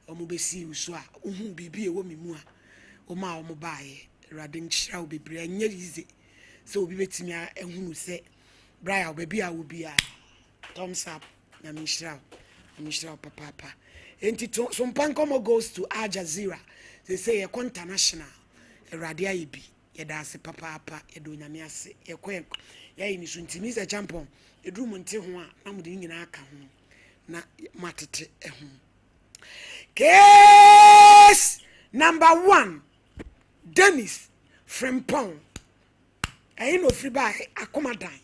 Wɔn bɛsii wo so a, wohuu biribi a ɛwɔ me mu a, womaa wɔn baeɛ. Awurade nhyira wo bebree. Ɛnyɛ easy sɛ obi bɛtumi ahunu sɛ Brian baabi a wɔ biara. Thumbs up. Nyame nhyira wo. Nyame nhyira wo papaapa. Enti to Sompa Nkɔmmɔ goes to Al Jazeera. Seesei yɛkɔ international. Awurade ayɛ bi. Yɛda ase papaapa. Yɛda Onyame ase. Yɛkɔ yɛn yɛayɛ ne so nti Mr. Champon, ɛduru mo nte ho a na mode ne nyinaa aka ho na moatete ho. Case number 1, Dennis Frimpong. Ɛyi na ofiri baa Akomadan.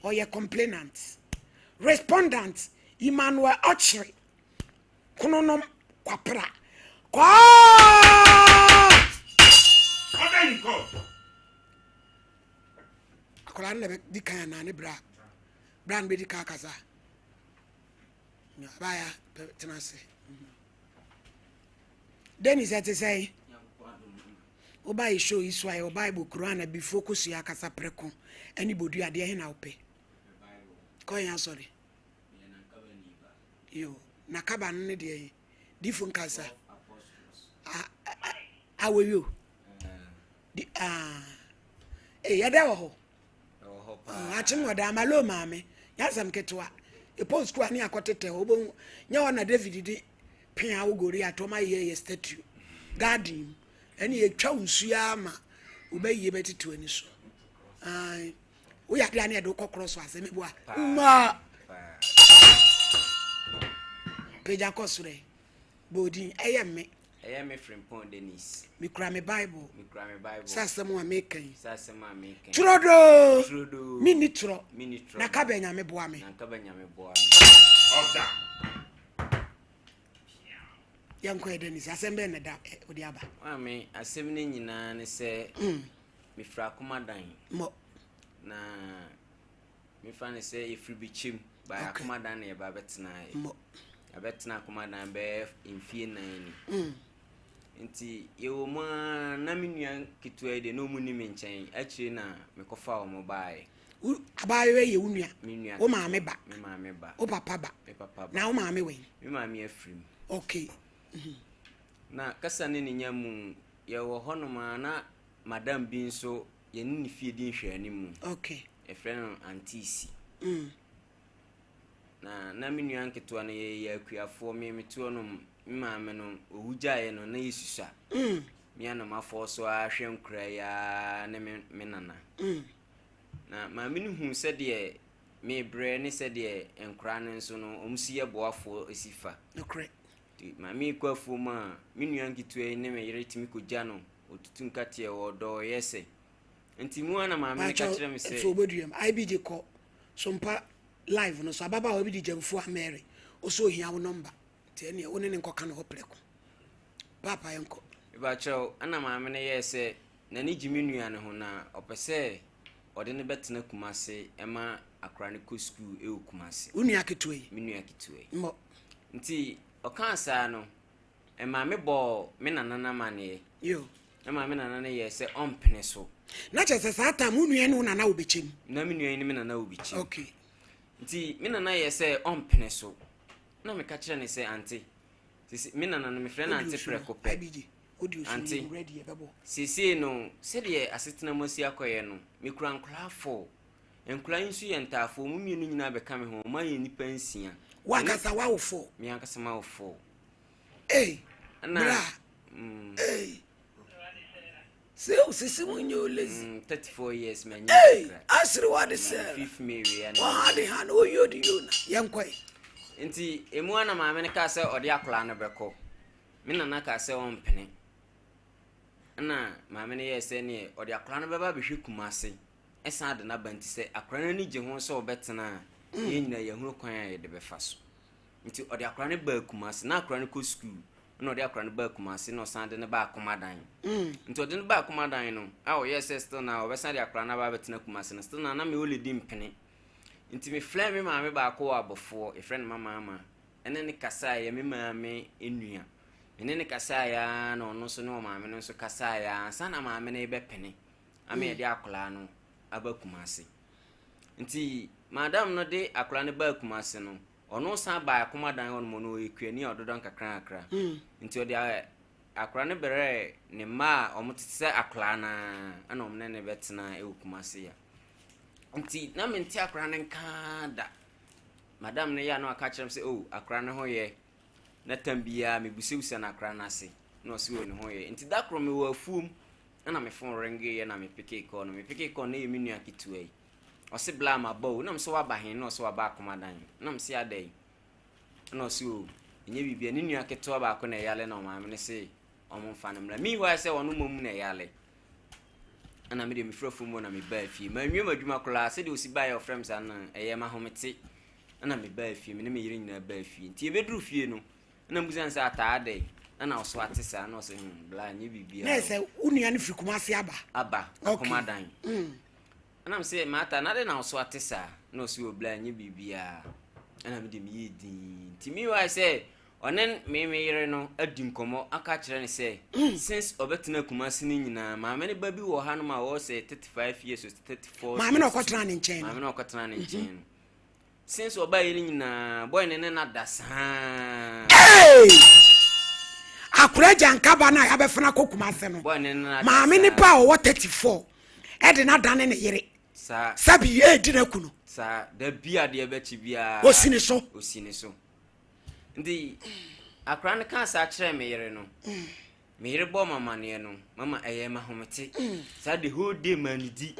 Ɔyɛ complainant. Respondent Emmanuel Ɔkyere Kononom Kwapra. Court! Order in court. Akwadaa no na bɛdi kan anaa ne bra? Bra no bɛdi kan akasa. Abaya tena ase. Dennis, ɛte sɛ woba yɛ show yi so a, yɛwɔ Bible, Quran, abifoɔ kosua akasa prɛko ɛne bodua adeɛ he na wopɛ kɔ yɛn asɔre yo na kaba no ne deɛ yi difo nkasa awɔyo di aa ee yɛdɛ wɔ hɔ akyem wɔ daa malo maame nyasɛm ketewa ɛpɔ sukuu a ne akɔtetɛ hɔ wobɛhu nyɛ hɔ na David de pea wo Goliath ɔma yɛ yɛ statue garden mu ɛne yɛtwa wo nsuo ama wobɛyie bɛtete w'ani so. Woyɛ adeɛ a ne yɛde wokɔ korɔ so asɛ meboa mmaa pagya kɔ soro ɛ bɔɔdin ɛyɛ me. Ɛyɛ me Frimpong Dennis. Mekura me Bible. Mekura me Bible. Sɛ asɛm a meka yi. Sɛ asɛm a meka yi. Turodoo. Turodoo. Menni torɔ. Menni torɔ. Na ka bɛ Nyame boa me. Na nka bɛ Nyame boa me. Order. Yɛnkɔ ɛ Dennis, asɛm bɛn na da wode aba? Maame, asɛm no nyinaa ne sɛ mefiri Akomadan. Mmɔ. Na mefa ne sɛ yɛfiri Bikyem ba Akomadan na yɛba bɛtenaeɛ. Mmɔ. Yɛabɛtena Akomadan bɛyɛ mfie 4 ni. Nti yɛwɔ mu ara na me nua ketewa yi deɛ na ɔmu ni me nkyɛn, akyire na mekɔfa wɔn baeɛ. Wo abaayewa yi yɛ wo nua? Me nua Wo maame ba? Me maame ba. Wo papa ba? Me papa ba. Na wo maame wɛn? Me maame afiri mu. Okay. Na kasa ne ne nya mu yɛwɔ hɔnom a na madam bi nso yɛne ne fie di nhwɛanimu. Okay. Yɛfrɛ no Auntie Na me nua nketewa no yɛyɛ akuafoɔ, me mete hɔ no me maame no owu gyaeɛ no na yɛsusua. Me a na mafɔ so ara hwɛ nkura yi ara ne me nana. Na maame no hu sɛdeɛ mebrɛ ne sɛdeɛ nkura no nso no wɔn si yɛ boafoɔ si fa. Nokorɛ. Nti maame yi kɔ afuom a me nua nketewa yi ne me yere tumi kɔgya no, ɔtutu nkateɛ wɔ dɔ ɔyɛ sɛ. Nti mu a na maame no ka kyerɛ me sɛ. Nso oboduam IBG kɔ Sompa live no so ababaawa bi de Gyamfua Mary ɔsɛ ohia wo nɔmba nti ɛneɛ wo ne ne nkɔka no hɔ prɛko. Paapa yɛnkɔ. Mepakyɛw, ɛna maame no yɛɛ sɛ n'ani gye me nua no ho na ɔpɛ sɛ ɔde no bɛtena Kumase ma akora no kɔ sukuu wɔ Kumase. Wo nua ketewa yi? Me nua ketewa yi. Mmɔ. Nti ɔkaa saa no, maame bɔɔ me nana no amanneɛ. Yo. Na maame nana no yɛɛ sɛ ɔmpene so. Na kyerɛ sɛ saa time wo nua ne wo nana wɔ bɛkyɛm? Na me nua yi ne me nana wɔ bɛkyɛm. Okay. Nti me nana yɛɛ sɛ ɔmpene so. Na meka kyerɛ ne sɛ ante, sisi me nana no mefrɛ no ante prɛko pɛ. Ante, seesei no sɛdeɛ asetena mu asi akɔyɛ no, mekura nkwadaa 4. Nkwadaa yi nso yɛ ntaafoɔ, wɔn mmienu nyinaa bɛka me ho, wɔn ayɛ nnipa 6. Wo ankasa woawo 4? Me ankasa mawo 4. Ei, Ɛna, bra. Ei. Sɛ o sisi mu nyɛ o lazy. 34 years ma nyɛ Ei, kakra. asiri wa de sɛ. Fifth May wei ana. Wɔn ha de ha na oyi odi yi na yɛn kɔ yi. Nti emu ana maame no kaa sɛ ɔde akwadaa no bɛkɔ. Me nana kaa sɛ ɔmpene. Ɛna maame no yɛɛ sɛ neɛ ɔde akwadaa no bɛba abɛhwɛ Kumase. Ɛsan de n'aba nti sɛ akwadaa no ani gye ho sɛ ɔbɛtena a, yɛn nyinaa yɛhunu kwan a yɛde bɛfa so. Nti ɔde akwadaa no baa Kumase. Na akwadaa no kɔ sukuu. Ɛna ɔde akwadaa no baa Kumase na ɔsan de no baa Akomadan. Nti ɔde no baa Akomadan no a ɔyɛɛ sɛ still na ɔbɛsan de akwadaa no aba abɛtena Kumase no, still na na me already mpene. Nti mefrɛɛ me maame baako wɔ Abɔfoɔ, yɛfrɛ no Mama Ama, ɛne ne kasaeɛ, me maame nua. Me ne no kasaeɛ ara na ɔno nso ne ɔmaame no nso kasaeɛ ara ansa na maame no rebɛpene ama yɛde akwadaa no aba Kumase. Nti madam no de akwadaa no baa Kumase no, Ɔno san baa Akomadan hɔ nom, ɔno ɔyɛ kuani a ɔdodɔ nkakrankakra. Nti ɔde akwadaa no brɛɛ ne mma a wɔtete sɛ akwadaa no ara, ɛna wɔn ne no bɛtenaa wɔ Kumasi ha. Nti na mente akwadaa no nka da. Madam no yɛ a na waka kyerɛ me sɛ, oh, akwadaa no ho yɛ. Na tam biara mebisabisa no akwadaa no ase, na ɔse oh, ne ho yɛ. Nti da koro mewɔ afuom, ɛna me phone ringeeɛ na mepekee call no. Mepekee call no, na ɛyɛ me nua ketewa yi. Ɔse bla maba o, na mese waba he? Na ɔse waba Akomadan. Na mese adɛn? Ɛna ɔse o, ɛnyɛ biribia, ne nua ketewa baako na ɛyale na ɔmaame no se ɔmo mfa no mmra. Meanwhile sɛ ɔno mmom na ɛyale. Ɛna me deɛ mefiri afuom hɔ na mebaa fie. Manwie m'adwuma koraa, sɛdeɛ ɔsi baeɛ a ɔfrɛ me saa no, ɛyɛ m'ahomete. Ɛna mebaa fie, me ne me yere nyinaa baa fie. Nti yɛbɛduru fie no, ɛna mebisa no sɛ ataa adɛn? Ɛna ɔso ate saa, na ɔse hmm, bla ɛnyɛ biribiara Na o. ɛsɛ wo nua no firi Kumasi aba? Aba, Okay. Akomadan. Ɛna me se, Martha, na adɛn na wo so ate saa? Na ɔse, oh bla, ɛnyɛ biribiara. Ɛna me deɛ meyɛɛ dinn. Nti meanwhile sɛ ɔne me me yere no adi nkɔmmɔ aka akyerɛ no sɛ, since ɔbɛtena Kumasi no nyinaa, maame no ba bi wɔ hanom a ɔwɔ sɛ 35 years or 34 Maame na years. ɔkɔtena ne nkyɛn no. Maame na ɔkɔtena ne nkyɛn no. Since ɔbaeɛ no nyinaa, boy no ne no ada saa. Hey! Akora agya nkaba no a yɛabɛfena kɔ Kumase no, Boy no ne no ada maame ne saa. ba a ɔwɔ 34 ɛde no adane ne yere. Saa. Sɛbi ɛredi no aku no. Saa, da bi adeɛ bɛkye biara. Ɔsi ne so. Ɔsi ne so. Nti akora no kaa saa kyerɛɛ me yere no. Me yere bɔɔ me amaneɛ no, mama ɛyɛɛ me ahomete. Saa the whole day mannidi.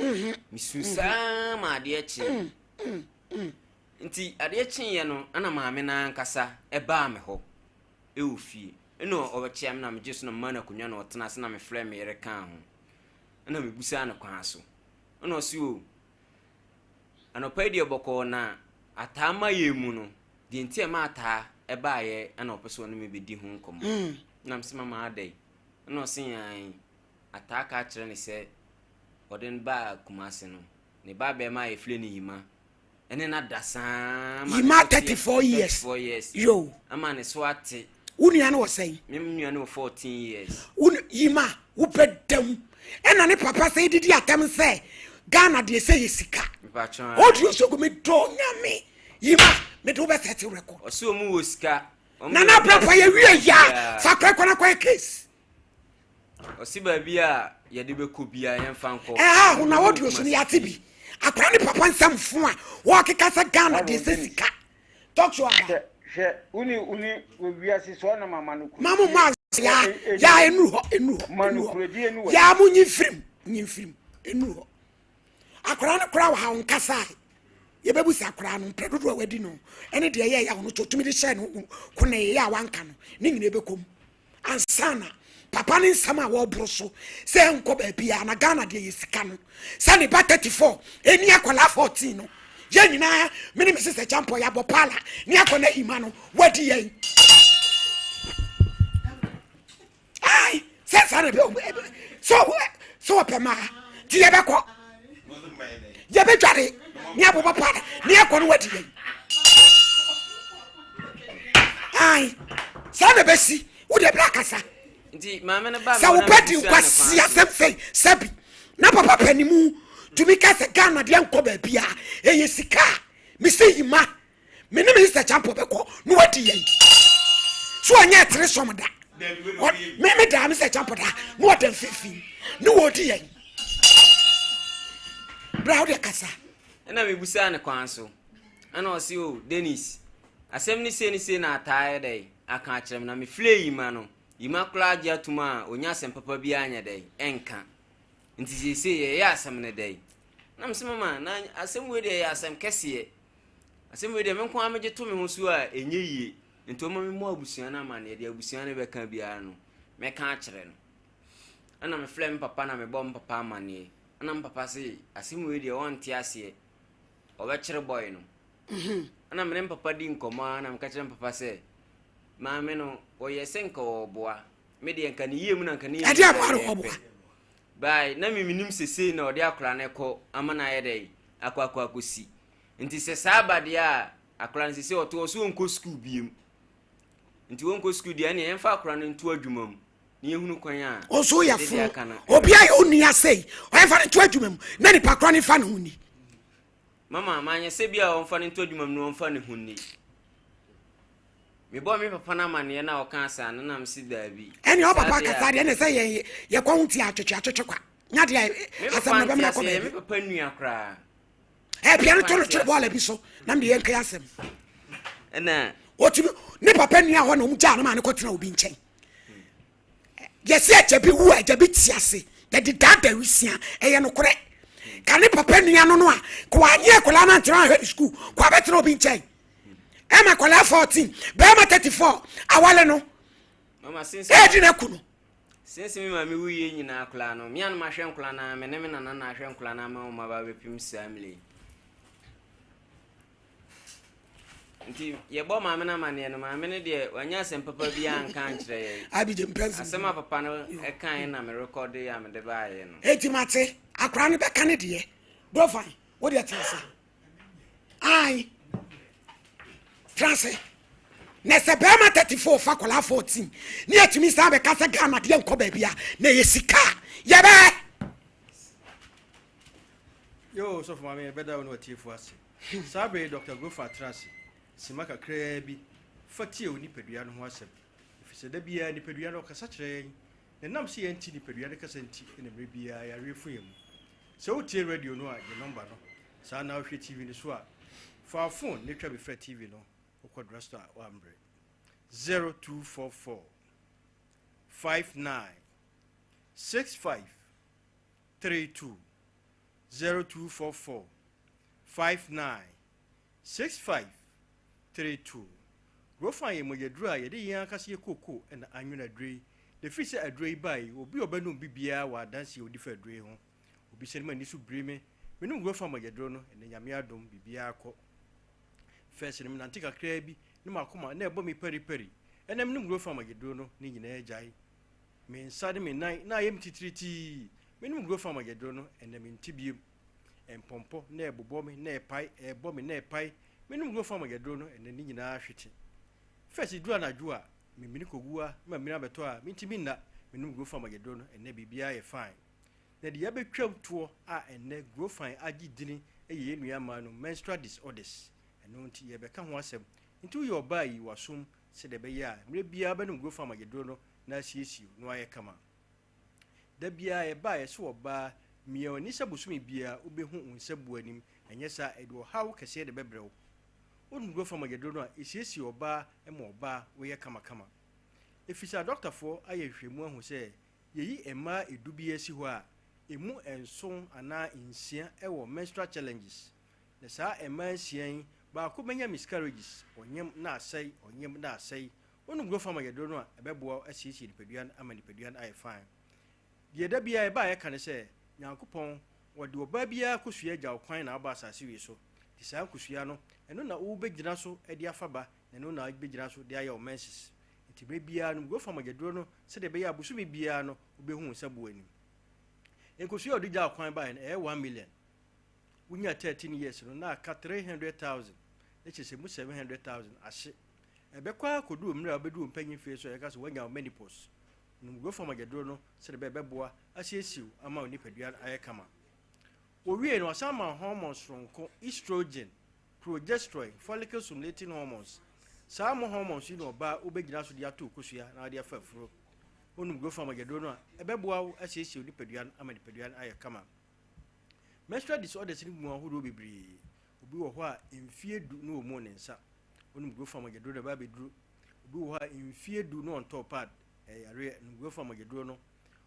Mesu saa ma adeɛ kyee. Nti adeɛ kyeeɛ no, ɛna maame no ankasa baa me hɔ wɔ fie. Ɛna ɔbɛkyea me na megye so na memaa no akonnwa na ɔtena ase na mefrɛɛ me yere kaa ho. Ɛna mebusaa no kwan so. Ɛna ɔse o, anɔpa yi deɛ bɔkɔɔ na ataa ma yɛn mu no, deɛ nti a ɛma ataa ɛbaeɛ ɛna ɔpɛ sɛ ɔne me bɛdi ho nkɔmmɔ. Ɛna mese mama adɛn? Ɛna ɔse ae, ataa ka kyerɛ no sɛ ɔde no baa Kumase no, Ne ba bɛɛma a yɛfrɛ no Yima ɛne no ada saa ama ne Yima so te 34 years. 34 years. Yo. Ama ne so ate. Wo nua no wɔ sɛn? Me nua no wɔ 14 years. Wo Yima wo bɛ dam. Ɛna ne papa sɛ didi atɛm sɛ Ghana deɛ sɛ yɛ sika. Mepatwɔn. Audio so gu me dɔ nyame. Yima me de wo bɛ sɛte record. Ɔsɛ ɔmu wɔ sika. Nana Abrapa yɛ wie ya. Fa kɔ ɛkɔ na kɔ yɛ case. Ɔse baabi a yɛde bɛkɔ biara yɛmfa nkɔ. Ɛha ho na audio so no yɛate bi. Akwadaa ne papa nsɛm fo a wɔkeka sɛ Ghana deɛ sɛ sika. Talk show aba. Hwɛ hwɛ wone wone wɔ wiase so ɔnam amanokurodie Ma mo ma ya ya enuru hɔ enuru hɔ enuru hɔ ya mo nyi mfirim nyi mfirim enuru hɔ. Akwadaa no koraa wɔ ha ɔnkasae. Yɛbɛbusa akwadaa no mprɛ dodoɔ a wadi no ɛne deɛ ɛyɛ ya ɔno to tumi de hyɛ no konee yɛ a wanka no ne nyinaa ɛbɛkɔ mu. Ansa na papa ne nsɛm a wɔboro so sɛ ɛnkɔ baabiara na Ghana deɛ yɛ sika no sɛ ne ba 34 ɛni akwadaa 14 no yɛn nyinaa me ne me sisɛ kyampɔ yɛabɔ paala ne akɔ na ahima no wadi yɛn ai sɛ saa na ɛbɛ sɛ sɛ wɔpɛ maa nti yɛbɛkɔ yɛbɛdware ne abobɔ paala ne akɔ no wadi yɛn ai saa na ɛbɛsi wode bra kasa sɛ wobɛdi nkwasi asɛm sɛi sɛbi na papa panimu tumi ka sɛ ghana deɛ nkɔ baabi a ɛyɛ sika a mese yima me ne me sɛ kyampo bɛkɔ na wadi yɛn so ɔnyɛ ɛtere sɔm da me me daa me sɛ kyampo da na ɔda mfimfini ne wɔdi yɛn bra wode kasa ɛna mebusaa ne kwan so ɛna ɔse o oh, Dennis asɛm ne sei ne sei na ataa yɛ dɛn aka akyerɛ me na mefrɛ yima no yima koraa gye atom a ɔnya asɛm papa biara nyɛ dɛn ɛnka nti seesei yɛyɛ asɛm no dɛn na mesɛ mama na asɛm wei deɛ yɛ asɛm kɛseɛ Asɛm wei deɛ me nko ara megye to me ho so a ɛnyɛ yie. Nti ɔma memmɔ abusua no amanneɛ, deɛ abusua no bɛka biara no, mɛka akyerɛ no. Ɛna mefrɛ me papa na mebɔ me papa amanneɛ. Ɛna me papa se asɛm wei deɛ ɔnte aseɛ, ɔbɛkyere bɔe no. Mhm. Ɛna me ne me papa di nkɔmmɔ ara na meka kyerɛ me papa sɛ maame no ɔyɛ sɛ nka ɔreboa. Me deɛ nka ne yie mu na nka ne yie mu Ɛde aboa no ɔboa. By na me menim sɛ sei na ɔde akwadaa no kɔ ama no ayɛ dɛn akɔ akɔ akɔsi. Nti sɛ saa ba deɛ a, akwadaa no sese ɔte hɔ so ɔnkɔ sukuu biem. Nti ɔnkɔ sukuu deɛ ɛneɛ yɛmfa akwadaa no nto adwuma mu na yɛhunu kwan a Ɔnso yɛ yɛde deɛ fo. aka no Obi ɛbɛba. ayɛ onua sei, ɔyɛmfa no nto adwuma mu na nipa korɔ no mfa ne ho nni. Mama, manyɛ sɛ bi a ɔmfa no nto adwuma mu na ɔmfa ne ho nni. Mebɔɔ me papa no amanneɛ na ɔkaa saa no na mese daabi. Ɛnea Saa ɔpapa deɛ a. kasa deɛ ɛna sɛ yɛn yɛkɔ ho ti atwetwe atwetwe kwa. Nya deɛ Me asɛm papa no nte bɛmena kɔ aseɛ, ɛyɛ me baabi. papa nua koraa. Ɛpia Me no papa to no nte twere aseɛ. bɔɔla bi so na mede yɛnka asɛm. Ɛna. Ɔtumi ne papa nua hɔ na ɔmo gyaa no maa no kɔtena obi nkyɛn. Yɛsɛ agya bi wu a agya bi te ase yɛde daadaa wisia ɛyɛ nokorɛ. Ka ne papa nua no no a kò anyɛ akwadaa no antena ahwɛ ne sukuu kò abɛtena obi nkyɛn. Ɛma akwadaa 14 bɛrima 34 awale no Mama since ɛɛdi n'aku no. Since me maame wuiɛ nyinaa koraa no, me a na mahwɛ nkwadaa no ara, me ne me nana na ahwɛ nkwadaa no ama wɔn aba abɛpem saa mmerɛ yi. Nti yɛbɔ maame no amanneɛ no, maame no deɛ wanya asɛm papa biara anka ankyerɛ yɛn. Abigye mpɛ nsɛm. Asɛm a papa no kaeɛ na merekɔde a mede baeɛ no. Eti mate, akwadaa no bɛka ne deɛ. Brofan, wo deɛ te ase. Ae. Tra ase. Na sɛ bɛrima 34 fa akwadaa 14 ne yɛtumi san bɛka sɛ Ghana deɛ nkɔ baabi a na ɛyɛ sika a yɛbɛɛ. Yoo, sɔfo maame yɛbɛda wo ne w'atiefo ase. Saa bere yi Dɔkta Grofa tra ase simma kakraa bi fa tie wo nipadua no ho asɛm, efisɛ da biara nipadua no ɔkasa kyerɛ yɛn, na ɛnam sɛ yɛnte nipadua no kasa nti na mmere biara yareɛ fu yɛn mu. Sɛ wotie radio no a, gye nɔmba no. Saa na wohwɛ TV no so a, fa wo fon na twa bi frɛ TV no, wokɔ drugstore a woambrɛ. 0244 59 65 32 0244 59 65 32. Rofan yɛ mogyaduro a yɛde yɛn ankasa yɛ kooko na anwene aduro yi. Na ɛfiri sɛ aduro yi bae yi, obi a ɔbɛnom bi biara wɔ adanseɛ a ɔdi fa aduro yi ho. Obi sɛ no m'ani so biri me, menom Rofan mogyaduro no, ɛnnɛ Nyame adom, biribiara kɔ. First no menante kakraa bi na m'akoma na ɛbɔ me paripari, ɛnnɛ menom Rofan mogyaduro no, ne nyinaa agyae. Me nsa ne me nan na ayɛ me titiritii. Menom Grofan mogyaduro no, ɛnnɛ mente biom. Mpɔmpɔ na ɛbobɔ me na ɛpae, ɛrebɔ me na ɛpae. Menom Grofan mogyaduro no, ɛnnɛ ne nyinaa ahwete. First ɛduru anadwo a, memene kɔgu a na mamini abɛtɔ a, mentumi nna. Menom Grofan mogyaduro no, ɛnnɛ biribiara yɛ fine. Na deɛ abɛtwam toɔ a ɛnnɛ Grofan agye dini yɛ yɛn nua mmaa no menstrual disorders. Ɛno nti yɛrebɛka ho asɛm. Nti woyɛ ɔbaa a yi w'asom sɛdeɛ ɛbɛyɛ a mmerɛ biara wobɛnom Grofan mogyaduro no na asiesie wo na woayɛ kama. Da biara yɛba a yɛse ɔbaa, mia w'ani sɛ bosome biara wobɛhu wo nsa bu anim, ɛnyɛ saa a ɛde ɔhaw kɛseɛ de bɛbrɛ wo. Wonom Grofan mogyaduro no a, ɛsiesie ɔbaa ma ɔbaa woyɛ kamakama. Ɛfiri sɛ adɔktafoɔ ayɛ nhwehwɛmu ahu sɛ yɛyi mmaa ɛdu biara si hɔ a, ɛmu nson anaa nsia wɔ menstrual challenges. Na saa mmaa nsia yi, baako bɛnya miscarriages, ɔnyem na asɛe, ɔnyem na asɛe, Wonom Grofam ayɛduro no a, ɛbɛboa wo asiesie nipadua no ama nipadua no ayɛ fine. Deɛ da biara yɛba a yɛka ne sɛ, Nyankopɔn, ɔde ɔbaa biara kosua gya wo kwan na aba asase wei so. Nti saa nkosua no, ɛno na wobɛgyina so de afa ba, na ɛno na wobɛgyina so de ayɛ wo menses. Nti berɛ biara nom Grofam ayɛduro no sɛdeɛ ɛbɛyɛ a bosome biara no wobɛhu wo nsa bu anim. Nkosua a ɔde gyaa wo kwan baeɛ no, ɛyɛ 1,000,000. Wonya 13 years no, na aka 300,000, na kyerɛ sɛ mu 700,000 ahye. Ɛbɛkɔ ara akodu mmere a wubedu wo mpanyin mfe so a yɛka sɛ woanya wo menopause. Nom Grofam agyaduro no sɛnea ɛbɛyɛ ɛbɛboa asiesie wo ama wo nipadua no ayɛ kama. Owiei no, ɔsan maa hormone soronko, estrogen, progesterone, follicle stimulating hormones. Saa mo hormones yi na ɔbaa wobegyina so de ato kosua na ɔde afa afuro. Wonom Grofam agyaduro no a, ɛbɛboa wo asiesie wo nipadua no ama nipadua no ayɛ kama. Menstrual disorders no gu mu ahodoɔ bebree. Obi wɔ hɔ a mfie du na ɔmmu ne nsa. Wonom Grofam mogyaduro na ɛba abɛduru. Obi wɔ hɔ a mfie du na ɔntɔɔ pad, ɛyɛ yareɛ, nom Grofam mogyaduro no.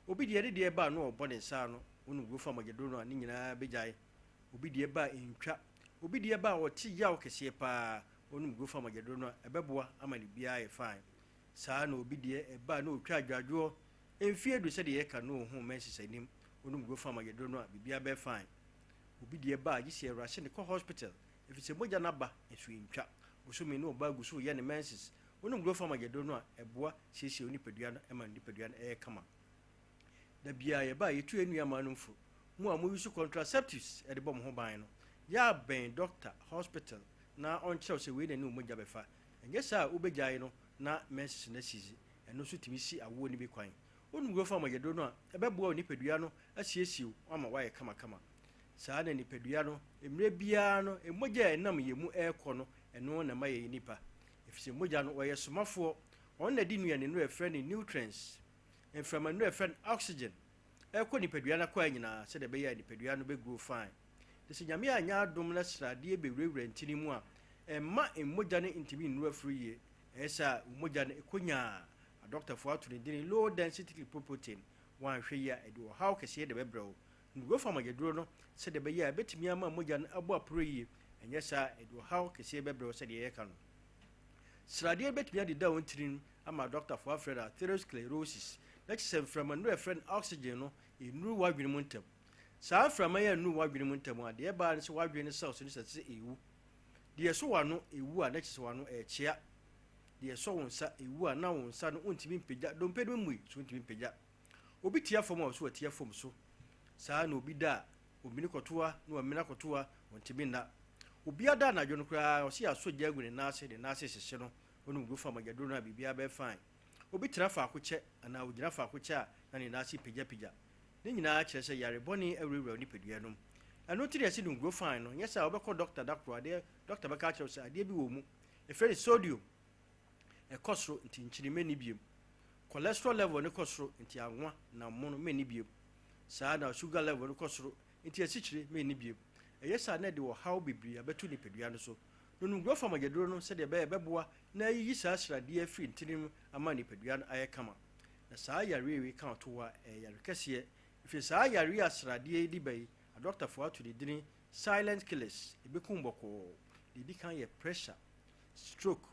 Obi deɛ ne deɛ ba a na ɔbɔ ne nsa ano, wonom Grofam mogyaduro no a ne nyinaa bɛgyae. Obi deɛ ba a ɛntwa. Obi deɛ ba a ɔte yaw kɛseɛ paa, wonom Grofam mogyaduro no a ɛbɛboa ama ne biara ayɛ fine. Saa na obi deɛ ɛba a na ɔtwa adwadwoɔ, mfie du sɛdeɛ yɛka no ɔhu menses anim, wonom Grofam mogyaduro no a biribiara bɛyɛ fine. Obi deɛ ba a gye sɛ yɛrushe no kɔ hospital efisɛ mogya no aba nso entwa. Bosome no ɔbaa gu so reyɛ ne menses. Wonom Grofam agyaduro no a, ɛboa siesie wo nipadua no ma nipadua no yɛ kama. Da biara yɛba a yɛtu yɛn nuammaa nom fo. Mo a mo use contraceptives de bɔ mo ho ban no, yɛ a bɛn doctor, hospital na ɔnkyerɛ wo sɛ wei na ɛne wo mogya bɛfa. Ɛnyɛ saa a wobɛgyae no na menses no asizi. Ɛno nso tumi si awoɔ no bi kwan. Wonom Grofam agyaduro no a, ɛbɛboa wo nipadua no asiesie wo ama woayɛ kamakama. Saa na nipadua no, mmerɛ biara no, mogya a ɛnam yɛn mu rekɔ no, ɛno na ɛma yɛyɛ nipa. Ɛfiri sɛ mogya no, ɔyɛ somafoɔ. Ɔno na ɛde nnuane nnuro a yɛfrɛ no nutrients, mframa nnuro a yɛfrɛ no oxygen, ɛrekɔ nipadua no akwaa nyinaa sɛdeɛ ɛbɛyɛ a nipadua no bɛ grow fine. Nti sɛ Nyame anyɛ adom na sradeɛ bɛwurawura ntini mu a, ɛmma mmogya no ntumi nnuru afuru yie. Ɛyɛ saa a, wo mogya no ɛkɔ nyaa. Adɔktafoɔ ato ne dini low density lipoprotein. Woanhwɛ yie a, ɛde ɔhaw kɛseɛ na ɛbɛbrɛ wo. Nnuro fa mogyaduro no sɛdeɛ ɛbɛyɛ a ɛbɛtumi ama mogya no abɔ aporo yie. Ɛnyɛ saa a, ɛde ɔhaw kɛseɛ bɛbrɛ wo sɛdeɛ yɛreka no. Sradeɛ bɛtumi adeda wo ntini mu ama adɔktafoɔ afrɛ no atherosclerosis, na kyerɛ sɛ mframa nnuro a yɛfrɛ no oxygen no nnuru w'adwene mu ntɛm. Saa mframa yi annuru w'adwene mu ntɛm a, deɛ ɛba ara ne sɛ w'adwene no cells no hyɛ ase sɛ ɛrewu. Deɛ ɛsɔ w'ano ɛwu a, na kyerɛ sɛ w'ano ɛrekyea. Deɛ ɛsɔ wo nsa ɛwu a, na wo nsa no wontumi mpagya, dompe no mmui so wontumi mpagya. Obi tia fam a, ɔso watia fam so. Saa ara na obi da a, omini kɔtoa na wamini akɔtoa, ɔntumi nna. Obi ada anadwo no koraa, ɔse yɛasɔ gya agu ne nan ase, ne nan ase hyehye no, ɔnom gu fam agyaduro no a, biribiara bɛyɛ fine. Obi tena faako kyɛ anaa ogyina faako kyɛ a, na ne nan ase pagyapagya. Ne nyinaa kyerɛ sɛ yare bɔne awurawura wo nipadua no mu. Ɛno nti na yɛse nom guro fine no, nyɛ saa a wobɛkɔ dɔkta da koro, adeɛ dɔkta bɛka akyerɛ wo sɛ adeɛ bi wɔ wo mu, yɛfrɛ no sodium. Ɛkɔ soro nti nkyene mɛnni biom. Cholesterol level no kɔ soro nti anwa na mono mɛnni biom. Saa na sugar level no kɔ soro nti asikyire mɛnni biom. Ɛyɛ saa na ɛde ɔhaw bebree abɛto nipadua no so. Nonom Grofa mogyaduro no sɛdeɛ ɛbɛyɛ ɛbɛboa na ayiyi saa sradeɛ afiri ntini mu ama nipadua no ayɛ kama. Na saa yareɛ wei ka ɔto hɔ a, ɛyɛ yare kɛseɛ. Ɛfiri saa yareɛ a sradeɛ yi de ba yi, adɔktafoɔ ato ne dini silent killers, ɛbɛkum bɔkɔɔ. Deɛ ɛdi kan yɛ pressure. stroke,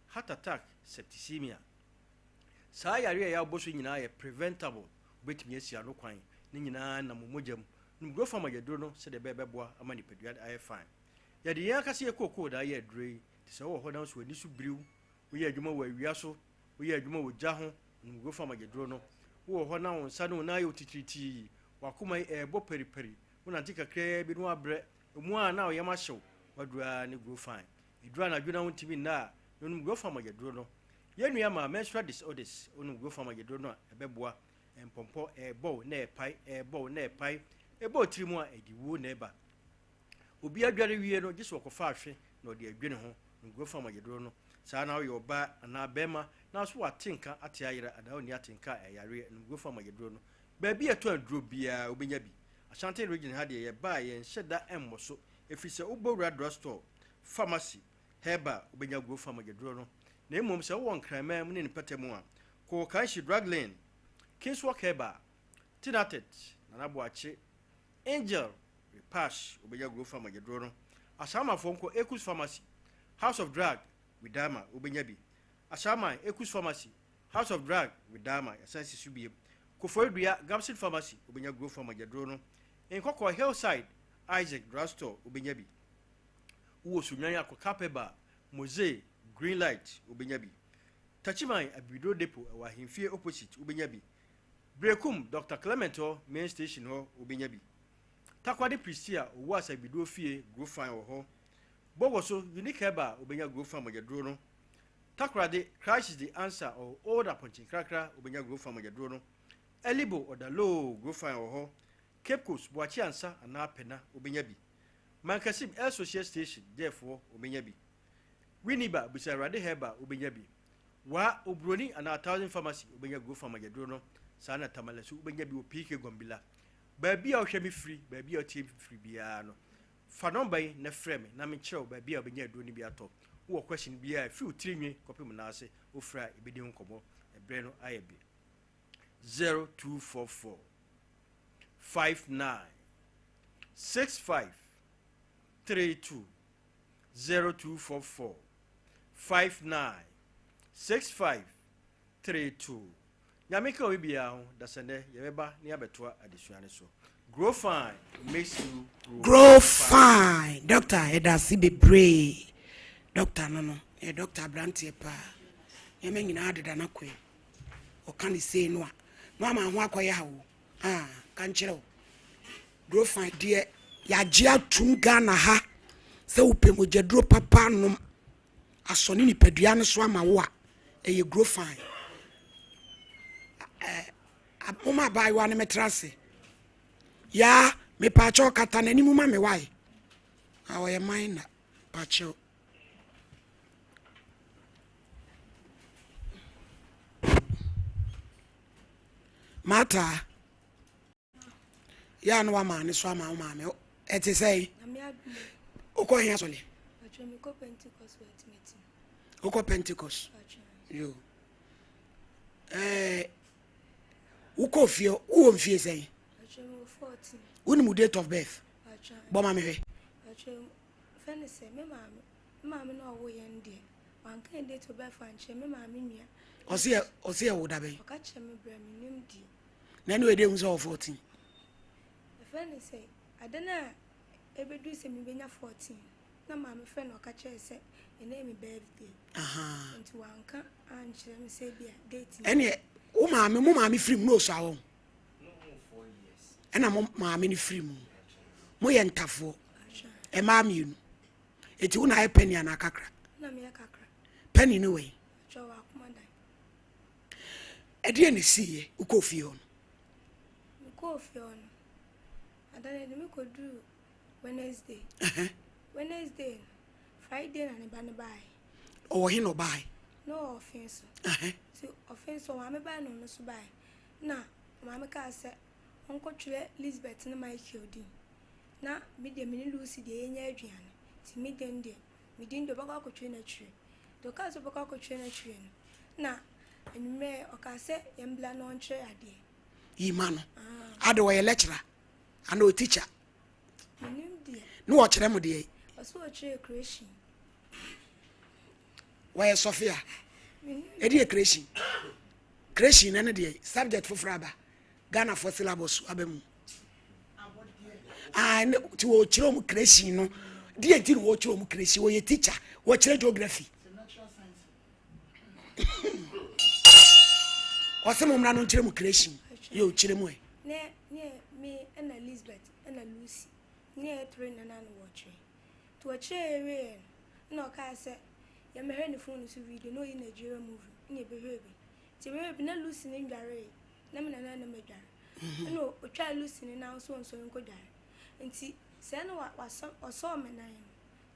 heart attack, septicemia. Saa yareɛ a yɛabɔ so nyinaa yɛ preventable, wobɛtumi asi ano kwan. Ne nyinaa nam mogya mu. Nom Grofam ayɛduro no sɛdeɛ ɛbɛyɛ bɛboa ama nipadua no ayɛ fine. Yɛde yɛn ankasa yɛ kookoo na ayɛ aduro yi, nti sɛ wowɔ hɔ na nso w'ani so biriw, woyɛ adwuma wɔ awia so, woyɛ adwuma wɔ gya ho, nom Grofam ayɛduro no. Wowɔ hɔ na wo nsa ne wo nan ayɛ wo titiritii, w'akoma yi ɛrebɔ paripari, wonante kakraa bi na woabrɛ, Emu a na ɔyam ahyew, waduru ara ne grow fine. Eduru anadwo na wontumi nna a, na onom grow fine mogyaduro no. Yɛn nua maa menstrual disorders, onom grow fine mogyaduro no a, ɛbɛboa. Mpɔmpɔ, ɛrebɔw na ɛrepae, ɛrebɔw na ɛrepae. Ɛbɔ wo tiri mu a, ɛde wuo na ɛba. Obi adware wie no, gye sɛ ɔkɔfa ahwe na ɔde adwi ne ho. Nom grow fine mogyaduro no. Saa na woyɛ ɔbaa anaa barima na nso wate nka ate ayera anaa onni atenka a, ɛyɛ yareɛ. Nom grow fine mogyaduro no. Baabi a ɛtɔ aduro biara, wobɛnya bi. Ashanti region ha deɛ yɛba a yɛnhyɛ da mmɔ so ɛfiri sɛ wobɔ wura drug store, pharmacy, herbal wobɛnya Grofa mogyaduro no. Na mmom sɛ wowɔ Nkranman mu ne ne mpɛtɛ mu a, kɔ Kanshi Drug Lane, Kingswalk Herbal, Tinatet, Nana Boakye, Angel, Repash wobɛnya Grofa mogyaduro no. Asamafoɔ nkɔ Ekus Pharmacy, House of Drug, Widama wobɛnya bi. Asaman, Ekus Pharmacy, House of Drug, Widama, yɛasan si so biem. Koforidua, Gabson Pharmacy, wobɛnya Growth Farm agyaduro no. Nkɔkɔɔ, Hillside, Isaac Drugstore, wobɛnya bi. Wowɔ Sunyani akɔ Kapeba, Mose, Green Light, wobɛnya bi. Tachiman, Abibiduro Depot, ɛwɔ Ahemfie opposite, wobɛnya bi. Berekum, Doctor Clement hɔ, Main Station hɔ, wobɛnya bi. Takoradi Prestea, Owuasa Abibiduro Fie, Growth Farm wɔ hɔ. Bogoso, Unique Herbal, wobɛnya Growth Farm agyaduro no. Takoradi, Christ is the answer ɔwɔ Old Apɔnkye Nkrakra wobɛnya Grow Farm agyaduro no. Elibo, Ɔdaloo, Grow Farm wɔ hɔ. Cape Coast, Boakye Ansa anaa Pena wobɛnya bi. Mankasim, El Social Station, Gyɛɛfoɔ wobɛnya bi. Winneba, Bisa Awurade Herbal wobɛnya bi. Waa, Oburoni anaa Thousand Pharmacy wobɛnya Grow Farm agyaduro no. Saa na Tamale nso wobɛnya bi wɔ PK Gombila. Baabi a wohwɛ me firi, baabi a wotie me firi biara no, Fa nɔmba yi na frɛ me na menkyerɛ wo baabi a wobɛnya aduro no bi atɔ. Wowɔ question biara a, ɛfiri wo tiri nwi kɔpem wo nan ase, wofrɛ a yɛbɛdi ho nkɔmmɔ. Ɛberɛ no ayɛ bi. 0244 59 65 32 0244 59 65 32 Nyame nka obi biara ho, dasɛndɛ yɛbɛba na yɛabɛtoa adesua no so. Grow fine makes you grow, grow fine. Doctor, yɛda ase bebree. Doctor no no, yɛ doctor aberanteɛ paa. Nneɛma nyinaa deda n'akwan mu. Ɔka ne sei no a, na wama ho akɔyɛ ha o. Ah, ka nkyerɛ wo. Grow fine deɛ, yɛagye atum Ghana ha sɛ wopɛ mogyaduro papa nom asɔ ne nipadua no so ama wo a, ɛyɛ grow fine. Moma abaayewa no mɛtra ase. Yaa, mepaakyɛw kata n'anim ma me wae. A ɔyɛ man na paakyɛw. Martha, yɛ a na wama ne so ama wo maame. Ɛte sɛ wokɔ he asɔle? Wokɔ Pentecost. Yo. Ɛɛ wokɔ fie wowɔ mfie sɛn? Wonim wo date of birth? Bɔ ma mehwɛ. Fɛn sɛ me maame me maame na ɔwo yɛn deɛ wanka yɛn date of birth ankyerɛ me maame nua. Ɔsi yɛ ɔsi yɛ wo da bɛn? Ɔka kyerɛ me brɛ me nim di. Na ɛne wei de ehu sɛ ɔwɔ 14. Ɛfɛ ne sɛ ade no a ɛbɛduru sɛ mebɛnya 14 na maame frɛ no ɔka kyerɛ sɛ ɛnɛ yɛ me birthday. Nti wanka ankyerɛ me sɛ bi a date. Ɛneɛ wo maame mo maame firi mu na osua wɔn. Ɛna mo maame no firi mu. Moyɛ ntafoɔ. Ɛmaa mmienu. Eti wo na ayɛ pɛni anaa kakra? Na meyɛ kakra. Pɛni no wɛn? Atwa wɔ akoma dan. Ɛdeɛ na esiiɛ wokɔɔ fie hɔ no? Mekɔɔ fie hɔ no, ada no de mekɔduru Wednesday. Wednesday no, Friday na ne ba no baeɛ. Ɔwɔ he na ɔbaeɛ? Na ɔwɔ ɔfe so. Nti ɔfe so ɔmaame baeɛ na ɔno nso baeɛ. Na ɔmaame kaa sɛ ɔnkɔtwerɛ Lisbeth ne Michael din. Na me deɛ me ne Lucy deɛ yɛnyɛ aduane. Nti me deɛ no deɛ, me din deɛ ɔbɛkɔ akɔtwerɛ no akyire. Nti ɔkaa sɛ ɔbɛkɔ akɔtwerɛ no akyire no, na anwummerɛ ɔkaa sɛ yɛmbla na ɔnkyerɛ adeɛ. Yi ma no. Ade ɔyɛ lecturer anaa ɔyɛ teacher? Menim deɛ. Ne ɔkyerɛ mo deɛ? Ɔsɛ ɔkyerɛ creation. Wɔyɛ sɔfe a? Ɛde yɛ creation. Creation no ne deɛ subject foforɔ aba. Ghana for syllabus aba mu. Ah, ne ti wɔkyerɛ wɔn creation no. Deɛ nti na wɔkyerɛ wɔn creation, wɔyɛ teacher, wɔkyerɛ geography. Ɔsɛ mo mmra no nkyerɛ mu creation. Yɛ ɔkyerɛ mu ɛ. Ne ne me ɛna Lisbeth ɛna Lucy ne yɛ three na na no wɔkyerɛ. Nti wɔkyerɛ yɛ wieɛ no ɛna ɔkaa sɛ yɛmmɛhwɛ ne phone so video na ɔyi Nigeria movie ɛna yɛbɛhwɛ bi. Nti yɛbɛhwɛ bi na Lucy ne ndwaree na me nana na madware. Ɛna ɔtwaa Lucy ne nan so ɔnsɔre nkɔdware. Nti sɛ na wasɔ ɔsɔɔ me nan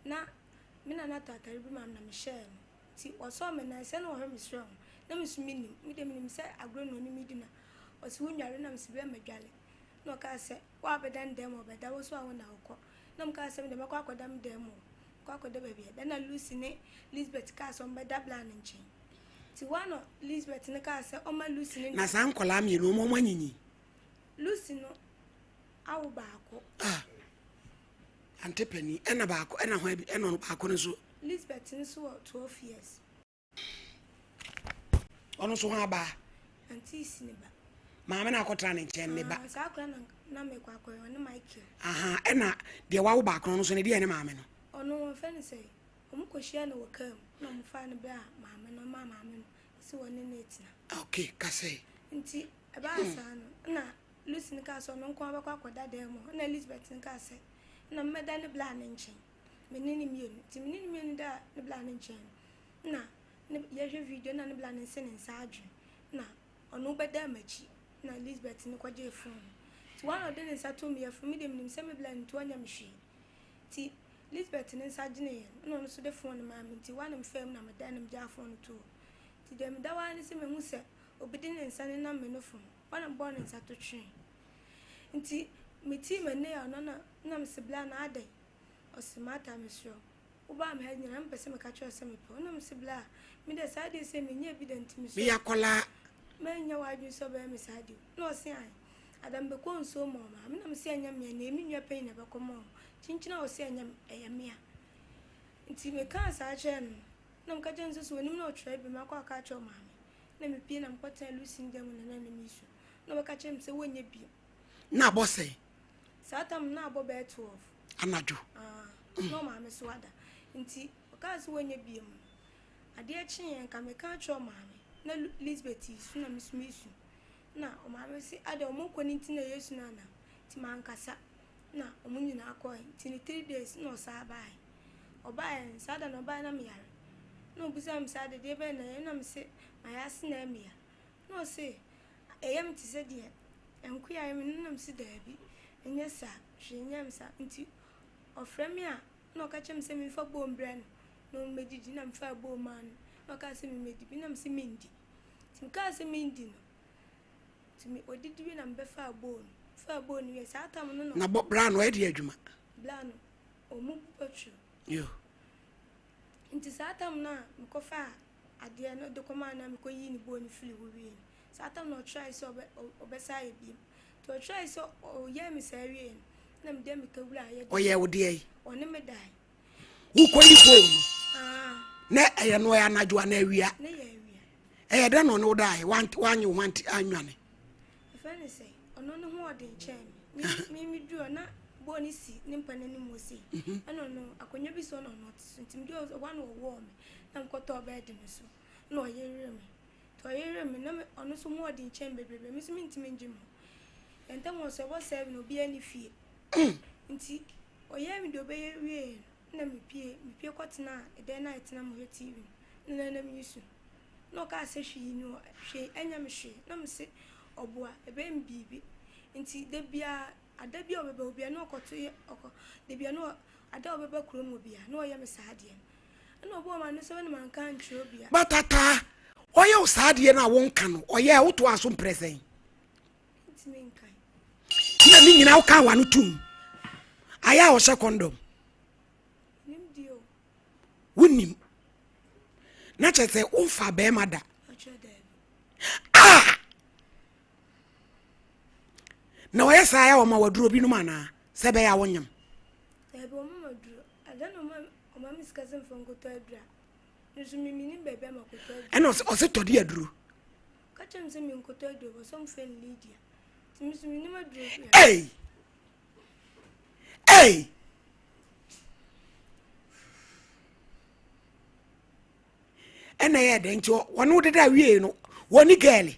no na me nana tɔ atare bi maa me na mehyɛɛ no. Nti ɔsɔɔ me nan sɛ na ɔhwɛ me serɛ ho na me nso menim. Me deɛ menim sɛ agorɔ na ɔne me di na ɔse wo nware na mese bɛ madwale. Na ɔkaa sɛ wo a wobɛda ne dan mu ɔbɛda wo so a wo na wokɔ. Na mekaa sɛ me deɛ mɛkɔ akɔda me dan mu o. Mɛkɔ akɔda baabi a ɛda na Lucy ne Lisbeth kaa sɛ ɔmbɛda bla no nkyɛn. Nti hɔ a na Lisbeth no kaa sɛ ɔma Lucy ne Na saa nkwadaa mmienu wɔn wɔn anyinyi. Lucy no awo baako. Ah, ante panin ɛna baako ɛna hwan bi ɛna ɔno baako no nso. Lisbeth nso wɔ 12 years. Ɔno nso ho abaa. Auntie si ne ba. Maame na akɔtena ne nkyɛn ne ba. Ah, saa akora na na mekɔ akɔyɛ ɔne Michael. Aha, ɛna deɛ wawo baako no nso ne deɛ ne maame no. Ɔno wɔmfɛ no sɛ wɔn kɔhyia no wɔ kaa mu na wɔn faa no bere a maame no ɔmaa maame no sɛ wɔne no atena. Okay, kasɛ. Nti ɛbaa saa no na Lucy no kaa sɛ ɔno nko ara bɛkɔ akɔda dan mu hɔ na Elizabeth no kaa sɛ na mmɛda ne bla ne nkyɛn me ne ne mmienu nti me ne ne mmienu da ne bla ne nkyɛn no na ne yɛhwɛ video na ne bla ne nse ne nsa adwene na ɔno bɛda m'akyi na Elizabeth no kɔgyee phone no nti wɔn a ɔde ne nsa too me yɛfo me deɛ menim sɛ me bla no nti ɔnyɛ me hwee nti Elizabeth ne nsa gyene yɛn na ɔno nso de phone no maa me nti wɔn a na mefaa mu na meda na megyaa phone no too hɔ nti deɛ meda hɔ ara ne sɛ mehu sɛ obi de ne nsa nenam me nofo ho wɔn na mebɔɔ ne nsa to twee nti metii m'ani a ɔno na na mese bla na adɛn ɔse Martha mesrɛ wo wobaa me ha nyinaa mepɛ sɛ meka kyerɛ wo sɛ mepɛ wo na mese bla me deɛ saa deɛ sɛ menyɛ bi da nti mesrɛ Meyɛ akwadaa. manya w'adwene sɛ ɔbɛyɛ me saa deɛ na ɔse ae adam bɛkɔ nsuo ma ɔmaame na mese ɛnyɛ mea na ɛmi nua panyin na ɛbɛkɔ ma ɔmo kyinkyin a ɔse ɛnyɛ ɛyɛ mea nti mekaa saa kyerɛ no na meka kyerɛ no sɛ sɛ onim na ɔtwerɛ bi makɔ aka akyerɛ ɔmaame na mepie na mekɔtena Lucy ne dan mu na na ne mesu na ɔbɛka kyerɛ me sɛ wɔnyɛ bio. Na abɔ sɛn? Saa tam na abɔ bɛyɛ 12. Anadwo. Ah, na ɔmaame so ada. Nti ɔkaa sɛ wɔnyɛ bio mu no, adeɛ kyeeɛ nka meka akyerɛ ɔmaame na Lisbeth su na mesu mesu. Na ɔmaame se ada ɔmo kɔ ne nti na yɛsu no ana? Nti mankasa na ɔmo nyinaa kɔe. Nti ne 3 days na ɔsaa baeɛ. Ɔbaeɛ no, saa da no ɔbaeɛ na meyare. Na ɔbisaa me sɛ ade deɛ bɛn na ɛyɛ na mese mayɛ ase na ɛmeya. Na ɔse ɛyɛ me te sɛ deɛ nkoa ayɛ me no na mese daabi ɛnyɛ saa hwee nyɛ me saa. Nti ɔfrɛ me a na ɔka kyerɛ me sɛ memfa bowl mbrɛ no na ɔmmɛdidi na mefaa bowl maa no na ɔkaa sɛ memmɛdi bi na mese mendi. Nti mekaa sɛ mendi no. Nti me ɔdidi wie na mebɛfaa bowl no. Faa bowl no wie saa tam no na. Na bɔ bra no ɔyɛ deɛ adwuma. Bra no ɔmo bu petrol. Yo. Nti saa tam no a mekɔfaa adeɛ no de kɔmaa no a mekɔyii ne bowl no firi hɔ wie no, saa tam no ɔtrae sɛ ɔbɛ ɔbɛsa ayɛ biom. Nti ɔtrae sɛ ɔyɛɛ me saa wie no, na mede amika wuraa yɛ. Ɔyɛɛ wo deɛ yi? Ɔne me dae. Wokɔyi bowl no? Ah. Na ɛyɛ no ɛyɛ anadwo anaa awia? Ne yɛ awia. Ɛyɛ dɛn na ɔne wo daeɛ? Wanye wo ho anwane? Ɛfɛ ne sɛ ɔno ne ho ɔden kyɛn me. Me me duru na bowl no si ne mpa n'anim hɔ sei. Mhm. Ɛna ɔno akonnwa bi so na ɔno ɔte so nti me duru hɔ na ɔwɔɔ me na mekɔtɔɔ bɛɛde no so na ɔyeree me. Nti ɔyeree me na ɔno nso ho ɔden kyɛn bebrebe me nso mentumi ngye me ho. Yɛn ntam wɔ so ɛbɔ sɛven obiara ne fie. Nti ɔyɛɛ me deɛ ɔbɛyɛ wieeɛ no na mepie mepie kɔtenaa ɛdan no a yɛtena mu hwɛ TV no na na meresu. Na ɔkaa sɛ hwee nni hɔ, hwee ɛnyɛ me hwee. Na mese ɔboa, ɛbɛyɛ me biribi. Nti da biara, ada bi a ɔbɛba hɔ biara na ɔkɔto yɛ ɔkɔ da biara na ada a ɔbɛba kurom hɔ biara na ɔyɛ me saa adeɛ no. Ɛna ɔbɔɔ m'ano sɛ ɔne manka ankyerɛ obiara. But ataa, ɔyɛ wo saa adeɛ no a wonka no, ɔyɛ a wotoaa so mprɛ sɛn? Mentumi nkan. Na ne nyinaa wokaa w'ano tom. Ayɛ a ɔhyɛ kɔndɔm. Menim deɛ o. Wonim. Na kyerɛ sɛ womfa bɛrima da. Ah! Na ɔyɛ saa yɛ ɔma waduro binom anaa sɛ ɛbɛyɛ a wonyam. Daabi ɔma ma duro. Ada na ɔma ɔma me sika sɛ mfa nkɔtɔ aduro a. Nso me menim baabi a makɔtɔ aduro. Ɛna ɔsɛ ɔsɛ tɔ de aduro. Ka kyerɛ me sɛ menkɔtɔ aduro bɔ sɛ ɔmfrɛ no Lydia. Nti me nso menim aduro bi a. Ei! Ei! Ɛna ɛyɛ dɛn nti wɔne wo deda wiei no wɔne gɛɛle.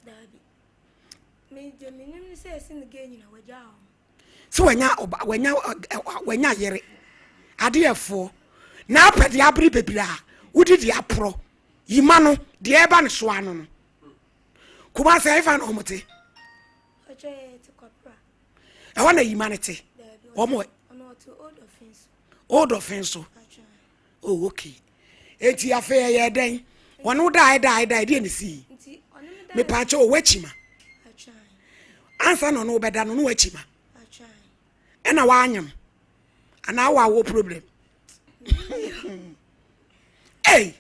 Daabi. Me deɛ menim ne sɛ ɛsɛ ne gɛɛ nyina wagyaa wɔn. Sɛ wanya ɔba wanya wanya yere adeɛfoɔ na apɛ deɛ abere bebree a wodi deɛ aporɔ yima no deɛ ɛba ne so ano no. Kumasi ɛfa na wɔn te. Ɛhɔ na yima no te. Wɔn Old Ɔfen so. Oh okay. Eti afei ɛyɛ dɛn? Wɔn wo dae dae dae deɛ ne sii. Mepaakyɛ o wakyi ma. Ansa na ɔno wobɛda no no wakyi ma. Ɛna wanyam. Anaa wawo problem. Hey.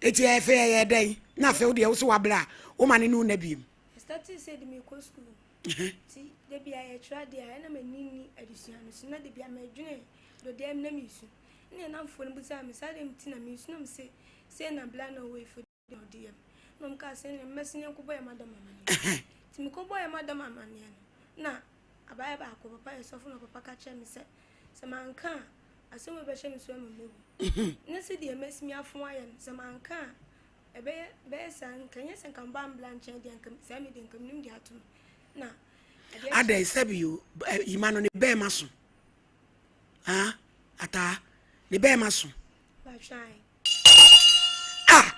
Eti afei ɛyɛ dɛn? Na afei wo deɛ wo so wabrɛ a woma ne ne wo na biem. Ɛstartee sɛ de mekɔ sukuu nti da bi a yɛkyerɛ adeɛ a ɛna m'ani nni adesua no so na da bi a mɛdwene dɔdeɛ na mesu ɛna ɛnamfoɔ no bisaa me saa deɛ nti na mesu na mese sei na bla na ɔwɔ efo na ɔde yɛ me na ɔmo kaa sɛ ɛna mmɛsene nkɔbɔ yɛ madam amaneɛ nti mekɔbɔ yɛ madam amaneɛ no na abaayɛ baako papa yɛ sɔfo na papa ka kyerɛ me sɛ sɛ manka a asɛm wei bɛhyɛ me so ama mɛwu ne sɛ deɛ mɛsimi afo ayɛ no sɛ manka a Ɛbɛyɛ bɛyɛ saa nka nyɛ sɛ nka mba mbla nkyɛn deɛ nka saa mi deɛ nka menim deɛ ato me na adeɛ Adɛn sɛbi o yima no ne bɛɛma so ah ataa ne bɛɛma so batwan ah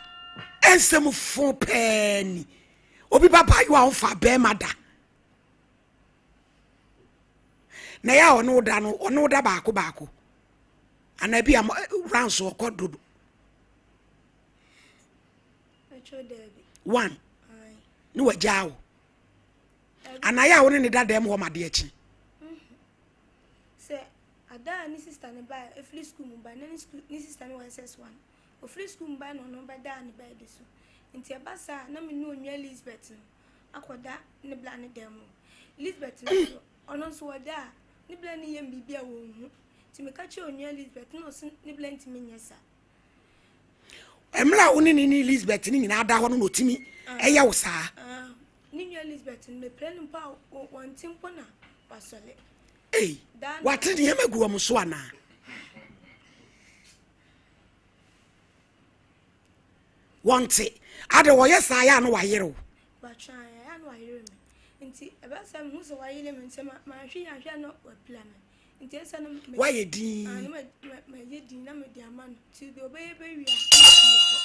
ɛnsɛm fo pɛɛ ni obi ba baayewa a ɔmfa bɛɛma da na yɛ a ɔne wo da no ɔne wo da baako baako anaa bi a rounds ɔkɔ dodo one ne wagyaa wo anaa yɛ a wo ne ne da dɛm hɔ ma adeɛ kye mhm. sɛ ada a ne sista ne ba efiri sukuu mu ba na ne sukuu ne sista ne wɔ ss1 ofiri sukuu mu ba na ɔno bɛdaa ne bɛɛde so nti ɛba saa na me ne onua Elizabeth no akɔda ne bla ne dan mu Elizabeth no so ɔno nso ɔda a ne bla ne yam biribi a wɔn ho nti meka kyerɛ onua Elizabeth na ɔse ne bla ntumi nyɛ saa mmerɛ a wo ne ne ne Elizabeth no nyinaa da hɔ no na ɔtumi ah. ɛyɛ wo saa ah. ne nua Elizabeth no mepere no mpo a wɔnte mpo na wasɔle ei wate nneɛma gu wɔn so anaa wɔnte ade wɔyɛ saa yɛ a no wayere wo watwe ayɛ a no wayere me nti ɛbɛsɛ mehu sɛ wayere me nti mahwe yɛ ahwɛ no wapila me Nti ɛsɛ no me Woayɛ dinn. Ah, na ma ma mayɛ dinn na mede ama no. Nti deɛ ɔbɛyɛ bɛwie a, na mefie kɔ.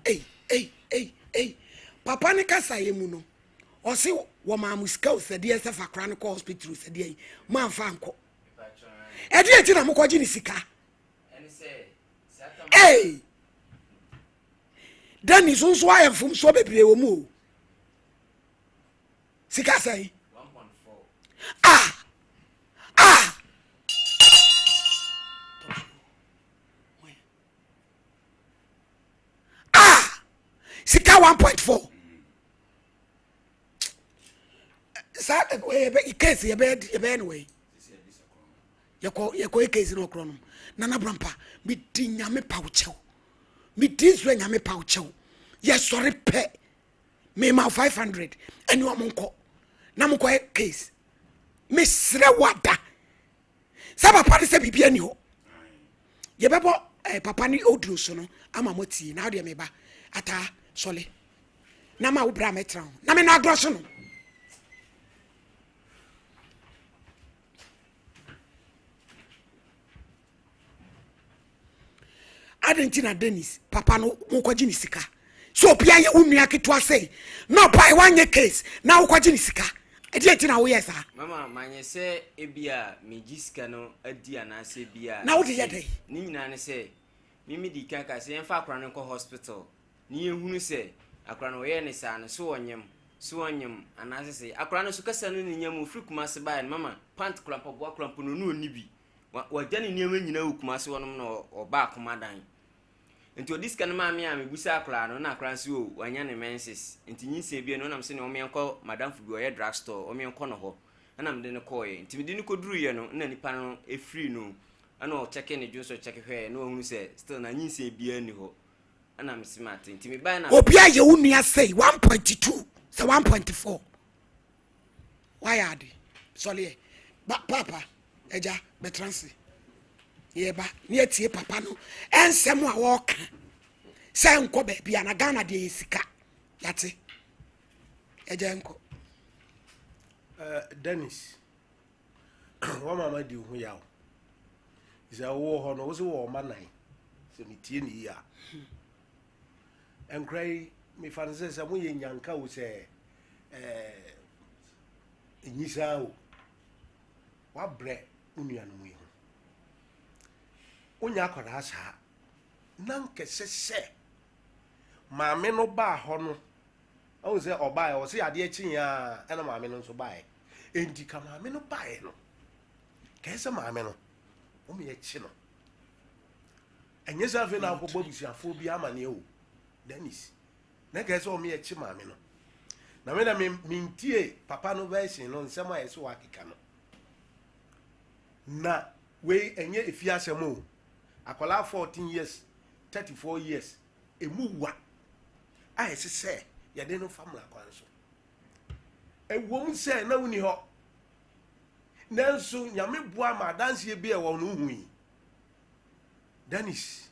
Ei, ei, ei, ei. Papa ne kasaeɛ mu no, ɔse wɔmaa mo sika o sɛdeɛ sɛ fa kora no kɔ hospital o sɛdeɛ yi, moamfa ankɔ. Ɛdeɛ nti na mokɔgye ne sika? Ei! Dennis nso ayɛ mfomsoɔ bebree wɔ mu o. Sika sɛn? Ah! Ah! Ah! Sika 1.4. Saa eh, case yɛbɛyɛ yɛbɛyɛ no wɔ yi. Yɛkɔ yɛkɔ case no ɔkorɔ no. Nana Brampa, medi nyame pa wo kyɛw. Medi Israel nyame pa wo kyɛw. Yɛsɔre pɛ. Mema 500 ɛne ɔmo nkɔ. Na mo kɔ case. Mesrɛ wo ada. Sɛ papa no sɛ biribi ani hɔ. Yɛbɛbɔ eh, papa ne audio so no ama mo atie. Na wodeɛ meba. Ataa sɔle. Na ma wo bra mɛtena ho. Na me na agorɔ so no. Adɛn nti na Dennis papa no mokɔgye ne sika sɛ obi ayɛ wo nua ketewa sei na ɔbae woanyɛ case na wokɔgye ne sika ɛdeɛ nti na woyɛ saa? Mama manyɛ sɛ ebia megye sika no adi anaasɛ ebia Na wode yɛ dɛn? Ne nyinaa ne sɛ me medi kan kaa sɛ yɛmfa akora no nkɔ hospital na yɛnhunu sɛ akora no wɔyɛɛ no saa no so ɔnyem so ɔnyem anaasɛ sɛ akora no so kasa no ne nya mu ofiri Kumase baeɛ no mama pant kora mpaboa kora mpo no ɔno ɔnni bi Wagya ne nneɛma nyinaa wɔ Kumasi hɔnom na ɔba Akomadan. Nti ɔde sika no maa me a mebusa akwadaa no na akwadaa no sɛ o wanya ne menses nti nyinsɛn bi no nam sɛ ne wɔn yɛnkɔ madamfo bi ɔyɛ drug store wɔn yɛnkɔ no hɔ ɛna mede no kɔɔeɛ nti mede no kɔduruiɛ no na nipa no efiri no ɛna ɔkyɛke ne dwonsɔ kyɛke hwɛɛ na wahunu sɛ still na nyinsɛn biara nni hɔ ɛna mese mate nti mebae na Obi ayɛ wo nua sei 1.2 sɛ 1.4 Wayɛ ade. Sɔleɛ. Ba paapa, agya, bɛtena ase. Yɛba ne yɛtie papa no nsɛm a wɔreka sɛ nkɔ baabi a na Ghana deɛ yɛ sika. Yɛate. Agya nkɔ. Uh, Dennis, wɔn mama di ho yaw. Sɛ wowɔ hɔ no, wo sɛ wɔ ɔma nan. Sɛ metie ne yie a. Nkora yi, mefa no sɛ sɛ moyɛ nyanka o sɛ ɛɛ nyisaa o, wabrɛ wo nuanom yi ho. Wonya akwadaa saa na nkɛsɛ sɛ maame no baa hɔ no, ɔhu sɛ ɔbaeɛ, ɔse adeɛ kyeeɛ a ɛna maame no nso baeɛ. Enti ka maame no baeɛ no, kɛɛ sɛ maame no, wɔn yɛ kye no. Ɛnyɛ sɛ afei na akɔbɔ abusuafoɔ bi amaneɛ o, Dennis. Na kɛɛ sɛ wɔn yɛ kye maame no. Na me na me mentie papa no version no nsɛm a yɛsɛ wakeka no. Na wei ɛnyɛ efi asɛm o. Akwadaa 14 years, 34 years, emu wa a ɛsɛ sɛ yɛde no fa mmara kwan so. Ɛwom sɛ na wonni hɔ, nanso Nyame boa ma adanseɛ bi a ɛwɔ no hui. Dennis,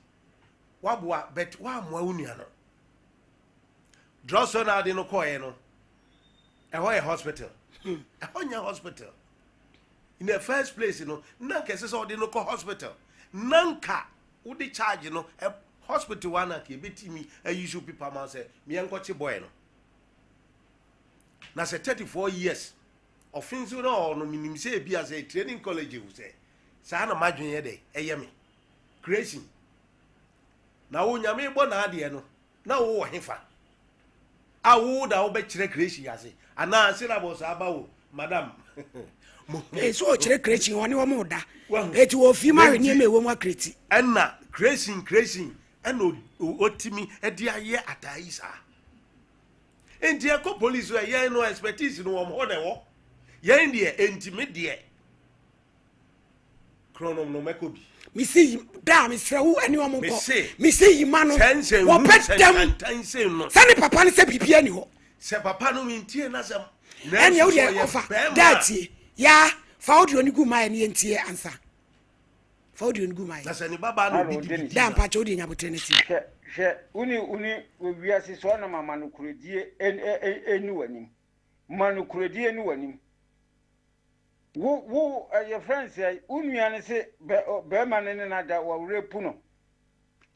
waboa but woammoa wo nua no. Drugstore na ade no kɔɔɛ no, ɛhɔ yɛ hospital. Hmm. Ɛhɔ nyɛ hospital. In the first place no, na nka ɛsɛ sɛ ɔde no kɔ hospital. Na nka wode charge no hospital wa na nka ebetumi ayi so pipa ma sɛ meɛnkɔkye boy no. Na sɛ 34 years ɔfe nso na ɔno menim sɛ ebi a sɛ training college sɛ saa na madwene yɛ dɛ ɛyɛ me creation na wo nyame bɔ n'adeɛ no na wo wɔ hefa a wo da wobɛkyerɛ creation ase anaa syllabus aba wo madam ee so ɔkyerɛ creation ɔne wɔn da eti wɔ fi mu ahwɛ nneɛma ɛwɔ mu akreti ɛna creation creation ɛna ɔtumi ɛde ayɛ ataa yi saa nti ɛkɔ police yɛn no expertise no wɔn hɔ na ɛwɔ yɛn deɛ ntumi deɛ Kronom no mɛkɔ bi. Mesi yi daa mesrɛ wo ɛne ɔmo nkɔ. Mesi yi ma no wɔpɛ dɛm sɛ ne papa no sɛ biribi ani hɔ. Sɛ papa no mentie n'asɛm. Ɛneɛ wo deɛ ɔfa daa tie yaa fa audio no gu ma yɛ ne yɛntie ansa. Fa audio no gu ma yɛ. Na sɛ ne babaa na obi di bi Daa mpakyɛ wo deɛ nyabotere no tie. Hwɛ hwɛ wone wone wɔ wiase so ɔnam ama nokorɛdie ɛni w'anim ma nokorɛdie ni w'anim. Wo, wo, ɛ, yɛfrɛ no sɛn, wo nua no se bɛ, ɔ, barima no ne no ada, wɔrepu no.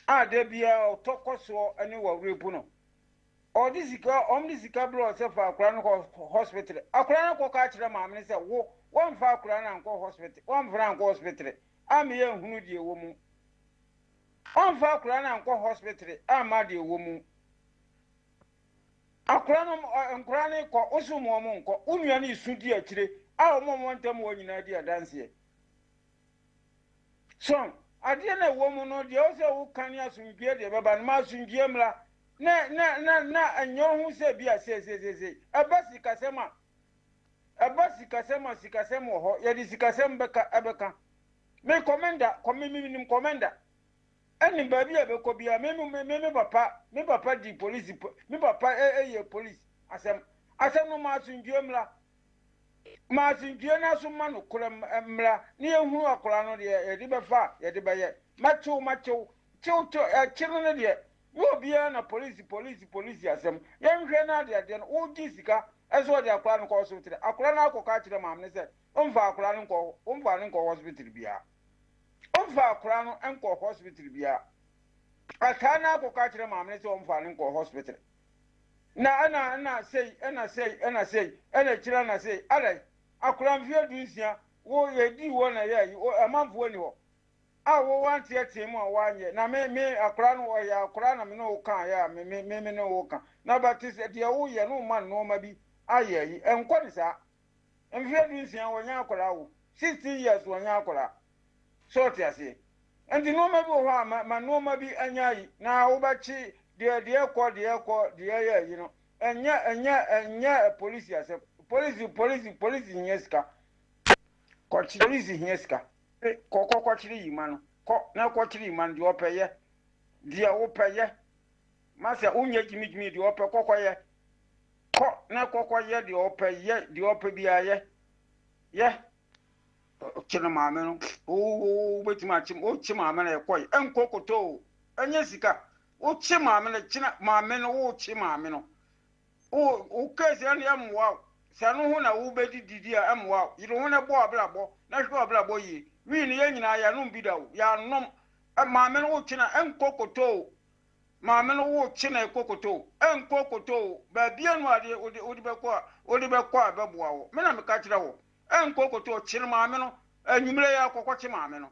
A da biara ɔtɔ kɔ soɔ ne wɔrepu no. Ɔde sika, wɔn de sika brɛ wo sɛ fa akwadaa no kɔ hospital. Akwadaa no kɔka akyerɛ maame no sɛ wo, wɔmfa akwadaa no ankɔ hospital, wɔmfa no ankɔ hospital, amma yɛnhunu deɛ ɛwɔ mu. Wɔmfa akwadaa no ankɔ hospital amma deɛ ɛwɔ mu. Akora no nkora no kɔ, wo so ma wɔn nkɔ. Wo nua no resu di akyire a wɔn a wɔwɔ ntam hɔ nyinaa di adanseɛ. So adeɛ no a ɛwɔ mu no, deɛ ɛwɔ sɛ woka ne asomdwoeɛ deɛ ɛbɛba no, ma asomdwoeɛ mmra, na na na na ɛnyɛ wo ho sɛ bi a seeseeseesei. Ɛba sikasɛm a, ɛba sikasɛm a, sikasɛm wɔ hɔ, yɛde sikasɛm bɛka ɛbɛka. Me kɔmɛnda, kɔ me menim kɔmɛnda. Ɛne baabi a ɛbɛkɔ biara, me me me me papa, me papa di polisi, me papa ɛyɛ polisi asɛm. Asɛm no ma asomdwoeɛ mmra. Ma asomdwoeɛ no aso ma nokorɛ mmra na yɛnhunu akwadaa no deɛ yɛde bɛfa a yɛde bɛyɛ. Mɛkyew mɛkyew kyew kyew ɛkye no no deɛ nyɛ obiara na polisi polisi polisi asɛm. Yɛnhwɛ na adeɛ adeɛ no wogye sika ɛsɛ ɔde akwadaa no kɔ hospital. Akwadaa no akɔka akyerɛ maame no sɛ ɔmfa akwadaa no nkɔ ɔmfa no nkɔ hospital biara. Ɔmfa akwadaa no nkɔ hospital biara. Ataa no akɔka akyerɛ maame no sɛ ɔmfa no nkɔ hospital. Na ɛna ɛna sei ɛna sei ɛna sei ɛna akyire ɛna sei adɛn akora mfeɛ 16 wo yɛdii wɔ na ɛyɛ ayi amanfoɔ ni hɔ a wo wanteɛteɛ mu a woanyɛ na me me akora no ɔyɛ akora na me ne wo ka yɛ a me me me me ne wo ka na bɛte sɛ deɛ woyɛ no ma nnoɔma bi ayɛ ayi ɛnkɔ ne saa mfeɛ 16 wɔnyɛ akora wo 16 years wɔnyɛ akora So ɔte aseɛ? Nti nnoɔma bi wɔ hɔ a ma ma nnoɔma bi nyɛ ayi na wobɛkye deɛ deɛ ɛkɔ deɛ ɛkɔ deɛ ɛyɛ ayi no ɛnyɛ ɛnyɛ ɛnyɛ polisi asɛm polisi polisi polisi hia sika kɔkye polisi hia sika kɔ kɔ kɔkyere yima no kɔ na kɔkyere yima no deɛ ɔpɛ yɛ deɛ wopɛ yɛ masɛ wonyɛ gyimigyimi deɛ ɔpɛ kɔkɔ yɛ kɔ na kɔkɔ yɛ deɛ ɔpɛ yɛ deɛ ɔpɛ biara yɛ yɛ. Kye no maame no wobɛtumi akye wokye maame no ɛkɔe ɛnkɔ kotɔ o ɛnyɛ sika wokye maame no kyena maame no wokye maame no wo wo case ɛne ɛmmoa wo sɛ no ho na wobɛdi didi a ɛmmoa wo yere ho na bɔ abrabɔ na hwɛ abrabɔ yie wii no yɛn nyinaa yɛanom bi da o yɛanom maame no wokye no ɛnkɔ kotɔ o maame no wokye na ɛkɔ kotɔ o ɛnkɔ kotɔ o baabi anu adeɛ wode wode bɛkɔ a wode bɛkɔ a ɛbɛboa wo me na meka kyerɛ wo Ɛnkɔ koto kyere maame no anwummerɛ yi ara kɔkɔ kye maame no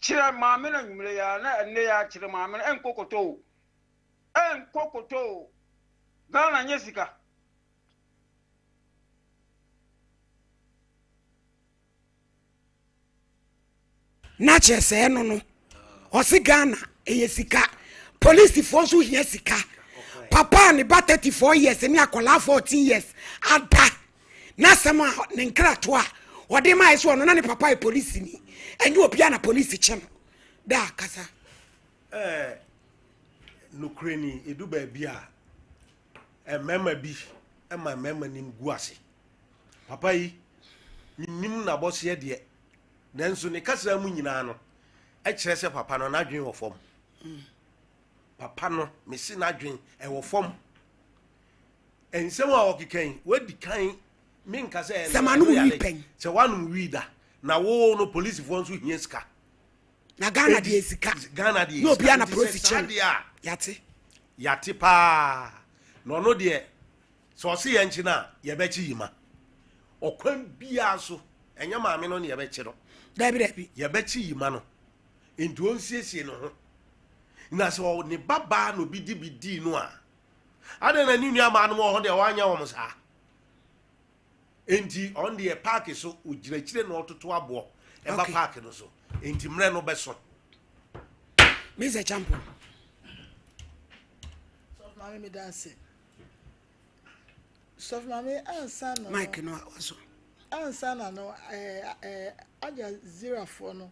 kyerɛ maame no anwummerɛ yi ara na ɛnnɛ yi ara kyere maame no ɛnkɔ koto o ɛnkɔ koto o Ghana nyɛ sika. Na kyerɛ sɛ ɛno no ɔse Ghana ɛyɛ sika polisifoɔ nso hia sika papa a ne ba 34 years ne akwadaa 14 years ada n'asɛm a ne nkrato a ɔde maa ɛsɛ ɔno na ne papa yɛ polisini ɛnyɛ obiara na polisi kye no da kasa. Ɛɛ nokorɛ ni edu baabi a mmarima bi ma mmarima nim gu ase papa yi menim n'abɔseɛ deɛ Nanso ne kasa mu nyinaa no, ɛkyerɛ sɛ papa no n'adwene wɔ fam. Papa no, mese n'adwene ɛwɔ fam. Nsɛm a ɔkeka yi, wadi kan menka sɛ sɛ manom wii pɛn. Sɛ wanom wii da, na wo no polisifoɔ nso hia sika. Na Ghana deɛ sika. Ghana deɛ sika. Na obiara na polisi kyɛn. Yate. Yate paa. Na ɔno deɛ Sɛ ɔse yɛnkye no a, yɛbɛkye Yima. Ɔkwan biara so, ɛnyɛ maame no na yɛbɛkye no. Dabi dabi. Yɛbɛkye Yima no. Nti ɔnsiesie ne ho. Na sɛ ne ba baa na obi di bi dii no a, adɛn na ne nua maa no wɔ hɔ deɛ wanyɛ wɔn saa? Nti ɔn deɛ paaki so, ogyina akyire na ɔtoto aboɔ ɛba okay. paaki no so. Nti mmerɛ no bɛso. Mr. Champion. Sɔfo maame mi da ase. Sɔfo maame ansa na. Mic no aso. Ansa na no ɛɛ ɛɛ Al Jazeera-foɔ no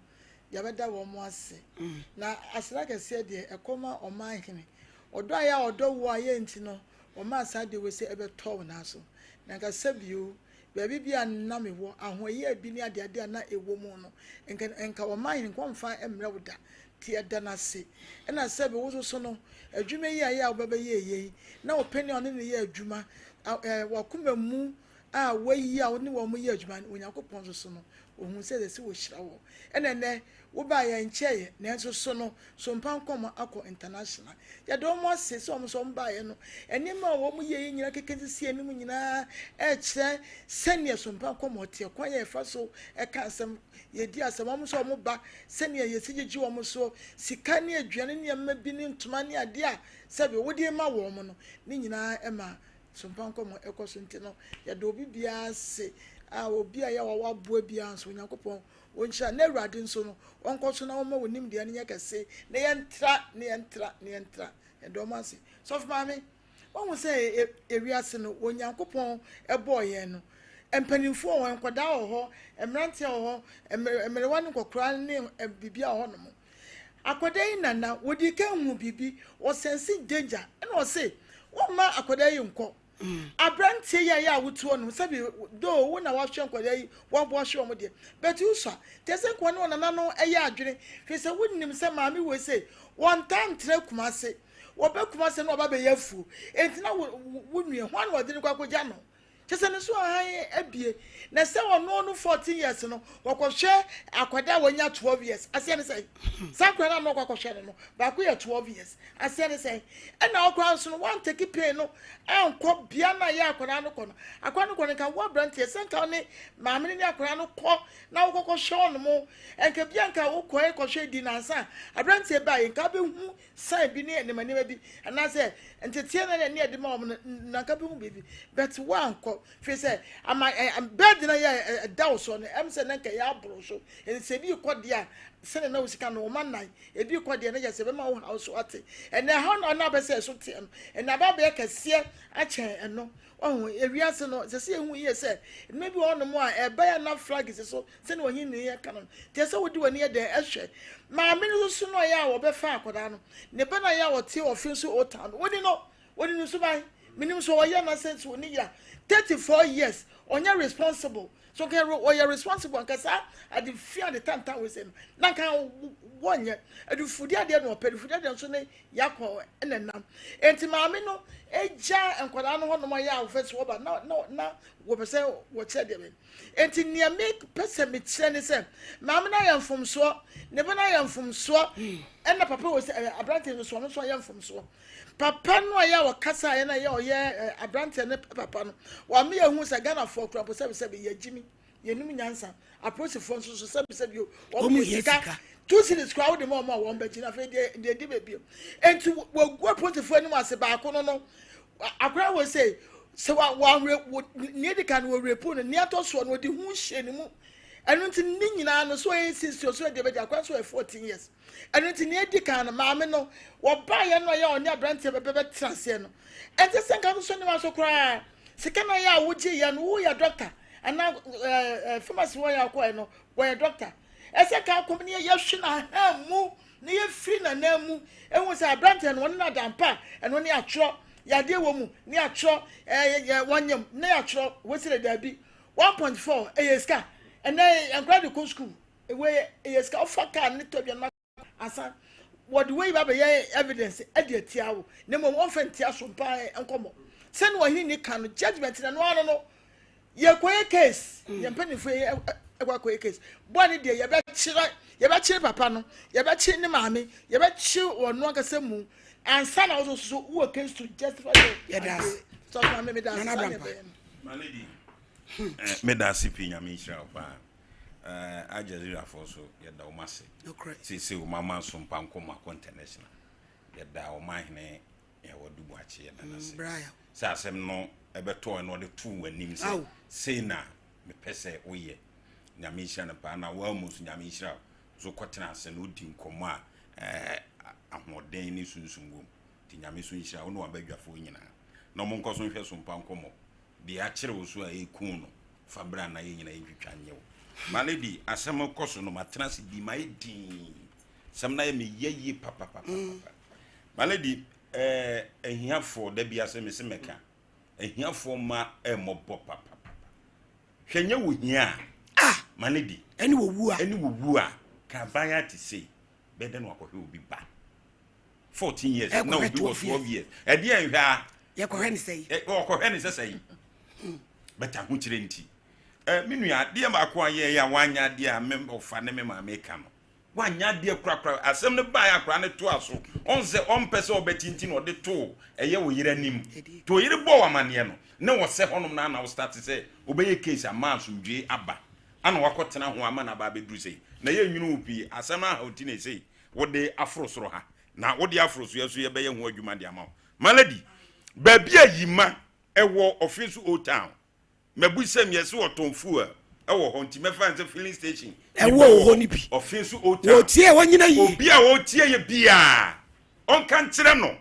yɛbɛda wɔn ase. Mm. Na aseda kɛseɛ deɛ ɛkɔ ma ɔman hene. Ɔdɔ a yɛ a ɔdɔ wo a yɛ nti no ɔmaa saa deɛ wei sɛ ɛbɛtɔ wo nan so. Na nka sɛbio baabi bi a na mewɔ ahoɔyɛ bi ne adeade a na ɛwɔ mu no nka nka ɔman hene nka ɔmfa mmerɛ wo da. Nti yɛda no ase. Ɛna sɛbe wo nso so no, adwuma yi a ɛyɛ a wobɛbɛyɛeɛ yi, na wo panin a ɔne no yɛ adwuma, w'akoma mu a woayi a wo ne wɔn yɛ adwuma no, Onyankopɔn nso so no, ɔhuu sɛ ɛsɛ sɛ wɔhyira wɔ. Ɛna ɛnnɛ, wobaeɛ ɛnkyɛeɛ, nanso so no, Sompa Nkɔmmɔ akɔ international. Yɛda wɔn ase sɛ wɔn nso wɔbaeɛ no, nneɛma a wɔn yɛeɛ nyinaa keka sisi anim nyinaa ɛrekyerɛ sɛdeɛ Sompa Nkɔmmɔ teɛ, kwan a yɛfa so ɛka asɛm, yɛdi asɛm, wɔn nso wɔn ba sɛnea yɛsi gyegye wɔn soɔ, sika ne aduane ne nneɛma bi ne ntoma ne adeɛ a sɛbe wode rema wɔn no, ne nyinaa ma Sompa nkɔmmɔ ɛkɔ so nti no, yɛda obi biara ase a obi a yɛ a waboa biara nso Onyankopɔn ɔnhyira na Awurade nso no ɔnkɔ so na ɔmma wo nimdeɛ no nyɛ kɛse na yɛntra na yɛntra na yɛntra. Yɛda ɔmo ase. Sɔfo maame, wahu sɛ ewiase no Onyankopɔn ɛbɔɔ yɛn no, mpanimfoɔ wɔ hɔ, nkwadaa wɔ hɔ, mmeranteɛ wɔ hɔ, mmerewa ne nkɔkoraa ne biribiara wɔ hɔnom. Akwadaa yi nana, wɔdii kan huu biribi, ɔsɛnse danger, ɛna ɔse, wɔmma akwadaa yi nkɔ. Aberanteɛ yi a yɛ a wotu ɔnom, sɛbi though wo na wahwɛ nkwadaa yi, waboa hwɛ wɔn deɛ, but wosua, te sɛ nkoa ne ɔnana no ɛyɛ adwene, hwɛ sɛ wonim sɛ maame wei sei, wɔntaa ntena Kumase, wɔbɛ Kumase na wɔba bɛyɛ afuo, enti na wo nua, hwan na ɔde no kɔ akɔgya no? Kyerɛ sɛ ne so ahan abie. Na sɛ ɔno no 14 years no, wɔkɔhwɛ akwadaa a wanya 12 years. Aseɛ ne sɛn? Saa akwadaa no a na ɔkɔ akɔhwɛ no no, baako yɛ 12 years. Aseɛ ne sɛn? Ɛna ɔkora nso no, wantake pain no ankɔ bea no a ɛyɛ akwadaa no kɔ no. Akwadaa no kɔ no, nka wo aberanteɛ, sɛ nka wo ne maame no ne akwadaa no kɔ na wokɔkɔhwɛ ɔnom, nka bia nka wokɔɛ kɔhwɛ di nansa a, aberanteɛ baeɛ, nka wobɛhu sign bi ne nneɛma nneɛma bi anaasɛ nteteɛ na ne ɛde ma wɔn no nanka bi ho biribi but wankɔ firi sɛ ama ɛ bɛɛdi na yɛ ɛda wo so no ɛm sɛ na nka yɛ aboro so ɛnti sɛ ebi kɔ deɛ a sɛnɛ na wo sika no wɔn anan ebi kɔ deɛ na yɛ sɛ bɛma wo haw so ate ɛnna ɛhaw na ɔna abɛsɛ ɛso teɛ no ɛnna aba abɛyɛ kɛseɛ akyɛn ɛno ɔho ewiase no sɛ sɛ ehu yie sɛ mmerɛ bi wɔ hɔnom a ɛbɛyɛ na flag si so sɛnea ɔhene no yɛ ka no no, kyerɛ sɛ wode w'ani yɛ dɛn hwɛ. Maame no nso so no ɔyɛ a wɔbɛfa akwadaa no, ne ba no ayɛ a ɔte ɔfe nso ɔtan no, woni no, woni no suban, menim sɛ ɔyɛ na sɛ sɛ ɔni yɛ 34 years, ɔnyɛ responsible, so nka ɔyɛ responsible anka saa ade fi ade tantan wei sɛ no, na nka wɔnyɛ, adufudi adeɛ na ɔpɛ, adufudi adeɛ nso ne yakɔ ɛna nam, enti maame no egya nkwadaa no hɔ nom ɔyɛ a wɔfɛ so wɔba na na na wɔpɛ sɛ wɔkyerɛ deɛ bɛn. Enti nea mepɛ sɛ mekyerɛ ne sɛ, maame no ayɛ mfomsoɔ, ne ba no ayɛ mfomsoɔ, ɛna papa wɔ sɛ ɛɛ aberanteɛ no so ɔno nso ayɛ mfomsoɔ. Papa no a yɛ a ɔkasa yɛ na yɛ ɔyɛ aberanteɛ ne papa no, wame yɛ hu sɛ Ghanafoɔ kura mpo sɛbisɛbi yɛ gyimi, yɛnum nyansa. Apolisifoɔ nso so sɛbisɛbi o, wɔn yɛ sika. 2 cedis koraa wode ma wɔn a wɔn bɛgye na afei deɛ deɛ di baabi. Enti wɔgu apolisifoɔ anim ase baako no no, akora wɔ sɛ sɛ wa wa wɔ nea edi kan no wɔ rape no nea ɛtɔ soɔ no wɔde ho hyɛ ne mu ɛno nti ne nyinaa no so ɔyɛ sisi ɔso ɛdeɛ bɛgye akora so ɔyɛ 14 years. Ɛno nti nea edi kan no maame no wɔbaa yɛn no ɔyɛ ɔne aberanteɛ bɛbɛ bɛtena aseɛ no ɛnti sɛ nka nso ne wa so koraa sika na yɛ a wogye yɛ no woyɛ doctor anaa pharmacy wɔyɛ akɔɛ no wɔyɛ doctor ɛsɛ ka akɔm ne yɛhwe n'ahan mu na yɛfiri n'anan mu ehu sɛ aberanteɛ no wɔne no adampa ɛno ne atwerɛ yadeɛ wɔ mu ne atwerɛ ɛɛ wɔnyam ne atwerɛ wɔsi daabi 1.4 ɛyɛ sika. Ɛnɛ nkora de kɔ sukuu ɛwɔ ɛyɛ sika ɔfa kaa ne tɔ aduane asa wɔde wei ba bɛyɛ evidence ɛde atia wo na mmom wɔmfa ntia so mpa nkɔmmɔ sɛne ɔhene ni ka no judgement na no ano no yɛkɔyɛ case yɛn mpanimfoɔ yɛ ɛkɔ akɔyɛ case bɔɔ ne deɛ yɛbɛkyerɛ yɛbɛkyerɛ papa no, yɛbɛkyerɛ ne maame, yɛbɛkyerɛ wɔn no ankasa mu ansa na wɔso so wɔ case to justify your Yɛda ase. Sɔfo maame, meda ase. Nana saa na Brampa. ɛbɛyɛ no. My lady, meda ase pii. Nyame nhyira wo paa. Al Jazeerafoɔ so yɛda wɔn ase. Nokorɛ. Seesei wɔn ama so mpa nkɔmmɔ akɔ international. Yɛda wɔn ahene yɛwɔ Dubuakye, yɛda no ase Brian. sɛ asɛm no ɛbɛtɔɔ no ɔde too w'anim Aw. sɛ sei na mepɛ sɛ woyɛ. Nyame nhyira no paa na woamu so. Nyame nhyira wo so kɔtena ase na wodi nkɔmmɔ a ahoɔden ne sunsum wɔ mu nti Nyame so nhyira wo ne wabadwafoɔ nyinaa na ɔmo nkɔ so nhwɛ so mpa nkɔmmɔ deɛ akyerɛ wo so a ɛku no fa berɛ a na yɛ nyina yɛntwitwa nyɛ wo. My lady, asɛm kɔ so no matena ase di mayɛ dinn sɛm na yɛ meyɛ yie papapapapa. My lady, ahiafoɔ da bi ase mese mɛka ahiafoɔ ma ɛmmɔbɔ papapapa. Hwɛ, nyɛ wo hia a Ah, ma ne di ɛne wɔwu a. Ɛne wɔwu a ka aban te sei bɛdɛ no akɔhwɛ obi ba 14 years na Ɛkɔhwɛ obi wɔ 12 12 years ɛdeɛ nhwɛ a Yɛkɔhwɛ ne sɛ yi. Ɔkɔhwɛ ne sɛ sɛ yi bɛta ho kyerɛ nti me nua adeɛ baako a yɛyɛ a wanyɛ adeɛ a me ɔfa ne me maame ka no wanyɛ adeɛ korakora. Asɛm no baeɛ akora ne toa so ɔn sɛ ɔmpɛ sɛ ɔbɛtinti na ɔde too ɛyɛ wo yere anim nti ɔyere bɔɔ amanneɛ no ne wɔsɛ hɔnom no ana wo start sɛ wobɛyɛ case ama asomdwee aba ana wakɔtena ho ama no aba abɛduru sei na yɛnwene wo pii. Asɛm no aha nti na ɛsei wode aforo soro ha na wode aforo so yɛ so yɛbɛyɛ ho adwuma de ama wo. My lady, baabi a yima Ɛwɔ Ɔfeso Old Town. Mabusam yɛse wɔtɔn fuel ɛwɔ hɔ nti mɛfa no sɛ filling station bi Ɛwɔ bɛwɔ hɔ hɔ. no bi. Ɔfeso Old Town. Wɔtie wɔnyina yie. Obi a ɔretie yɛ biara ɔnka nkyerɛ no.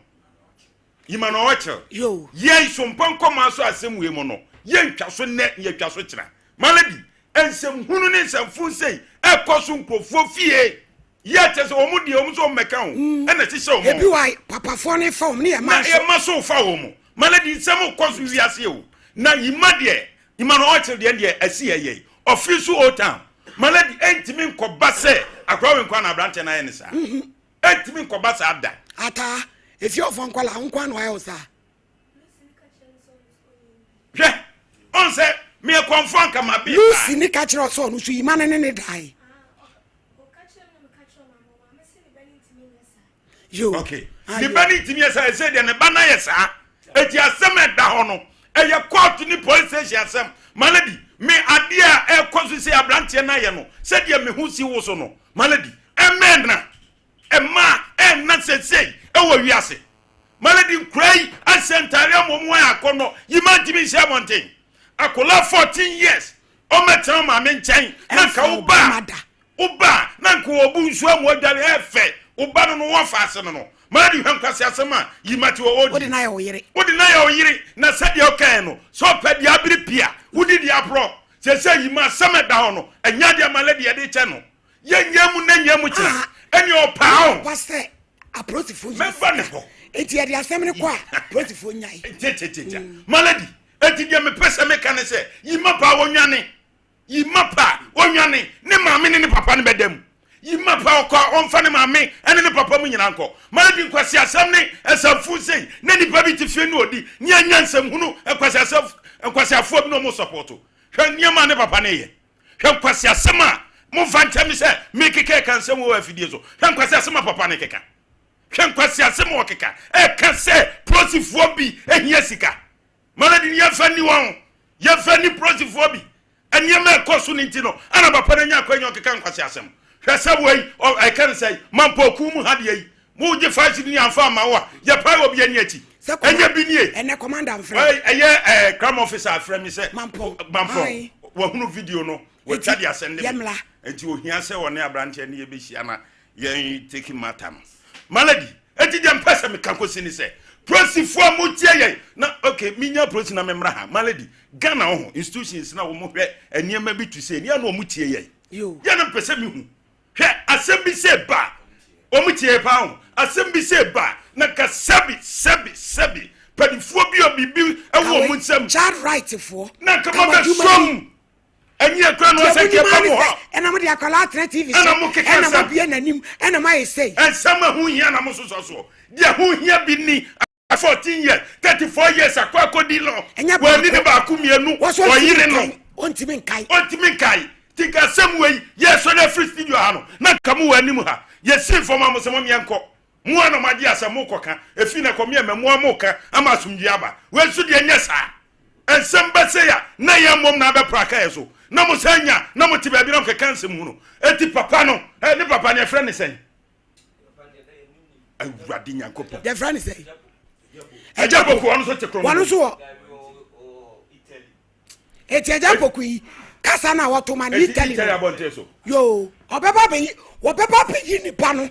Yima na ɔkyerɛ. Yo. Yɛn sompa nkɔmaa so asɛm wei mu no, yɛntwa so nnɛ na yɛtwa so kyena. Malady, nsɛmhunu ne nsɛmfo sei ɛkɔ so nkurɔfoɔ fie. Yɛ kyɛ sɛ wɔn deɛ wɔn nso wɔn mmɛka ho ɛna ɛhyehyɛ wɔn. Ebi wa papafoɔ ne fa wɔn ne yɛ ma Na yɛ ma so fa wɔn. Malady, nsɛm kɔ so wiase o. Na yima deɛ, yima na ɔkyerɛ deɛ deɛ ɛsi yɛ yɛ. Ɔfiri so Old Town. Malady, ɛntumi nkɔba sɛ akora wei nkwa na aberanteɛ no ayɛ ne saa. Ɛntumi nkɔba saa da. Ataa, efi ɔfɔ nkɔla nkwa na ɔyɛ wo saa. Hwɛ, ɔn sɛ meyɛ kɔmfo anka ma bi. Lucy ne ka kyerɛ ɔsɛ ɔno so yima ne ne ne dae. Yo. Okay. Ne ba ne ntumi yɛ saa, ɛsɛ deɛ ne ba no ayɛ saa. Eti asɛm a ɛda hɔ no, ɛyɛ court ne police station asɛm. Malady, me adeɛ a ɛkɔ so sɛ aberanteɛ no ayɛ no, sɛdeɛ me ho si wo so no, Malady, ɛmɛn na. Mmaa ɛnna sesei ɛwɔ wiase. Malady nkura yi ahyɛ ntaare ama wɔn ayɛ akɔnnɔ. Yi ma ntumi nhyɛ abɔnten. Akwadaa 14 years ɔmmɛtena maame nkyɛn na nka wo ba wo ba na nka wɔbu nsuo ama wadware ɛfɛ wo ba no no wɔfa ase no no. Malady hwɛ nkwasi asɛm a yi ma te wɔ ɔdi. Wode na yɛ wo yere. Wode na yɛ wo yere na sɛdeɛ ɔkae no sɛ ɔpɛ deɛ abere pii a wodi deɛ aporɔ. Sɛsɛ yi ma asɛm ɛda hɔ no ɛnyɛ adeɛ Malady yɛde kyɛ no. Yɛnyɛ mu na nyɛ mu kyerɛ Ah, ɛne ɔpaa o. Ba sɛ apolisifoɔ yi Mɛba ne hɔ. Eti yɛde asɛm no kɔ a apolisifoɔ nyae. Kyekyekyekye. Malady, eti deɛ mepɛ sɛ meka ne sɛ, yi ma paa wɔnwane. Yi ma paa wɔnwane. Ne maame ne ne papa no bɛda mu. Yi ma paa ɔkɔ a ɔmfa ne maame ne ne papa mu nyinaa nkɔ. Malady nkwaseasɛm ne ɛsɛmfo sei na nipa bi te fie ne ɔdi ne anya nsɛmhunu nkwaseasɛm nkwaseafoɔ bi na ɔmo sɔpɔto. Hwɛ nneɛma a ne papa no yɛ. Hwɛ nkwaseasɛm a momfa nkyɛ me sɛ mekeka ɛka nsɛm wɔ afidie so. Hwɛ nkwaseasɛm a papa no keka. Hwɛ nkwaseasɛm a ɔkeka. Ɛka sɛ polisifoɔ bi hia sika. Malady no yɛmfa nni wɔn. Yɛmfa nni polisifoɔ bi. Nneɛma ɛkɔ so no nti no, ana papa no anya akwanya ɔkeka nkwaseasɛm. Hwɛ sɛ wei, ɛka no sɛ mampɔkuo mu ha deɛ yi, mogye faasi no amfa amma wo a, yɛpae obi ani akyi. Ɛnyɛ bi nie. Ɛnɛ commander mfrɛ. Ɛyɛ ɛɛ crime officer afrɛ mi sɛ. Mampɔn. Mampɔn. Wahunu video no. Watwa de asɛnde mi. Yɛmla. Nti ohia sɛ ɔne aberanteɛ ne yɛbɛhyia na yɛn take matter no. Malady, eti deɛ mpɛ sɛ meka kɔsi ne sɛ, polisifoɔ a motie yɛn na okay menya polisi na memmra ha. Malady, Ghana wɔ ho institutions na wɔn hwɛ nneɛma bi to sɛ nea na wɔn tie yɛn. Yɛn na mpɛ sɛ mehu. Hwɛ asɛm bi sɛ ba wɔn tie paa ho asɛm bi sɛ ba na nka sɛbi sɛbi sɛbi panifoɔ bi a biribi ɛwɔ wɔn nsam. Child right foɔ. Na nka mo bɛ som ɛnyɛ ekura na ɔsɛ kɛ ba mo hɔ. Ɛna mo de akwadaa atena TV so. Ɛna mo keka nsɛm. Ɛna mo abie n'anim ɛna mo ayɛ sɛyi. Nsɛm ɛho hia na mo sosɔ soɔ deɛ ho hia bi ni. 14 years 34 years akɔ akɔdi no wɔani ne baako mmienu ɔyere no ɔntumi nkae ɔntumi nkae nti nka asɛm wei yɛsɔre afiri studio ha no na nka mo wɔ anim ha yɛsii fam a mo sɛ mo meɛnkɔ mo a na mo agye asɛm mo kɔka ɛfii na kɔ meɛmɛ mo a mo ka ama asomdwie aba wei nso deɛ nyɛ saa nsɛm bɛsɛ ya na yɛn mmom na abɛpra ka yɛ so na mo san nya na mo te baabi na mo keka nsɛm hunu eti papa no ne papa no yɛfrɛ ne sɛn Awurade Nyankopɔn. Yɛfrɛ ne sɛ. Agya Poku ɔno nso te korɔ. Wɔn nso wɔ. Eti Agya Poku yi kasa na wɔto ma no Italy. Italy abɔnten so. Yoo ɔbɛba bɛyi wɔbɛba bɛyi nipa no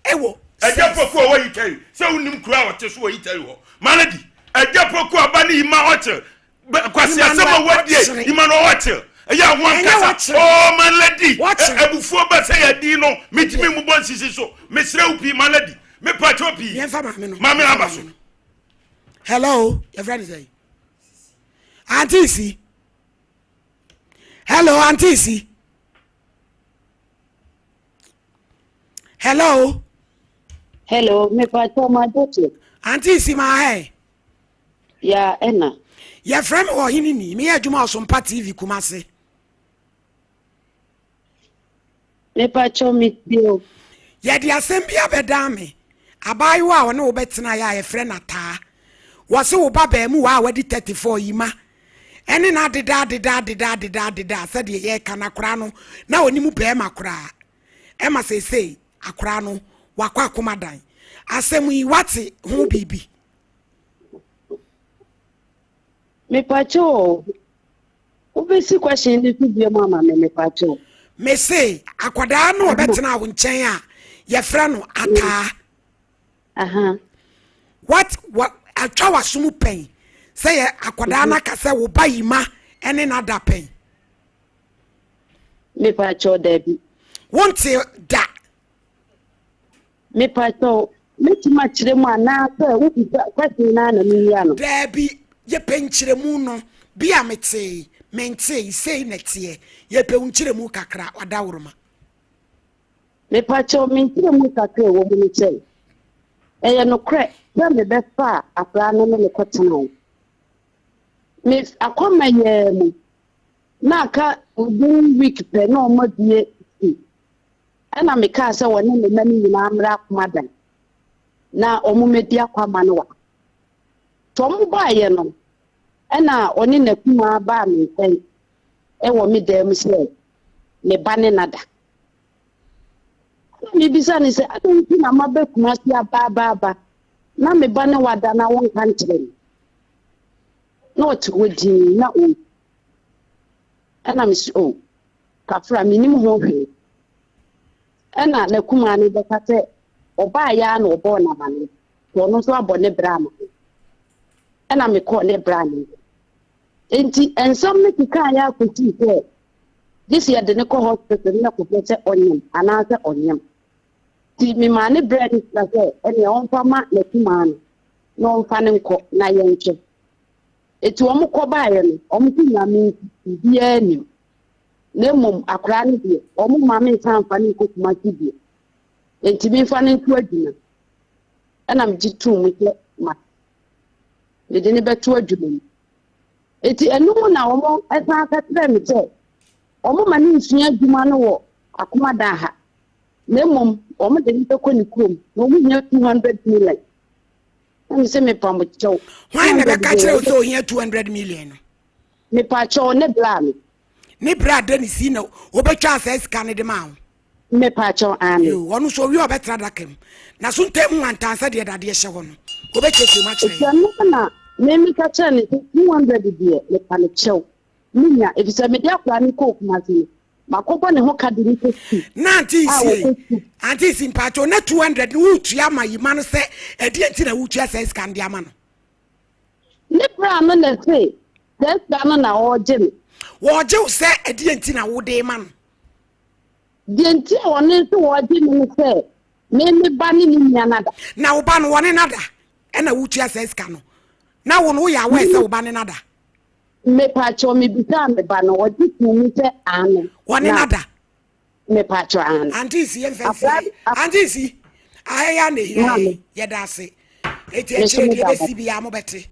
ɛwɔ. Agya Poku a ɔwɔ Italy sɛ wonim kuro a ɔte so wɔ Italy hɔ. Malady Agya Poku aba ne yima ɔkyere Kwasi asɛm a wadie Emmanuel Wakyere ɛyɛ ho ankasa oh my lady abufuo ba sɛ yɛdi no metumi mu bɔ nsisi so mesrɛ wo pii my lady mepakyɛw pii maame aba so. Hello yɛfrɛ ne sɛ auntie si hello auntie si hello. Hello mepakyɛw ma dɔkye. Auntie si ma hɛ. Ya ɛna. Yɛfrɛ me Ɔhene Ni. Meyɛ adwuma wɔ Sompa TV Kumase. Mepakyɛw me tie o. Yɛde asɛm bi abɛdan me. Abaayewa a ɔne wo bɛtenaeɛ a yɛfrɛ no Ataa. Wɔse wo ba baamuwa a wadi 34 yi ma ɛne no adeda adeda adeda adeda adeda sɛdeɛ yɛreka no akoraa no na ɔnim barima koraa. Ɛma seesei akoraa no wakɔ akomadan. Asɛm yi woate ho biribi? Mepakyɛw o, wobɛsi question no so biom ama me mepakyɛw. Mese akwadaa no ɔbɛtena wo nkyɛn a yɛfrɛ no Ataa. What what atwa w'asom pɛn sɛ yɛ akwadaa no aka sɛ wo ba yima ɛne n'ada pɛn. Mepakyɛw daabi. Wonte da. Mepakyɛw, mɛtumi akyerɛ mu anaasɛ wobisa question no ara na meyi ano? Daabi, yɛpɛ nkyerɛmu no, bi a metee, mentee, sei na ɛteɛ, yɛpɛ wo nkyerɛmu kakra, ɔdaworoma. Mepakyɛw, me nkyerɛmu kakra a ɛwɔ mu ne sɛ, ɛyɛ nokorɛ sɛ mebɛfaa akwadaa no ne no kɔtenae. Me akɔma yɛɛ mu, na aka within week pɛ na wɔabue sukuu. Ɛnna mekaa sɛ wɔne me mma no nyinaa mmra akomadan na wɔmmɛdi akwamma no wɔ ha. Nti wɔbaeɛ no, ɛnna ɔne n'akumaa baa me nkyɛn wɔ me dan mu sɛ me ba ne no ada. Ɛnna mebisa no sɛ, adɛn nti na maba Kumasi aba aba aba na me ba ne wo ada na wonka nkyerɛ me? Na ɔte hɔ dinn na ɔresu. Ɛnna mese, oh, Kafra, mennim ho hwee. Ɛna n'akumaa no bɛka sɛ ɔbaeɛ ara na ɔbɔɔ no amaneɛ, nti ɔno nso abɔ ne bra amaneɛ. Ɛna mekɔɔ ne bra no nkyɛn. Enti nsɛm no kekaeɛ ara kɔsii sɛ gye sɛ yɛde no kɔ hospital na kɔhwɛ sɛ ɔnyem anaasɛ ɔnyem. Nti memaa ne brɛ no sika sɛ ɛneɛ ɔmfa ma n'akumaa no na ɔmfa no nkɔ na yɛnhwɛ. Enti wɔn kɔ baeɛ no, wɔn se Nyame nti biribiara nnim. Na mmom akoraa no deɛ, wɔn mma me nsan mfa no nkɔ Kumasi bio. Enti memfa no nto adwuma. Ɛna megye too mu sɛ ma mede no bɛto adwuma mu. Enti ɛno mu na wɔn san ka kyerɛɛ me sɛ wɔn ma no nsua adwuma no wɔ Akomadan ha. Na mmom wɔn de no bɛkɔ ne kurom na wɔn hia 200 million. Na me se mepa mo kyɛw. Hwan na bɛka kyerɛ wo sɛ ohia 200 million no? Mepa kyɛw ne bra no. Ne bra Dennis yi na obetwa saa sika no de maa wo. Mepa kyɛw aane. Yoo, ɔno nso owie a ɔbɛtra adaka mu. Na so ntam mu wantan sɛ deɛ dadeɛ hyɛ hɔ no, obɛkyerɛkyerɛ mu akyerɛ yɛn. Ɛno na me meka kyerɛ no sɛ 200 deɛ mepa no kyɛw menya efisɛ mede akwadaa no kɔɔ Kumasi no Makɔbɔ ne ho ka de no kɔ sukuu. Na Auntie A Nsie, wɔkɔ sukuu. Auntie Nsie mpakyɛw, na 200 no woretua ama Yima no sɛ ɛdeɛn nti na woretua saa sika no de ama no? Ne bra no na ɛse saa sika no na ɔregye me. Wɔregye wo sɛ ɛdeɛn nti na wode rema no? Deɛ nti a ɔno nso wɔregye me ne sɛ me me ba ne ne nua no ada. Na wo ba no wɔne no ada ɛna woretua saa sika no? Na wo no woyɛ aware sɛ wo ba ne no ada? Mepakyɛw, mibisaa me ba no, ɔgye too mu sɛ aane. Wɔne no ada? Mepakyɛw, aane. Auntie Si, yɛmfa nsi ha yi. Auntie Si, aha yi ara na ehia yɛn. Yɛda ase. Eti akyire deɛ ebesi biara mobɛte.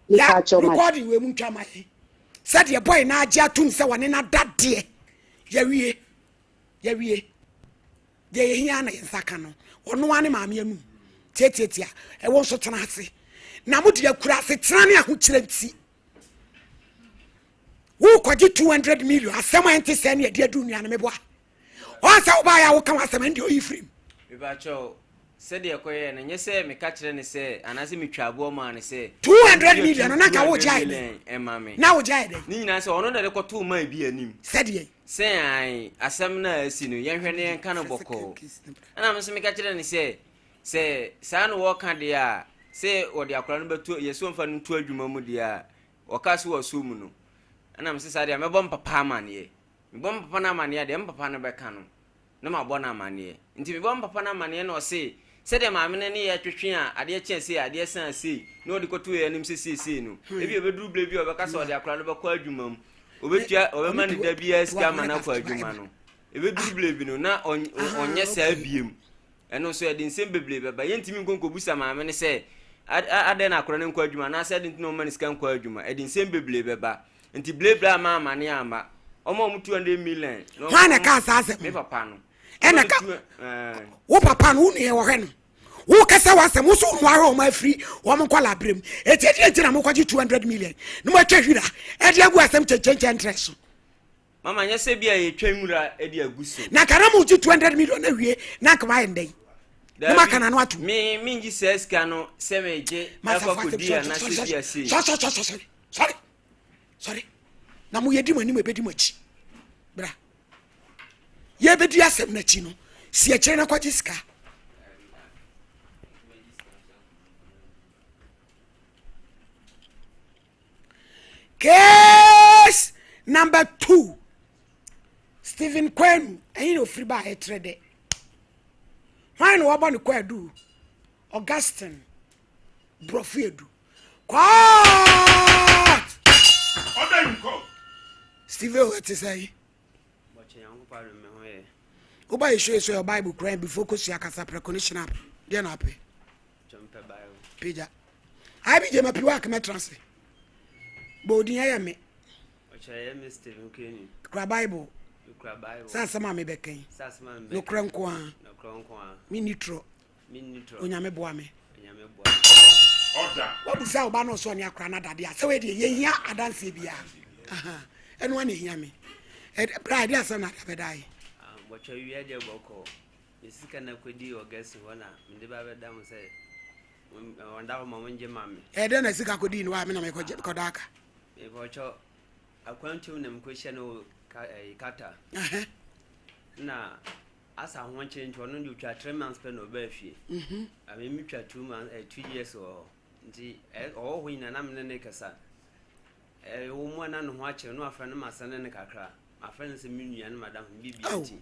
Ya recording wei mu ntwa ma yɛn. Sɛdeɛ boy no agye atum sɛ wɔne no ada deɛ, yɛwie. Yɛwie. Deɛ yɛhia na yɛn nsa ka no, ɔno ara ne maame anum tiatiatia. Ɛwɔ nso tena ase. Na mo de akura asetena ne ahokyerɛ nti. Wokɔgye 200 million asɛm a ɛnte sɛ ne ɛde adu nua no meboa. Ɔn sɛ wobaeɛ a woka w'asɛm ɛnde ɔyi firim. Mepakyɛw, sɛdeɛ ɛkɔyɛɛ no, nyɛ sɛ meka kyerɛ no sɛ, anaasɛ metwaa aboɔ maa no sɛ, 200 ɔntua million no na nka 200 wogye ayɛ dɛn? million mma me. Na wogye ayɛ dɛn? Ne nyinaa sɛ ɔno na ɛde kɔtoo man bi anim. Sɛdeɛ? Sɛ ae, asɛm no a asi no, yɛnhwɛ na yɛnka no bɔkɔɔ. Ɛnna me nso meka kyerɛɛ no sɛ, Sɛ saa na wɔreka deɛ a, sɛ wɔde akwadaa no bɛto, yɛ sɛ wɔmfa no nto adwuma mu deɛ a, wɔkaa sɛ wɔasɔ mu no. Ɛnna mese saa deɛ a, mɛbɔ me papa amanneɛ. Mebɔ me papa no amanneɛ a, deɛ me papa no bɛka no, na mabɔ no amanneɛ. Nti mebɔ me papa no amanneɛ na ɔse, sɛdeɛ maame no ne yɛ twetwe a adeɛ kye a sei, adeɛ sa a sei, na ɔde kɔto yɛn anim sɛ seesei no, ebia ɛbɛduru berɛ bi a ɔbɛka sɛ ɔde akwadaa no bɛkɔ adwuma mu, ɔbɛtua, ɔbɛma no da biara sika ama no akɔ adwuma no. Ɛbɛduru berɛ bi no, na ɔnyɛ saa biem. Ɛno nso, ɛde nsɛm bebree bɛba. Yɛntumi nkɔ nkɔbisa maame no sɛ, adɛn na akwadaa no nkɔ adwuma anaasɛ adɛn nti na ɔmma no sika nkɔ adwuma. Ɛde nsɛm bebree bɛba. Nti berɛ a amane amma. Wɔn a wɔn 200 million. Hwan na ɛkaa saa asɛm no? Me papa no. Ɛna ka wo papa no wo nua wɔhwɛ no. Wo kasa w'asɛm wo so wo ahwɛ wɔn afiri wɔn nkɔla abere mu. Eti ɛdeɛ nti na mokɔgye 200 million na moatwa hwira ɛde agu asɛm kyɛnkyɛnkyɛn ntrɛ so. Mama nyɛ sɛ bi a yɛtwa nwura de agu so. Na nka na mogye 200 million awie na nka moayɛ ndɛn? Na moaka n'ano atom. Me mengye saa sika no sɛ megye akɔ akɔdi anaasɛ bi a sei. Sɔre sɔre sɔre sɔre. Sɔre! Sɔre! Na mo yɛdi mo anim ɛbɛdi mo akyi. Bra. Yɛbɛdi asɛm no akyi no, si akyire na kɔgye sika. Case number 2. Stephen Kwenu, ɛyi na ofiri ba a ɛtrɛ dɛ. Hwan na wɔbɔ ne kwadu? Augustine Borɔfo Edu. Court! Order in court. Stephen o ɛte sɛ yi. Woba yɛ show so yɛ Bible kura before kosua kasa prɛko ne hyɛn up. Deɛ na apɛ. Pagya. Ayi bi gyema piwa akama transe. Bɔ odin ɛyɛ me. Kura Bible. Sɛ asɛm a mebɛka yi. Nokorɛ nko ara. Menni torɔ. Onyame boa me. Wabusa wo ba na ɔsɛ ɔne akora no adade a sɛ wei deɛ yɛhia adanseɛ biara. Ɛno ana ɛhia me. Bra ɛde asɛm na ade abɛda yi. Bɔtwa wia deɛ bɔkɔ. Me sika na kɔdi ɔgɛsi hɔ na mede ba bɛda mo sɛ ɔnda hɔ ma mo ngye ma me. Ɛdɛn na sika kɔdii no hɔ a me na mekɔda aka? Mebɔtwɔ akwantuom na mekɔhyia no wɔ Qatar. Na asa ho nkyɛn nti ɔno de otwa 3 months pɛ na ɔbaa fie. Ame metwa 2 months, 2 years wɔ hɔ. Nti ɔwɔ hɔ nyinaa na me ne ne kasa. Ɛwɔ mu a na ne ho akyerɛ no afrɛ no ma sɛne ne kakra. Mafrɛ no sɛ me nua ne madam bibi nti.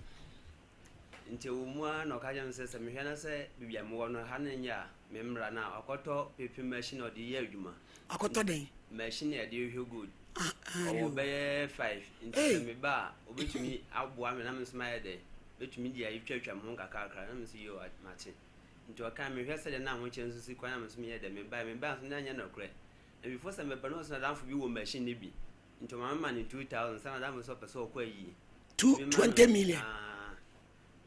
Nti ɛwɔ mu a na ɔka kyerɛ me sɛ mehwɛ na sɛ baabi a mewɔ no ha no nyɛ a memmra na ɔkɔtɔ paper machine a ɔde yɛ adwuma. Akɔtɔ dɛn? Machine a yɛde hwɛ gold. Ɔwɔ bɛyɛ five. Nti sɛ meba a obetumi aboa me na me nso mayɛ dɛ. Betumi de ayɛtwatwa me ho kakrakra na me nso yɛ mate. Nti ɔka mehwɛ sɛdeɛ na ahokyɛ nso si kwan na me nso meyɛ dɛ mebae. Mebae nso na nyɛ nokorɛ. Na before sɛ mebɛba no ɔsɛ nadamfo bi wɔ machine no bi. Nti ɔma mema no 2,000 sɛ nadamfo sɛ ɔpɛ sɛ ɔkɔ ayie. Two 20 million.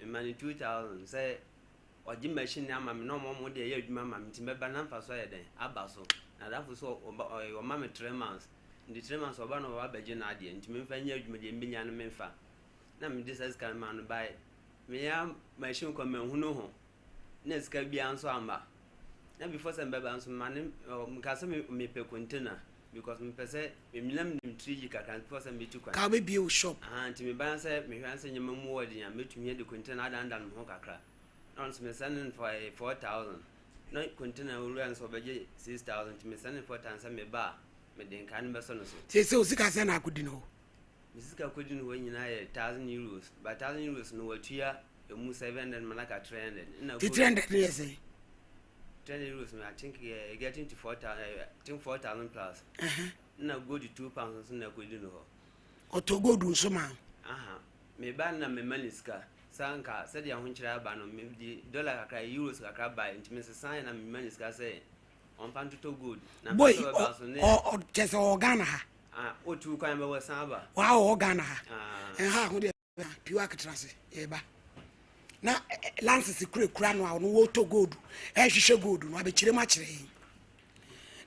Mema no 2,000 sɛ ɔgye machine no ama me na ɔmo de ɛyɛ adwuma ama me nti mɛba na mfa so ayɛ dɛn aba so. Nadamfo sɛ ɔma me 3 months. Nti 3 months ɔba na ɔba abɛgye n'adeɛ nti memfa nyɛ adwuma deɛ mbɛnya no memfa. Na mede saa sika no maa no bae. Meyɛ machine kɔ manhunu ho. Na sika biara nso amba. Na before sɛ mbɛba nso ma ne meka sɛ mepɛ container because mepɛ sɛ memina menim tiri yi kakra before sɛ metu kwan. Ka wobɛbie wo shop. Aha nti meba na sɛ mehwɛ sɛ nneɛma mu wɔ den a mɛtumi de container adandan me ho kakra. Na ɔno nso mesɛne no for 4,000. Na container owura nso ɔbɛgye 6,000 nti mesɛne 4,000 sɛ meba a mede nkaa no bɛsɔ no so. Seesei wo sika sɛ na akɔdi no hɔ? Me sika kɔdi no hɔ nyinaa yɛ €1,000 but €1,000 no watua emu 700 ma naka 300. Nti 300 no yɛ sɛn? €300 no I think getting to 4,000, I think 4,000 plus. Na gold 2 pounds nso na kɔdi no hɔ. Ɔtɔ gold nso ma wo? Aha. Meba no na mema ne sika. Sa nka sɛdeɛ ho nkyerɛ aba no mede dollar kakra euros kakra bae nti mesesa na mema ne sika sɛ ɔmfa ntotɔ gold. Na Boy mpɛ sɛ ɔbɛba so ne kyɛ sɛ ɔwɔ Ghana ha. Ah, otu kwan bɛwɔ san aba. Waa ɔwɔ Ghana ha. Ah. Ɛnha ho deɛ piwa aketera ase yɛba. Na lances kurakura no a ɔno wɔtɔ gold ɛhwehwɛ gold no abɛkyerɛ mu akyerɛ yɛn.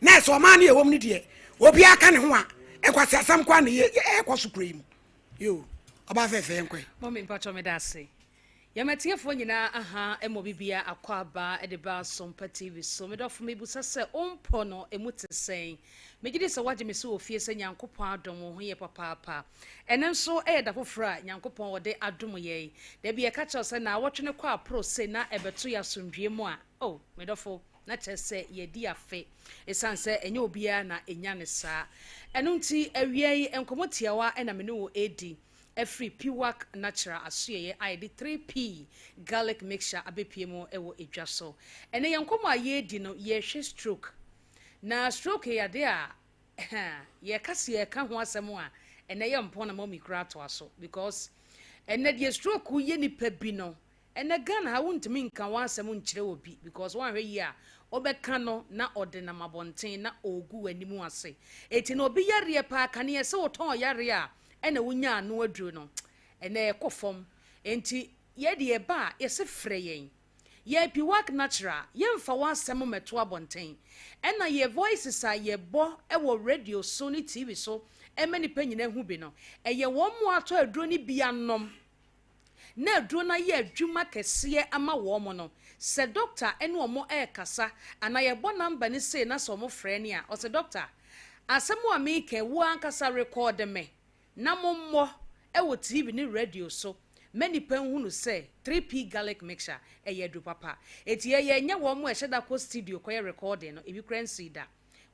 Na ɛsɛ ɔman no yɛwɔ mu no deɛ obiara ka ne ho a nkwasi asɛm kɔ a na ɛkɔ so kura yi mu. Yo, ɔbaa fɛfɛ yɛn kɔɛ. Mɔmi mpatwɔ meda ase. Yɛmatiefoɔ nyinaa aha mmɔ bibia akɔ aba de ba Asompa TV so. Medɔfo mebusa sɛ wompɔ no emu te sɛn? Megye di sɛ woagye me so wɔ fie sɛ Nyankopɔn adom wo ho yɛ papaapa. Ɛno nso yɛ da foforɔ a Nyankopɔn ɔde adom yɛn. Da bi yɛka kyerɛw sɛ naawɔtwe no kɔ aporo se na ɛbɛto yɛ asomdwie mu a, oh, medɔfo, na kyerɛ sɛ yɛdi afe. Ɛsiane sɛ ɛnyɛ obiara na ɛnya ne saa. Ɛno nti awia yi nkɔmmɔ tiawa ɛna me ne wo ɛredi ɛfiri Piwak Natural asoɛyɛ a yɛde 3P garlic mixture abɛpie mu ɛwɔ edwa so. Ɛnɛ yɛn nkɔmmɔ a yɛredi no yɛrehwɛ stroke. Na stroke yɛ adeɛ a yɛka se yɛka ho asɛm a ɛnɛ yɛ mpɔn na mɔmi koraa atoa so because ɛnɛ deɛ stroke yɛ nipa bi no ɛnɛ Ghana ha wontumi nka wɔn asɛm nkyerɛ wɔ bi because wɔanhwɛ yie a ɔbɛka no na ɔde nam abɔnten na ɔregu w'anim ase. Eti na obi yareɛ paa kaneɛ sɛ wɔtɔn yareɛ a ɛna wonya ano aduro no ɛnɛ ɛkɔ fam. Nti yɛde yɛba a yɛsɛ frɛ yɛn yɛ Piwak Natural, yɛmfa wɔn asɛm mmɛto abɔnten. Ɛna yɛ voices a yɛbɔ ɛwɔ radio so ne TV so ɛma nipa nyinaa hu bi no ɛyɛ wɔn mu atɔ aduro no bi anom na aduro no ayɛ adwuma kɛseɛ ama wɔn mo no. Sɛ doctor ɛne wɔn ɛrekasa anaa yɛbɔ number no sei na sɛ wɔn frɛ ne a ɔsɛ doctor. Asɛm a mereka yi, wo ankasa rekɔɔde me na mommɔ wɔ TV ne radio so ma nnipa nhunu sɛ 3P Garlic Mixture yɛ aduru papa. Enti yɛyɛ nyɛ wɔn a ɛhyɛ da kɔ studio kɔyɛ recording no, ebi koraa nsii da.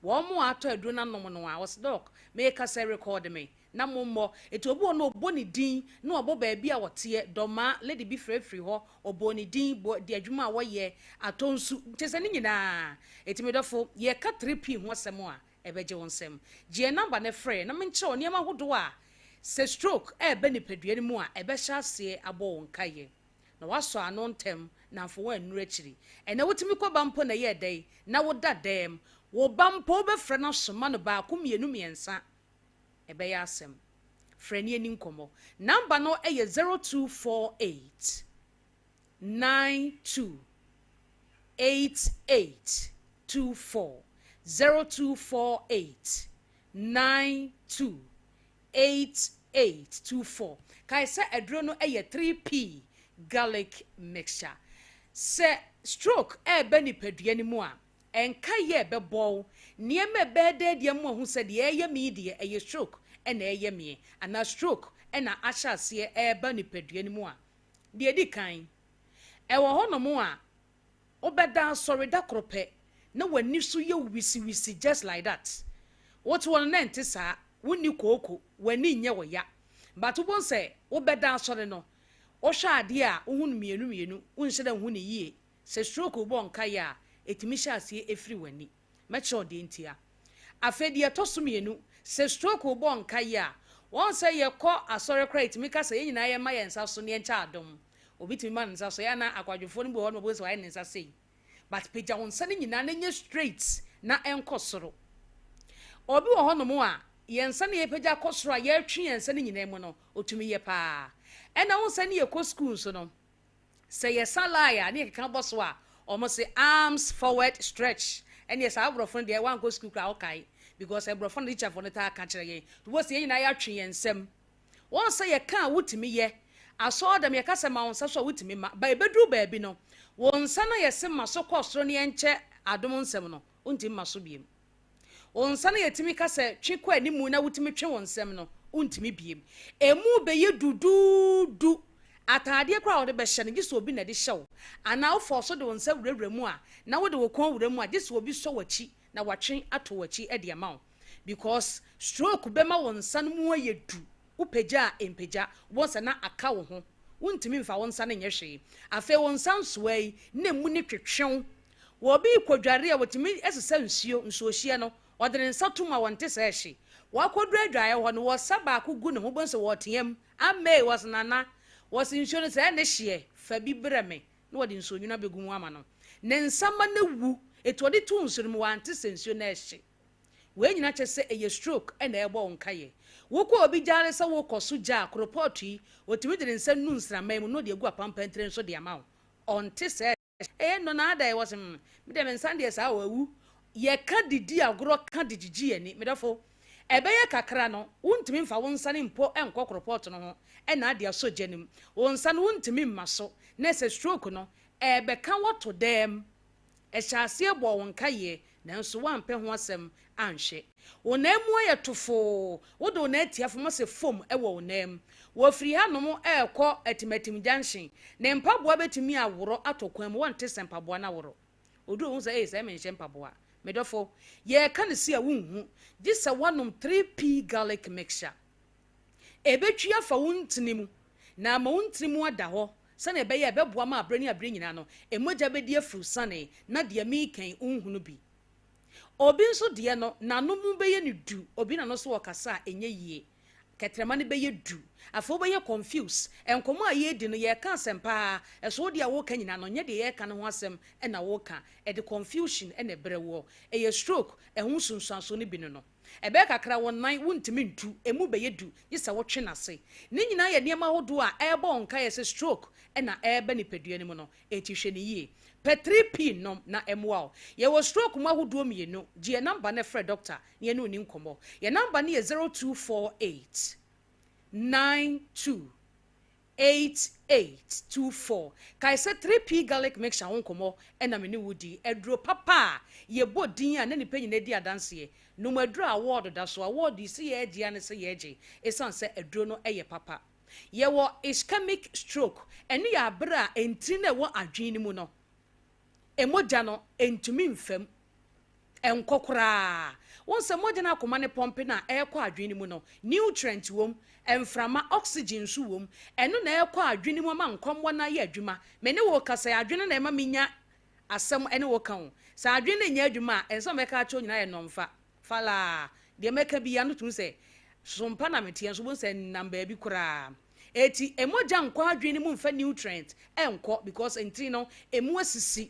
Wɔn a atɔ aduro no anom no a, wɔse Doc, meka sɛ rekɔɔde me na mommɔ. Enti obi wɔ hɔ no ɔbɔ ne din na wabɔ baabi a ɔteɛ, Dɔmaa, lady bi frɛ firi hɔ, ɔbɔɔ ne din, bɔ de adwuma a wɔyɛ, atɔ nsu, kyerɛ sɛ ne nyinaa. Enti me dɔfo, yɛka 3P ho asɛm a, ɛbɛgye wo nsam. Gye yɛn namba no frɛ na menkyerɛ wo nneɛma ahodoɔ a sɛ stroke reba nipadua no mu a ɛbɛhyɛ aseɛ abɔ wo nkaeɛ na woasɔ ano ntɛm na amfa wo annuru akyiri. Ɛnnɛ wotumi kɔ ba mpo na ɛyɛɛ dɛn na woda dɛm. Wo ba mpo wobɛfrɛ no asoma no baako mmienu mmiɛnsa ɛbɛyɛ asɛm. Frɛ ne yɛnni nkɔmmɔ. Namba no yɛ 0248. 92 88 24 0248 92 88 24 Kae sɛ aduro no yɛ 3P garlic mixture. Sɛ stroke reba nipadua no mu a, nkaeɛ a ɛbɛbɔ wo, nneɛma a ɛbɛyɛ dɛ de ama wahu sɛ deɛ ɛreyɛ me yi deɛ ɛyɛ stroke na ɛreyɛ meɛ anaa stroke na ahyɛ aseɛ reba nipadua no mu a, Deɛ ɛdi kan, ɛwɔ hɔnom a wobɛda asɔre da koro pɛ na w'ani so yɛ wisiwisi just like that. Wote hɔ no na ɛnte saa, wonni kooko, w'ani nyɛ wo ya. But wobɛhu sɛ wobɛda asɔre no, wohwɛ adeɛ a wohu no mmienu mmienu, wonhyɛ da nhu no yie. Sɛ stroke bɔ nkaeɛ a, ɛtumi hyɛ aseɛ firi w'ani. Mɛkyerɛ wo deɛ ntia. Afei deɛ ɛtɔ so mienu, sɛ stroke bɔ nkaeɛ a, wɔn sɛ yɛkɔ asɔre koraa yɛtumi ka sɛ yɛn nyinaa yɛmma yɛn nsa so na yɛnkyɛ adom. Obi tumi ma ne nsa so, ɛyɛ a na akwadwofoɔ no bi wɔ hɔ nom a wobɛhu sɛ wayɛ ne nsa sei. But pagya wo nsa no nyinaa na ɛnyɛ straight na ɛnkɔ soro. Obi wɔ hɔ nom a, yɛn nsa no yɛpagya kɔ soro a yɛretwe yɛn nsa no nyinaa mu no, ɔtumi yɛ paa. Ɛna wo nsa no yɛkɔ school nso no, Sɛ yɛsa line a ne yɛkeka bɔ so a, wɔn se arms forward stretch. Ɛneɛ saa aborɔfo no deɛ wankɔ sukuu koraa wokae because aborɔfo no teacherfoɔ no taa ka kyerɛ yɛn. Nti wobɛhu sɛ yɛn nyinaa yɛatwe yɛn nsam. Wɔn sɛ yɛka a wotumi yɛ. Asɔre dɛm yɛka sɛ ma wo nsa so a wotumi ma. But ɛbɛduru baabi no, wo nsa no a yɛse ma so kɔ soro ne yɛnkyɛ adom nsɛm no, wontumi ma so biom. Wo nsa no yɛtumi ka sɛ twe kɔ animu na wotumi twe wo nsam no, wontumi biem. Emu bɛyɛ duduudu. Ataadeɛ koraa a wode bɛhyɛ no, gye sɛ obi na ɛde hyɛ wo. Anaa wofɔɔ so de wo nsa wurawura mu a, na wode wo kɔn wura mu a, gye sɛ obi sɔ w'akyi na watwe ato w'akyi de ama wo. Because stroke bɛma wo nsa no mu ayɛ du. Wopagya a, ɛmpagya. Wobɛhu sɛ na aka wo ho. Wontumi mfa wo nsa no nyɛ hwee. Afei wo nsa nsoa yi, na emu no twetwe wo. Wɔ obi rekɔdware a, wɔtumi sesa nsuo, nsuohyeɛ no, ɔde ne nsa to mu a wɔnte sɛ ɛhye. Wakɔduru adwaeɛ hɔ no, wɔsa baako gu ne ho, wobɛhu sɛ wɔreteam, Amee! Wɔse Nana, wɔse nsuo no sɛ ɛne hyeɛ, fa bi brɛ me, na wɔde nsuonwunu abɛgu mu ama no. Ne nsa ma no awu, enti ɔde too nsuo no mu, wante sɛ nsuo no ɛhye. Wei nyinaa kyerɛ sɛ ɛyɛ stroke na ɛrebɔ wo nkaeɛ. Wokɔ obi gyaare sɛ worekɔ so gya a, koropɔɔto yi, ɔtumi de ne nsa nu nsramman mu na ɔde agu apampantire nso de ama wo. Ɔnte sɛ. Ee no na adɛn wɔse mm me deɛ me nsa deɛ saa o awu yɛka de di agorɔ ka de gyigye yɛn ani me dɔfo ɛbɛyɛ kakra no wontumi mfa wo nsa no mpo nkɔ koropɔt no ho ɛna ade asɔ gya no mu wo nsa no wontumi mma so na sɛ stroke no ɛɛbɛka woato dɛm Ɛhyɛɛ aseɛ bɔɔ wo nkaeɛ, nanso woampɛ ho asɛm anhwɛ. Wo nan mu ayɛ tofoo, wode wo nan atia fam asɛ fam wɔ wo nan mu. Wɔfiri hanom rekɔ Atimatim Junction. Ne mpaboa bɛtumi aworɔ atɔ kwan mu, wonte sɛ mpaboa no aworɔ. Ɔduru hɔ ɔhu sɛ, ei, sɛɛ menhyɛ mpaboa. Me dɔfo, yɛreka no sei a wonhu, gye sɛ woanom 3P garlic mixture. Ɛbɛtwi afa wo ntini mu, na ama wo ntini mu ada hɔ sɛnea ɛbɛyɛ a ɛbɛboa ma aberɛ ne aberɛ nyinaa no, mogya bɛdi afurusane na deɛ mereka yi wonhunu bi. Obi nso deɛ no, n'ano mu bɛyɛ no du, obi n'ano so ɔkasa a ɛnyɛ yie. Kɛtrɛma no bɛyɛ du. Afei wobɛyɛ confuse. Nkɔmmɔ a yɛredi no, yɛreka asɛm paa, ɛso wo deɛ a woreka nyinaa no, nyɛ deɛ yɛreka no ho asɛm na woreka. Ɛde confusion na ɛbrɛ woɔ. Ɛyɛ stroke, ɛho nsunsuansoɔ no bi no no. Ɛbɛyɛ kakra wo nan wontumi ntu, emu bɛyɛ du gye sɛ wotwe no ase. Ne nyinaa yɛ nneɛma ahodoɔ a ɛrebɔ wo nkaeɛ sɛ stroke na ɛreba nipadua no mu no, enti hwɛ no yie. Pɛ 3P nom na ɛmmoa wo. Yɛwɔ stroke mu ahodoɔ mmienu, gye yɛn namba na frɛ dɔkta na yɛne wo nni nkɔmmɔ. Yɛn namba no yɛ 0248 92. 8824. Kae sɛ 3P Garlic Mixture ho nkɔmmɔ na me ne wo di. Aduro papa a yɛbɔ din a na nnipa nyinaa di adanseɛ. Nom aduro a awɔɔdo da so. Awɔɔdo yi, sɛ yɛregye ara ne sɛ yɛregye ɛsiane sɛ aduro no yɛ papa. Yɛwɔ ischemic stroke, ɛno yɛ abere a ntini no a ɛwɔ adwene no mu no, mogya no ntumi mfa mu. Ɛnkɔ koraa. Wohu sɛ mogya no akoma no pɔmpe no a ɛrekɔ adwene no mu no, nutrient wom, mframa, oxygen nso wom. Ɛno na ɛrekɔ adwene no mu ama nkɔmmoa no ayɛ adwuma. Me ne wo rekasa yi, adwene no na ɛma menya asɛm ne wo ka o. Sɛ adwene no nyɛ adwuma a, nsɛm a mɛka akyerɛ wo nyinaa yɛ nnɔmfa. Falaa. Deɛ mɛka biara no tumi sɛ, so mpa na meteɛ nso wobɛhu sɛ ɛnnam baabi koraa. Eti mogya nkɔ adwene no mu mfa nutrient nkɔ because ntini no, emu asisi.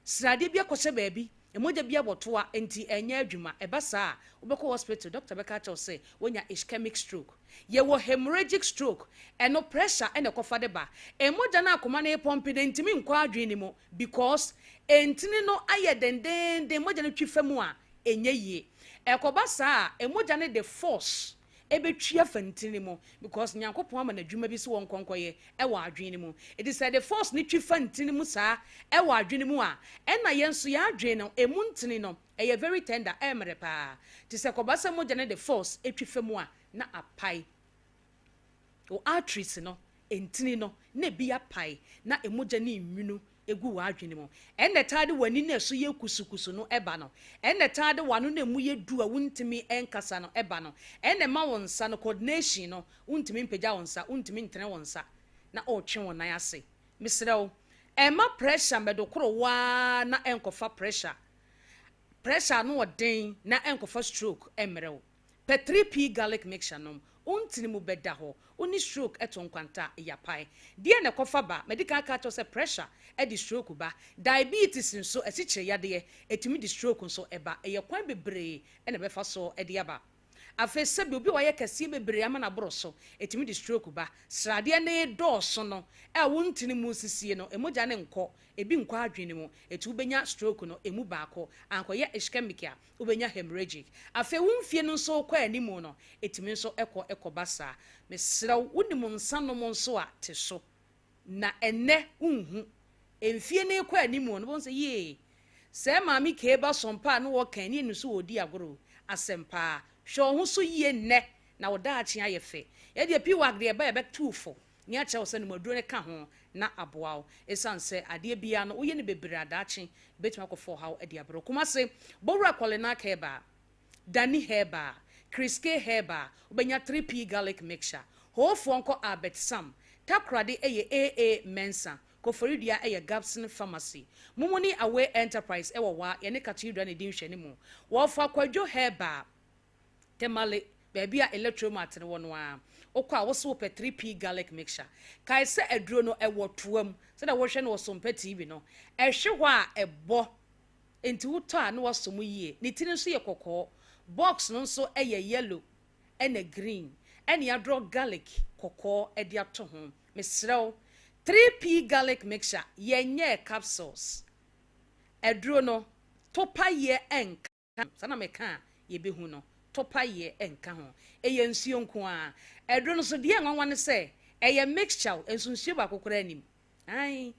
Sradeɛ bi akɔhyɛ baabi, mogya bi abɔ toa nti ɛnyɛ adwuma. Ɛba saa a, wobɛkɔ hospital, doctor bɛka akyerɛ wo sɛ woanya ischemic stroke. Yɛwɔ hemorrhagic stroke, ɛno pressure na ɛkɔfa de ba. Mogya no a akoma no repɔmpe no ntumi nkɔ adwene no mu because ntini no ayɛ dendeenden, mogya no twi fa mu a, ɛnyɛ yie. Ɛkɔba saa a, mogya no de force ɛbɛtwi afa ntini mu because Nyankopɔn ama no adwuma bi sɛ wɔnkɔ nkɔyɛ ɛwɔ adwene no mu. Ɛti sɛ ɛde force no twi fa ntini mu saa ɛwɔ adwene mu a, ɛna yɛn nso yɛn adwene no ɛmu ntini no ɛyɛ very tender, ɛmmerɛ paa. Nti sɛ ɛkɔba sɛ mogya no de force ɛtwi fa mu a, na apae. Wo arteries no, ntini no, na ebi apae na mogya no nwunu gu w'adwene mu. Ɛnna ɛtaa de w'ani no a ɛso yɛ kusukusu no ba no. Ɛnna ɛtaa de w'ano no a emu yɛ du a wuntumi nkasa no ba no. Ɛnna ɛma wo nsa no, coordination no, wuntumi mpagya wo nsa, wuntumi ntene wo nsa na ɔretwe wo nan ase. Mesrɛ wo, mma pressure mmɛdokoro wo ara na ɛnkɔfa pressure, pressure ano ɔden na ɛnkɔfa stroke mmrɛ wo. Pɛ 3P garlic mixture nom, wo ntini mu bɛda hɔ, wo ne stroke to nkwanta, yapae. Deɛn na ɛkɔfa ba? Madi kan aka akyerɛ wo sɛ pressure de stroke ba. Diabetes nso, asikyire yadeɛ, ɛtumi de stroke nso ba. Ɛyɛ kwan bebree na ɛbɛfa so de aba. Afei sɛbi obi a wayɛ kɛseɛ bebree ama no aboro so, ɛtumi de stroke ba. Sradeɛ no redɔɔso no a wo ntini mu resisie no, mogya no nkɔ, ebi nkɔ adwene no mu, ɛti wobɛnya stroke no ɛmu baako. Ankɔyɛ ischemic a, wobɛnya hemorrhagic. Afei wo mfie no nso rekɔ anim no, ɛtumi nso kɔ kɔba saa. Mesrɛ wo, wonim nsa nom nso a, te so. Na ɛnnɛ wonhu. Mfie no rekɔ anim no, wobɛhu sɛ yie, sɛɛ Maame Kay ba sɔmpa a na wɔka yi, ne yɛnim sɛ ɔredi agorɔ o. Asɛm paa. Hwɛ wo ho so yie nnɛ na wo daakye ayɛ fɛ. Yɛdeɛ PWAC deɛ ɛba yɛbɛtu wo fo na yɛakyerɛ wo sɛ nom aduro no ka ho na aboa wo. Esiane sɛ adeɛ biara no woyɛ no bebree a daakye ɛbɛtumi akɔfa ɔhaw de abrɛ wo. Kumase, Bowura Kɔlenak Herbal, Dani Herbal, Chris K Herbal, wobɛnya 3P Garlic Mixture. Hoofoɔ nkɔ Albert Sam, Takoradi yɛ AA Mensah, Koforidua yɛ Gabson Pharmacy. Mumuni Away Enterprise wɔ Wa, yɛne Cathedral na ɛdi nhwɛanimu. Wɔfa Kwadwo Herbal. Tamale, baabi a Electromart no wɔ no ara. Wokɔ a, wose wopɛ 3P garlic mixture. Kae sɛ aduro no, ɛwɔ toa mu, sɛdeɛ wohwɛ no wɔ Sompa TV no. Ɛhwe hɔ a, ɛbɔ. Enti wotɔ a, na woasɔ mu yie. Ne ti no nso yɛ kɔkɔɔ. Box no nso yɛ yellow ɛna green. Ɛna yɛadrɔ garlic kɔkɔɔ de ato ho. Mesrɛ wo, 3P garlic mixture, yɛnyɛɛ capsules. Aduro no, topa yɛ nka. Saa na meka a yɛbɛhu no, topaeɛ nka ho. Ɛyɛ nsuo nko ara. Aduro no nso, deɛ ɛnwanwa ne sɛ, ɛyɛ mixture o, nso nsuo baako koraa nnim. Ae,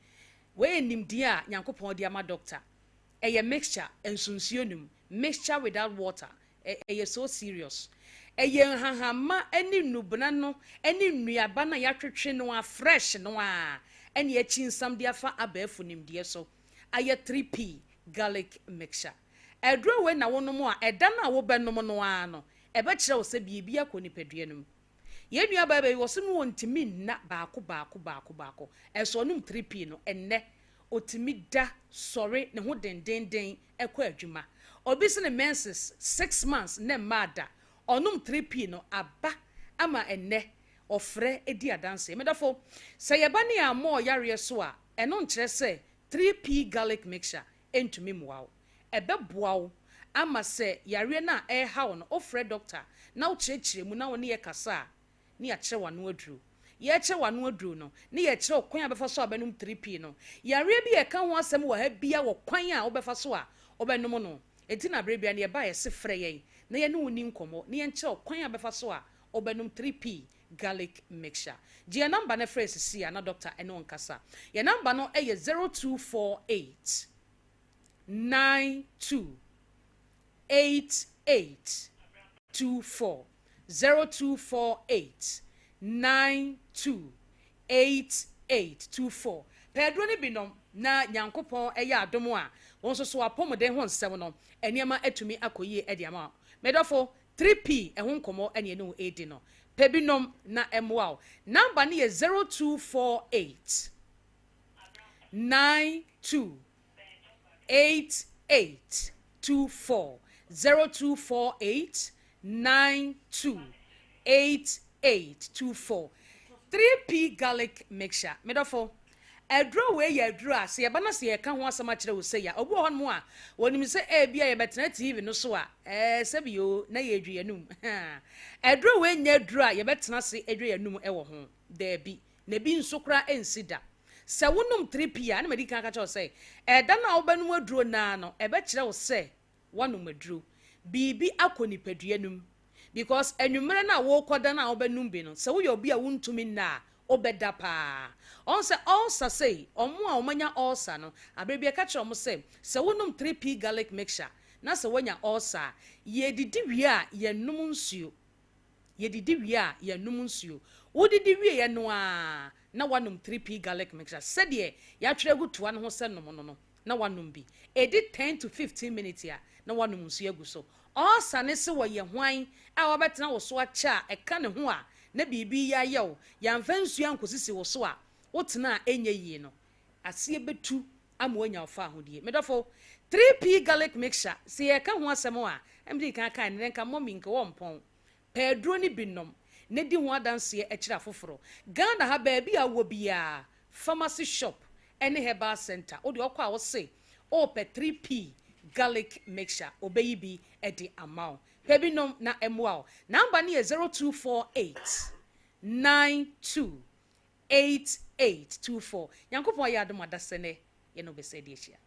wei yɛ nimdeɛ a Nyankopɔn de ama doctor. Ɛyɛ mixture, nso nsuo nnim. Mixture without water. Ɛyɛ so serious. Ɛyɛ nhahamma ne nnubena no ne nnuaba no a yɛatwetwe no a fresh no ara ɛne akyinsan de afa abɛɛfo nimdeɛ so ayɛ 3P garlic mixture. Aduro wei na wonom a, ɛda no a wobɛnom no ara no, ɛbɛkyerɛ wo sɛ biribi akɔ nipadua no mu. Yɛn nuabaa baabi, ɔse no ɔntumi nna baako baako baako baako, ɛnso ɔnom 3P no, ɛnnɛ ɔtumi da sɔre ne ho dendenden kɔ adwuma. Obi se ne menses 6 months na ɛmmaa da, ɔnom 3P no, aba ama ɛnnɛ ɔfrɛ di adanseɛ. Medɔfo, sɛ yɛba ne yɛammɔ ɔyareɛ so a, ɛno nkyerɛ sɛ 3P garlic mixture ntumi mmoa wo. Ɛbɛboa wo ama sɛ yareɛ no a ɛreha wo no, wofrɛ dɔkta na wokyerɛkyerɛ mu na wo ne yɛ kasa a, ne yɛakyerɛ wo ano aduro. Yɛrekyerɛ wo ano aduro no, ne yɛkyerɛ wo kwan a wobɛfa so a wobɛnom 3P no. Yareɛ bi a yɛka ho asɛm wɔ ha biara wɔ kwan a wobɛfa so a wobɛnom no. Enti na berɛ biara no yɛba a yɛse frɛ yɛn na yɛne wo nni nkɔmmɔ na yɛnkyerɛ wo kwan a wobɛfa so a wobɛnom 3P. Garlic Mixture. Gye yɛn number no frɛ sisi a na doctor ɛne wo nkasa. Yɛn number no yɛ 0248 92 88 24 0248 92 88 24. Pɛ aduro no bi nom na Nyankopɔn yɛ adom a, wo nso so w'apɔmuden ho nsɛm no, nneɛma atumi akɔ yie de ama wo. Me dɔfo, 3P ɛho nkɔmmɔ ne yɛne wo redi no. Pɛ bi nom na ɛmmoa wo. Number no yɛ 0248 92 88 24 0248 92 88 24 3P garlic mixture. Me dɔfo, aduro wei yɛ aduro a sɛ yɛba na sɛ yɛka ho asɛm akyerɛ wo sei a, obi wɔ hɔnom a wɔnim sɛ ebia yɛbɛtena TV no so a, ɛɛ sɛbi o, na yɛredwi yɛn anum. Aduro wei nyɛ aduro a yɛbɛtena ase adwi yɛn anum wɔ ho. Daabi. Na ebi nso koraa ɛnsi da. Sɛ wonom 3P a, ɛna madi kan aka kyerɛ wo sɛ, ɛda no a wobɛnom aduro no ara no, ɛbɛkyerɛ wo sɛ woanom aduro. Biribi akɔ nipadua no mu. Because anwummerɛ no a worekɔda no a wobɛnom bi no, sɛ woyɛ obi a wontumi nna a, wobɛda paa. Ɔhu sɛ ulcer sei, wɔn a wɔanya ulcer no, aberɛ bi yɛka kyerɛ wɔn sɛ, sɛ wonom 3P garlic mixture na sɛ woanya ulcer a, yɛdidi wie a, yɛnnom nsuo. Yɛdidi wie a, yɛnnom nsuo. Wodidi wieɛ no ara na woanom 3P garlic mixture sɛdeɛ yɛatwerɛ agu toa no ho sɛ nom no no, na woanom bi. Ɛdi 10 to 15 minutes a, na woanom nsuo agu so. Ulcer ne se wɔyɛ hwan a wabɛtena wo so akyɛ a ɛka ne ho a na biribi reyɛ ayɛ wo, yɛamfa nsuo ankɔsisi wo so a, wotena a ɛnyɛ yie no, aseɛ bɛtu ama woanya wo faahodie. Me dɔfo, 3P garlic mixture, sɛ yɛreka ho asɛm a, na mede kan kae no, nka mummy nka wɔmpɔn. Pɛ aduro no bi nom na di ho adanseɛ kyerɛ afoforɔ. Ghana ha baabi a wowɔ biara, pharmacy shop ne herbal centre, wo deɛ wokɔ a wose wopɛ 3P garlic mixture, wɔbɛyi bi de ama wo. Pɛ bi nom na ɛmmoa wo. Number no yɛ 0248 92 8824. Nyankopɔn ayɛ adom adasɛ nɛ yɛne wo bɛsɛ adi ahyia.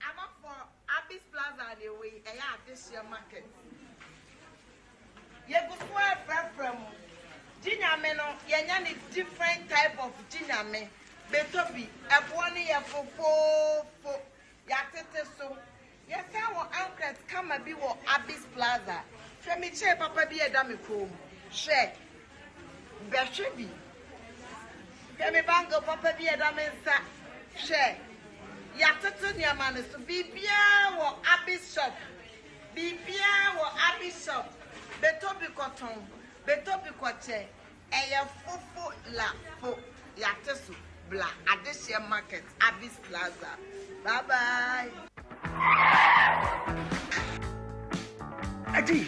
Abɔfoɔ, Abis Plaza na ɛwɔ yi, ɛyɛ adehyeɛ market. Yɛgu so ara frɛfrɛ mo. Gye Nyame no, yɛanya ne different type of Gye Nyame. Bɛtɔ bi, ɛboɔ no yɛ fofoofo. Yɛatete so. Yɛsan wɔ ankret kama bi wɔ Abis Plaza. Hwɛ me chair papa bi a ɛda me kɔn mu. Hwɛ. Bɛhwɛ bi. Hwɛ me bangle papa bi a ɛda me nsa. Hwɛ. Yɛatoto nneɛma no so. Biribiara wɔ Abis shop. Biribiara wɔ Abis shop. Bɛtɔ bi kɔtɔn. Bɛtɔ bi kɔkyɛ. Ɛyɛ fofo la fo yate so bla adehyeɛ market Abis plaza bye bye. Adi!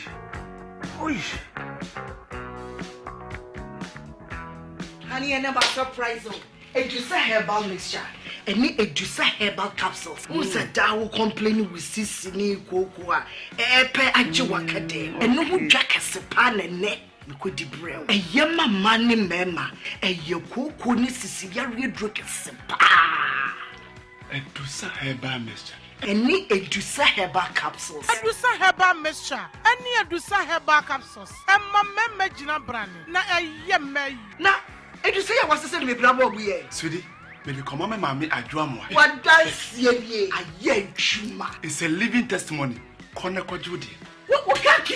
Oi! Honey, ɛnɛ ma surprise o. Edusa herbal mixture ɛne Edusa herbal capsules. Wohu sɛ daa wo complain wo sisi ne kooko a ɛɛpɛ agye w'akɛdɛ. Ɛno ho dwa kɛse paa na ɛnɛ Mekɔdi brɛ wo. Ɛyɛ ma mmaa ne mmarima. Ɛyɛ kooko ne sisi yareɛ duro kɛse paa. Adusa herbal mixture. Ɛne Adusa herbal capsules. Adusa herbal mixture ɛne Adusa herbal capsules ɛma mmarima gyina brane na ɛyɛ mmaa yie. Na Adusa yi a wasesa no mepira bɔɔ mu yɛ. Sweetie, mede kɔma me maame Adwo Amoah. W'adanseɛ nie, ayɛ adwuma. It's a living testimony, kɔ na kɔgye wo deɛ. Wo wo kaki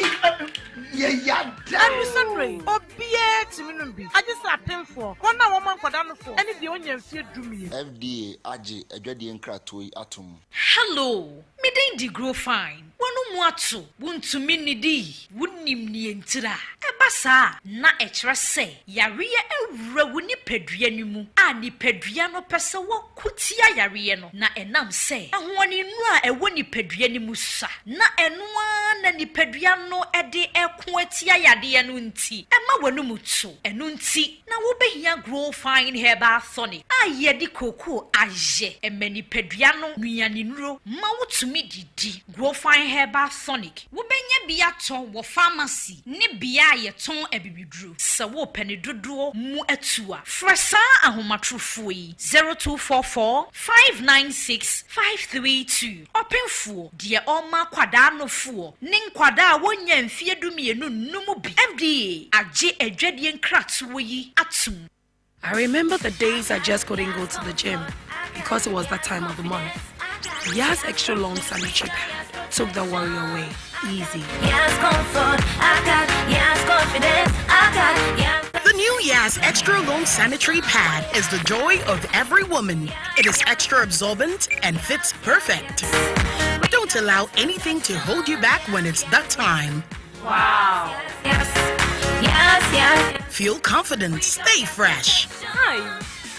yɛ ya da. Ɛno sɛ obiara tumi nom bi, agye sɛ apemfoɔ, wɔn a wɔma nkwadaa nofoɔ, ne deɛ ɔnnya mfeɛ dumien. FDA agye adwadie nkratoɔ yi atom. Hello, me din de Grow Fine. W'ano mu ato, wontumi nnidi, wonnim nea entira. Ɛba Ɛba saa a, na ɛkyerɛ sɛ yareɛ awura wo nipadua no mu a nipadua no pɛ sɛ wɔko tia yareɛ no, na ɛnam sɛ ahoɔdennuro a ɛwɔ nipadua no mu sua, na ɛno ara na nipadua no de reko atia yadeɛ no nti, ɛma w'anum to. Ɛno nti na wobɛhia Grow Fine Herbal Tonic a yɛde kookoo ayɛ. Ɛma nipadua no nnuanennuro ma wotumi didi. Grow Fine Herbal Tonic. Wobɛnya bi atɔ wɔ pharmacy ne bea a yɛtɔn abibiduro. Sɛ worepɛ ne dodoɔ mu atu a, frɛ saa ahomatorofoɔ yi, 0244 596 532. Ɔpemfoɔ, deɛ ɔrema akwadaa nofoɔ ne nkwadaa a wɔnnya mfeɛ dumienu nnom bi. FDA agye adwadie nkratoɔ yi atom. I remember the days I just couldn't go to the gym because it was that time of the month. Yas Extra Long Sanitary Pad took the worry away. Easy. Yas comfort, I got Yas confidence, I got Yas. The new Yas Extra Long Sanitary Pad is the joy of every woman. It is extra absorbent and fits perfect. Don't allow anything to hold you back when it's that time. Wow. Yes, yes, yes. Feel confident, stay fresh. Hi.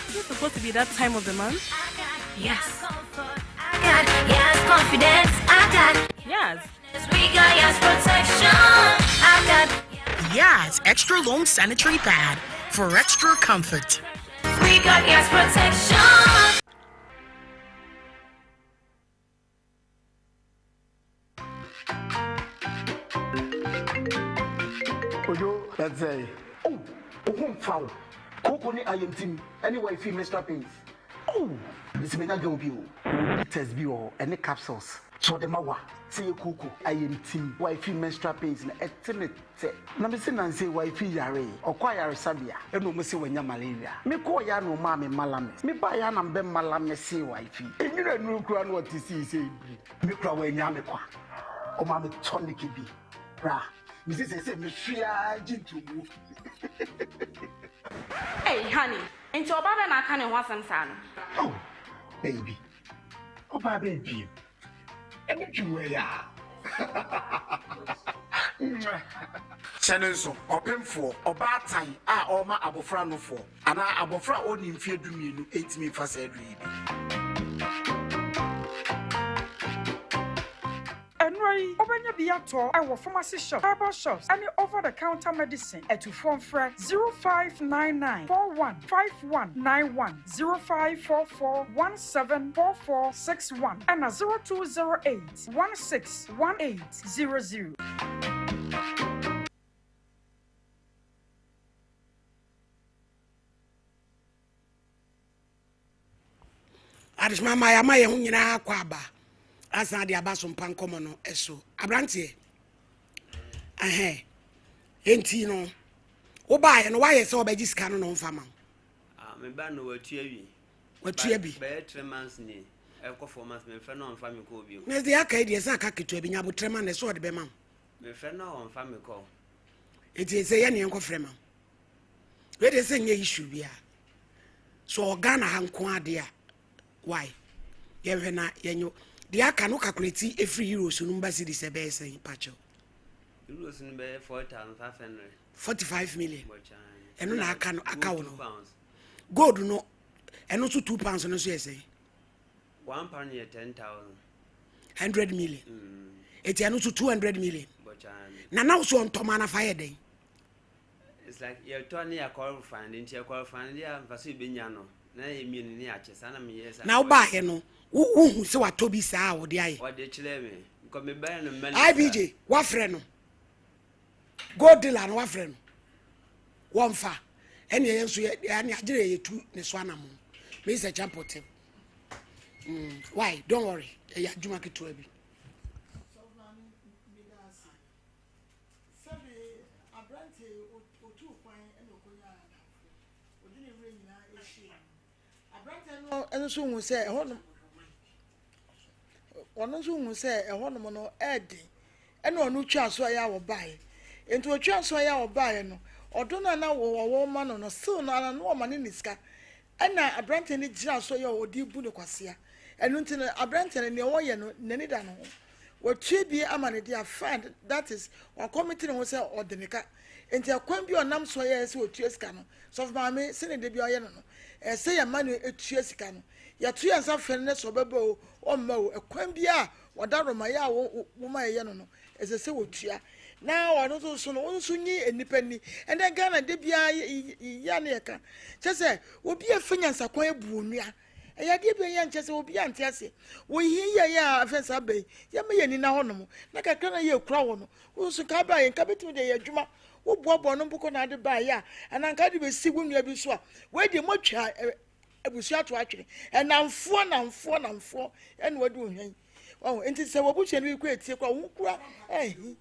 Is it supposed to be that time of the month? Yes. I got yes confidence. I got yes. We got yes protection. I got Yas Extra Long Sanitary Pad for extra comfort. We got yes protection. Ojo, let's say, oh, wo ho mfa wo. Kooko ne ayamtim ne wifi menstrual pains. Oh, mesi menya girl bi o. Ɔwɔ bitters bi wɔ hɔ ɛne capsules. Sɛ ɔde ma wa sɛ yɛ kooko, ayamtim, wifi menstrual pains no ɛte ne tɛ. Na mese nansa yi wifi yaree, ɔkɔ ayaresabea ɛna ɔmo se wanya malaria. Me kɔɔ yɛ a na ɔmaa me malamis. Me baa yɛ a na mebɛ malamise wifi. Enwura nnuru koraa na ɔte sii sɛ ebiri. Me koraa wannya me kwa. Ɔmaa me tonic bi. Bra, mese seesei mehwe ara gye ntomu. Ei honey, nti ɔbaa bɛn na aka ne ho asɛm saa no? Oh baby, ɔbaa bɛn bio? Ɛne dwuma yi a. Hyɛ no nso, ɔpemfoɔ, ɔbaatan a ɔrema abɔfra nofoɔ, anaa abɔfra a ɔnnii mfeɛ dumienu ntumi mfa saa aduro yi bi. Nnuro yi, wobɛnya bi atɔ wɔ pharmacy shops, herbal shops ne over the counter medicine. Atufoɔ mfrɛ 0599 41 5191, 0544 1744 61 ɛna 0208 16 1800. Adesima ma yɛama yɛn ho nyinaa akɔ aba asan de aba so mpa nkɔmmɔ no so aberanteɛ ɛhɛn enti no wobaeɛ no woayɛ sɛ wɔbɛgye sika no na ɔmfa ma wo ah, meba no watua wi watua bi bɛyɛ three months ni ɛkɔ four months mefrɛ no ɔmfa me kɔɔ bio na deɛ aka yi deɛ sɛ aka ketewa bi nya abotrɛ ma no ɛsɛ ɔde bɛma wo mefrɛ no ɔmfa me kɔ enti sɛ yɛ neɛ nkɔfrɛ ma wo wei deɛ sɛ nyɛ issue biara so ɔwɔ ghana ha nko adeɛ a why yɛhwɛ na yɛnyɛ deɛ aka no calculate ɛfiri euros no mba cedis ɛbɛyɛ sɛn pakyɛw euros no bɛyɛ 4500 45 million ɛno na aka no aka wo no gold no ɛno nso 2 pounds no nso yɛ sɛn one pound yɛ 10000 100 million ɛti ɛno nso 200 million na na wo so ɔntɔma no afa yɛ dɛn It's like yɛtɔ ne yɛakɔ refund nti yɛkɔ refund deɛ a mfaso yɛbɛnya no na yɛ mmienu ne yɛakyɛ saa na meyɛ saa. Na wobaeɛ no wohu sɛ watɔ bi saa a wɔde ayɛ. Wɔde kyerɛɛ me nkɔ mebaeɛ no mmɛ no IBJ wafrɛ no gold dealer no wafrɛ no wɔmfa ɛne ɛyɛ nso yɛ ɛne agyere yɛ tu ne so anamo Mr. Champotem mm, why don't worry ɛyɛ adwuma ketewa bi. Sɛbe aberanteɛ yi ɔtuu kwan na ɔkɔnyaa adamfo. Ɔde ne werɛ nyinaa hyiaa mu. Aberanteɛ no nso hu sɛ ɛhɔnom ɔno nso hu sɛ ɛhɔnom no ɛɛden ɛna ɔno twaa so a yɛ a ɔbaeɛ. Nti ɔtwaa so a yɛ a ɔbaeɛ no ɔdɔ no a na wɔwɔ ma no no still no ara na ɔma no ne sika ɛna aberanteɛ no gyina so yɛ a ɔde bu no kwasea. Ɛno nti no aberanteɛ no nea ɔyɛ no n'ani da ne ho. Watua bi ama no deɛ a fine that is wakɔmiti ne ho sɛ ɔde ne ka. Nti ɛkwan bi a ɔnam so yɛ sɛ ɔtua sika no, sɔfo maame sɛnea da bi ɔyɛ no no, ɛsɛ yɛma no tua sika no. Yɛto yɛn nsa frɛ no na sɛ ɔbɛba o, ɔmma o, ɛkwan bi a wɔda Roma yɛ a woma yɛyɛ no no, ɛsɛ sɛ wɔtua. Na ɔno nso so no, wo nso nyi nnipa ni. Ɛnɛ Ghana da biara yɛ ne yɛka. Kyɛ sɛ obi a ɛfɛ nyansakwan abu onua. Ɛyɛ adeɛ bi a ɛyɛ nkyɛ sɛ obi ante aseɛ. Wɔhia yi a yɛ a afɛn saa bɛ yi, yɛma yɛn ani na hɔnom. Na kakra na yɛkura wɔ no, wo nso nka baa yɛ nka bɛtumi de yɛ adwuma. Woboaboa no mpo kɔ na ade baa yɛ a, anaa nka de bɛsi wo nua bi so a, wei deɛ moatwa abusua ato atwene. Ɛnamfoɔ namfoɔ namfoɔ ɛna wɔde ohwa yi. Ɔho nti sɛ wɔbusua no bi kɔ etie kɔ a, wo kura ɛhi.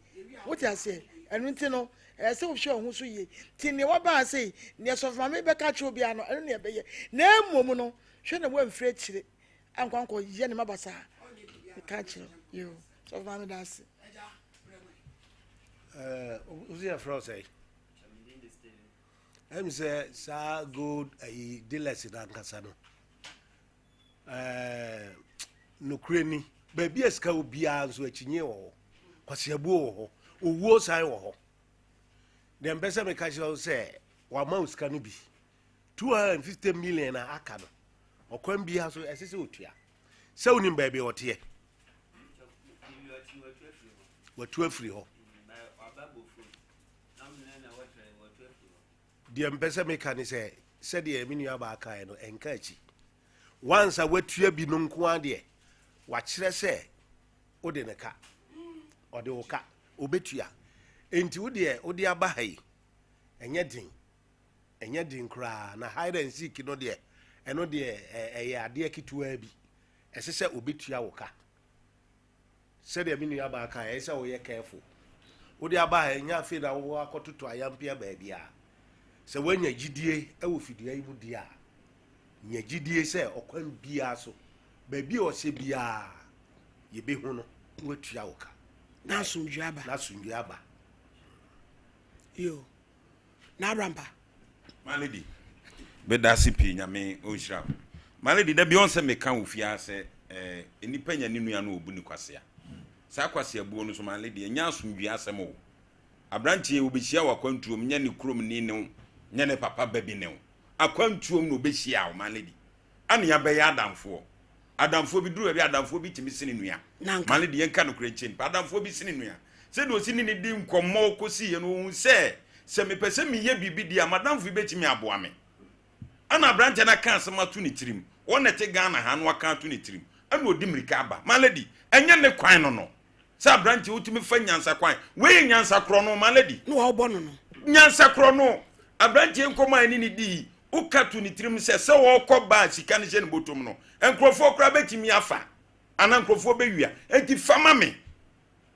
Wote aseɛ? Ɛno nti no, ɛyɛ sɛ wohwɛ wo ho so yie. Nti nea waba ase yi, nea sɔfo maame bɛka akyerɛ obiara no, ɛno na ɛbɛyɛ. Na mmom no, hwɛ na woamfiri akyire ankɔ ankɔyɛ ne ma basaa. Meka kyerɛ wo. Yoo, sɔfo maame da ase. Wosi yɛfrɛ wo sɛn? Ɛm sɛ saa gold ayi dealers no ankasa no ɛɛ nokorɛ ni baabi a sika wɔ biara nso akyinnye wɔ hɔ kwasiabuo wɔ hɔ owuo san wɔ hɔ deɛ mpɛ sɛ meka kyerɛ wo sɛ wama wo sika no bi 250 million a aka no ɔkwan biara so ɛsɛ sɛ ɔtua sɛ wonim baabi a ɔteɛ watu afiri hɔ deɛ mpɛ sɛ meka ne sɛ sɛdeɛ me nua baa kaeɛ no ɛnka akyi once a watua bi no nko ara deɛ wakyerɛ sɛ wode ne ka ɔde wo ka obɛtua enti wo deɛ wode aba ha yi ɛnyɛ den ɛnyɛ den koraa na hide and seek no deɛ ɛno deɛ ɛyɛ adeɛ ketewaa bi ɛsɛ sɛ obɛtua wo ka Sɛdeɛ me nua baa kaeɛ, ɛyɛ sɛ woyɛ careful. Wode aba ha, ɛnyɛ afei na wowɔ akɔtoto ayampea baabiara. Sɛ woanya gyidie wɔ fidua yi mu deɛ a, nya gyidie sɛ ɔkwan biara so, baabi a ɔhyɛ biara, yɛbɛhu no na watua wo ka. Na asomdwoeɛ aba. Na asomdwoeɛ aba. Yo. Na abrampa. My lady, medase pii nyame ɔnhyira wo. My lady, da bi ɔn sɛ meka wɔ fie ha sɛ eh, nnipa nya ne nua no ɔbu ne kwasea. Saa kwasea buo no so my lady, ɛnyɛ asomdwie asɛm o. Aberanteɛ ɔbɛhyia wɔ akwantuom, nyɛ ne kurom ni ne wo, nyɛ ne papa ba bi ne wo. Akwantuom na ɔbɛhyia wo my lady. Ɛna yɛabɛyɛ adamfoɔ. Adamfoɔ bi duru baabi a adamfoɔ bi tumi sene nua. Ma no deɛ nka nokorɛ nkyɛn nipa. Adamfoɔ bi sene nua. Sɛdeɛ ɔsi ne ne di nkɔmmɔ kɔsiiɛ no, ɔhu sɛ sɛ mepɛ sɛ meyɛ biribi deɛ a, m'adamfo yi bɛtumi aboa me. Ɛna aberanteɛ no aka asɛm ato ne tirim. Wɔn na ɛte Ghana ha no aka ato ne tirim. Ɛna ɔdi mmirika aba. My lady, ɛnyɛ ne kwan no no. Sɛ aberanteɛ wotumi fa nyansa kwan. Wei yɛ nyansa korɔ no, my lady. Na wɔbɔ no no. Nyansa korɔ no. Aberanteɛ nkɔmmɔ a ɛne ne dii, woka to ne tirim sɛ sɛ ɔrekɔ ba a sika no hyɛ ne bɔtɔm no, nkurɔfoɔ koraa bɛtumi afa anaa nkurɔfoɔ bɛwia. Enti fa ma me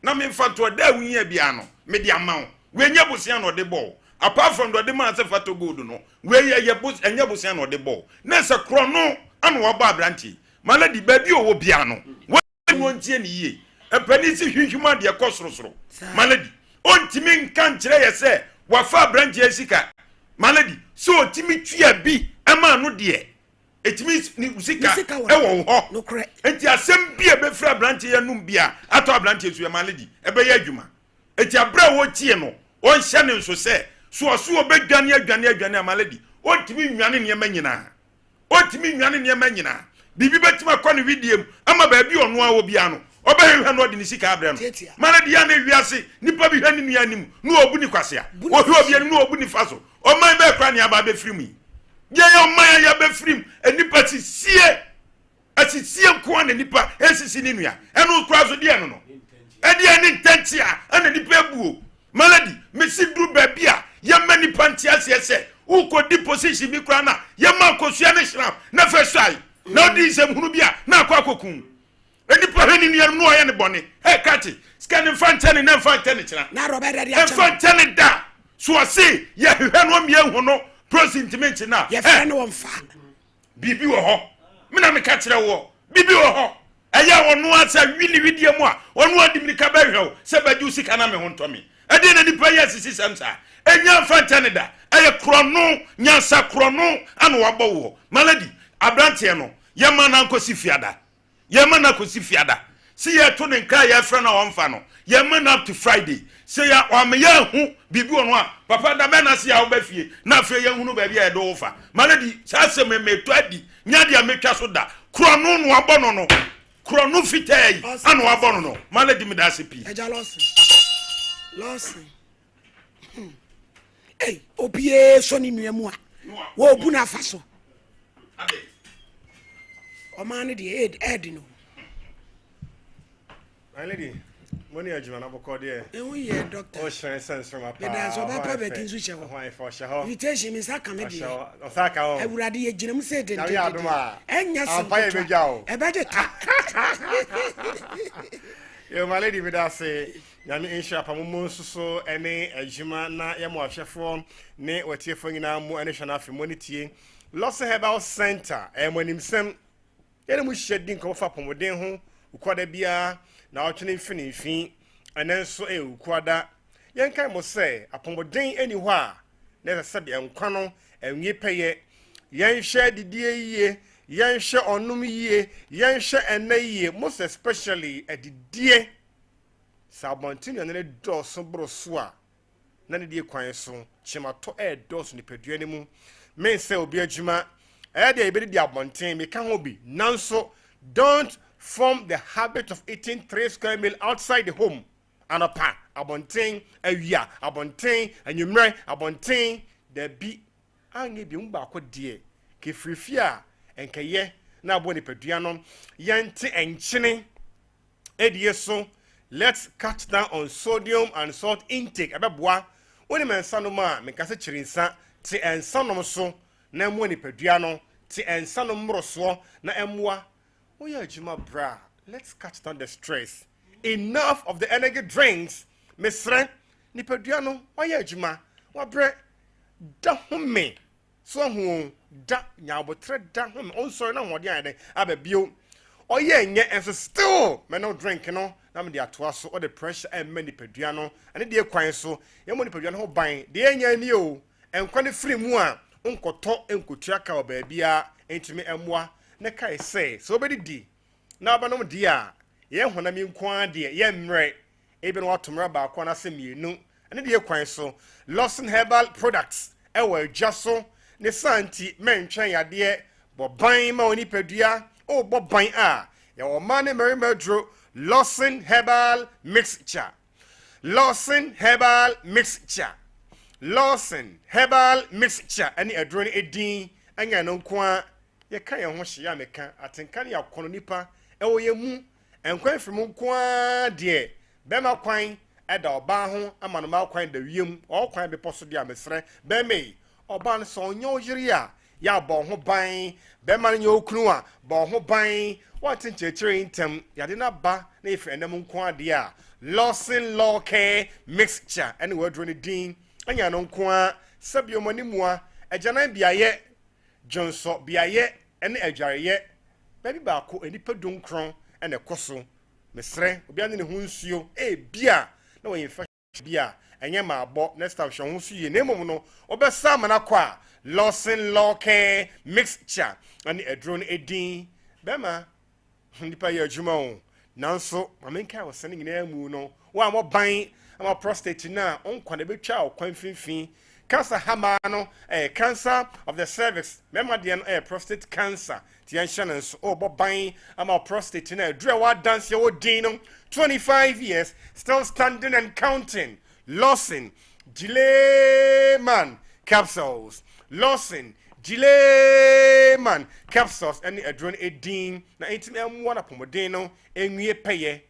na memfa nto ɛda a wohia biara no mede ama wo. Wei nyɛ bosea na ɔde bɔ wo. Apart from deɛ ɔde maa sɛ fa tɔ gold no, wei ɛyɛ bos ɛnyɛ bosea na ɔde bɔ wo. Na ɛsɛ korɔno ana wabɔ aberanteɛ yi. My lady, baabi a ɔwɔ biara no, Wɔntie no yie. Mpanin si hwinhwim adeɛ kɔ sorosoro. My lady, ɔntumi nka nkyerɛ yɛ sɛ wafa aberanteɛ sika. My lady, sɛ ɔtumi tua bi ma no deɛ, ɛtumi ne sika ɛwɔ wo hɔ. Nti asɛm bi a ɛbɛfiri aberanteɛ yɛ nom bi a atɔ aberanteɛ so yɛ, my lady, ɛbɛyɛ adwuma. Nti aberɛ a wɔtie no, ɔnhyɛ ne nso sɛ, so ɔso ɔbɛdwane adwane adwane a, my lady, ɔntumi nnwane nneɛma nyinaa. Ɔntumi nnwane nneɛma nyinaa. Biribi bɛtumi akɔ ne wedeɛ mu ama baabi a ɔno ara wɔ biara no, ɔbɛhwehwɛ na ɔde ne sika abrɛ no. Ma no deɛ na wiase nipa bi hwɛ ne nua anim na ɔbu ne kwasea. Ɔhwɛ obi anim na ɔbu nifa so. Ɔman bɛɛ koraa ne aba abɛfiri mu yi. Deɛ yɛ ɔman a yɛabɛfiri mu, nnipa sisie. Asisie nko ara na nipa esisi ne nua. Ɛno koraa so deɛ no no. Ɛdeɛ ne ntɛnkyea ɛna nipa ebuo. Malady, mesi duru baabi a yɛma nipa nte aseɛ sɛ wokɔdi position bi koraa na yɛma akosua ne hyerap na fɛ suae na ɔdi nsɛm hunu bi a na akɔ akɔku nipa hwɛ ne nuanom na ɔyɛ ne bɔne. Hey, krakye, sika ne mfa nkyɛ ne na mfa nkyɛ ne kyena. Mfa nkyɛ ne da. So ɔse yɛhwehwɛ no ɔmmie hu no prosi ntumi nkye no a. Yɛfrɛ no wɔmfa. Biribi wɔ hɔ. Me na meka kyerɛ woɔ. Biribi wɔ hɔ. Ɛyɛ ɔno ara sɛ wi ne wedeɛ mu a, ɔno ara de mirika bɛhwɛ wo sɛ bɛgye wo sika na me ho ntɔ me. Ɛdeɛn na nipa yi asisisɛm saa? Ɛnya mfa nkyɛ ne da. Ɛyɛ korɔno, nyansa korɔno ana wabɔ woɔ. My lady, aberanteɛ no, yɛma no ankɔsi fiada. Yɛma no akɔsi fiada. Se yɛto ne nka a yɛfrɛ no a ɔmfa no, yɛma no up to Friday. Se yɛ wama yɛahu biribi wɔ no a, papa da bɛn na se a woba fie na afei yɛhunu baabi a yɛde wo fa. My lady, saa asɛm yi metɔ adi, nyɛ adeɛ a metwa so da. Korɔno na wabɔ no no. Korɔno fitaa yi ana wabɔ no no. My lady, meda ase pii. Agya Lawson. Lawson. Hmm. Ei, obiara sɔ ne nua mu a, wɔbu no afa so. Ɔman no deɛ ɛɛdi no. My lady, mo ne adwuma no bɔkɔ deɛ. Ehu yɛ doctor. O hyerɛn sɛ nsoroma paa. Meda nso ɔba pa bɛti nso hyɛ hɔ. Ho ayɛ fɛ ɔhyɛ hɔ. Invitation mi nsa ka me deɛ. Ɔhyɛ hɔ. Ɔsa ka hɔ. Awurade yɛ gyina mu sɛ dendendenden. Nyame adom a. Ɛnyɛ sɛm Ampa yɛ bɛgya o. Ɛbɛgye ta. Yo, my lady, meda ase. Nyame nhyira pa mo mo nso so ne adwuma na yɛ mo ahwɛfoɔ ne watiefoɔ nyinaa mo ne hwɛ no afe mo ne tie. Lawson Herbal Center, ɛyɛ mo animsɛm. Yɛne mo hyia di nkɔmmɔ fa apɔmuden ho Wukuada biara naawɔtwe ne mfinimfini. Ɛnnɛ nso yɛ Wukuada. Yɛnkae mo sɛ apɔmuden nni hɔ a na ɛsɛ sɛ deɛ nkwa no nwie pɛyɛ. Yɛnhwɛ adidie yie, yɛnhwɛ ɔnom yie, yɛnhwɛ ɛnna yie, most especially adidie. Sɛ abɔnten nnuane no dɔɔso boro so a, na ne die kwan so kyematɔ redɔɔso nipadua no mu. Mensɛ obi adwuma, ɛyɛ deɛ yɛbɛdidi abɔnten, meka ho bi, nanso don't form the habit of eating three square meal outside the home. Anɔpa, abɔnten, awia, abɔnten, anwummerɛ, abɔnten, dabi, anyɛ bi mu baako deɛ, kefiri fie a, ɛnkɛyɛ na aboa nipadua no. Yɛnte nkyene adie so let's cut down on sodium and salt intake ɛbɛboa wonim nsa nom a menka sɛ kyiri nsa te nsa nom so na ɛmmoa nipadua no te nsa nom mmorosoɔ na ɛmmoa woyɛ adwuma bra let's cut down the stress enough of the energy drinks mesrɛ nipadua no wayɛ adwuma wabrɛ da home So ahu o, da, nya aboterɛ da ho ɔnsɔre na ahoɔden ayɛ dɛn aba bio. Ɔyɛ nyɛ nso still mɛnom drink no na mede atoa so. Ɔde pressure ɛmma nipadua no ɛne deɛ kwan so. Yɛmmɔ nipadua no ho ban. Deɛ ɛnyɛ ni o, nkwa no firi mu a nkɔtɔ nkɔtua ka wɔ baabiara ntumi mmoa. Na kae sɛ, sɛ wobɛdidi na wobɛnom deɛ a, yɛn honam yi nko ara deɛ yɛmmrɛ. Ebia na wato mmara baako anaasɛ mmienu. Ɛno deɛ kwan so. Lawson Herbal Products wɔ adwa so. Ne saa nti, mɛntwɛn yadeɛ. Bɔ ban ma wo nipadua. Wobɔ ban a, yɛwɔ mmaa ne mmarima aduro. Lawson Herbal Mixture. Lawson Herbal Mixture. Lawson Herbal Mixture ne aduro no edin. Ɛnyɛ ɛno nko ara. Yɛka yɛn ho hye a meka atenka ne akɔnnɔ nipa ɛwɔ yɛn mu. Nkwa mfiri mu nko ara deɛ, bɛrima kwan da ɔbaa ho ama no mmaa kwan da wiem, ɔwɔ kwan bepɔ so deɛ a mesrɛ bɛrima yi, ɔbaa no sɛ ɔnyɛ wo yere a, yɛ a bɔ wo ho ban, bɛrima no nyɛ wo kunu a, bɔ wo ho ban, woante nkyerɛkyerɛ yi ntɛm, yade no aba na yɛfiri ɛnam nko ara deɛ a, Lawson Law Care Mixture ɛne w'aduro no din, ɛnyɛ ɛno nko ara, sɛbi ɔmo animua, agyanan beayɛ, dwonsɔ beayɛ ne adwareyɛ baabi baako nnipa dunkron na ɛkɔ so. Mesrɛ obiara ne ne ho nsuo, ebia na wɔyɛ infection bi a ɛnyɛ maabɔ, next time hwɛ wo ho so yie, na mmom no wobɛsa ama no akɔ a, Lawson Law Care Mixture ne aduro no edin. Bɛrima, nnipa yɛ adwuma o, nanso ma menkae wo sɛ ne nyinaa mu no, woammɔ ban ama prostate no a, wo nkwa na ɛbɛtwa ɔkwan mfimfini. Cancer ha mmaa no ɛyɛ cancer of the cervix, mmarima deɛ no ɛyɛ prostate cancer. Nti yɛnhyɛ no nso, wobɔ ban ama prostate no a, aduru a ɛwɔ adanseɛ wɔ din no, 25 years, still standing and counting. Lawson Gileman capsules, Lawson Gileman capsules ɛne aduro no edin na ɛntumi ɛmmoa n'apɔmuden no nwie pɛyɛ.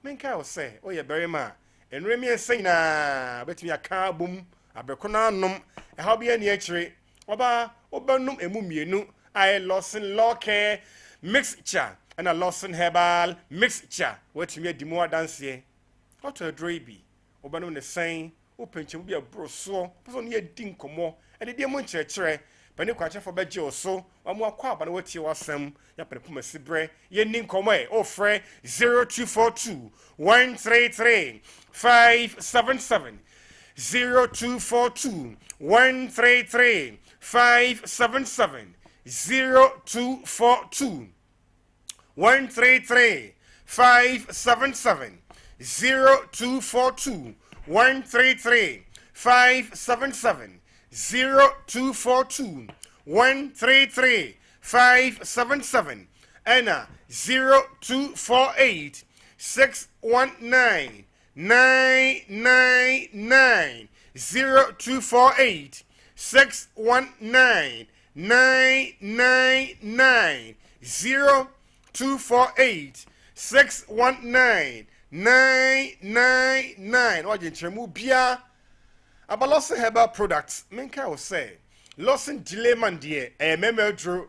Menkae wo sɛ woyɛ barima a, nnuro mmiɛnsa nyinaa wobɛtumi aka abom abere ko no anom, ɛhaw biara nni akyire. Ɔbaa, wobɛnom emu mmienu a ɛyɛ Lawson Law Care Mixture ɛna Lawson Herbal Mixture, woatumi adi mu adanseɛ. Woatɔ aduro yi bi, Wobɛnom no sɛn? Wopɛ nkyɛmu bi a ɛboro soɔ? Wopɛ sɛ wo ne yɛ di nkɔmmɔ? Adidie mu nkyerɛkyerɛ? Panin kwankyerɛfoɔ bɛgye wo so, wama wakɔ aba na watie w'asɛm. Yɛapɛ ne poma siberɛ. Yɛnni nkɔmmɔ ɛ. Wofrɛ 0242 133 577, 0242 133 577, 0242 133. 577 0242 133 577 0242 133 577 ɛna 0248 619 999 0248 619 999 0248 619 999 Wagye nkyerɛmu biara aba Lawson Herbal Products. Menka wo sɛ Lawson Dileman deɛ ɛyɛ mmarima aduro.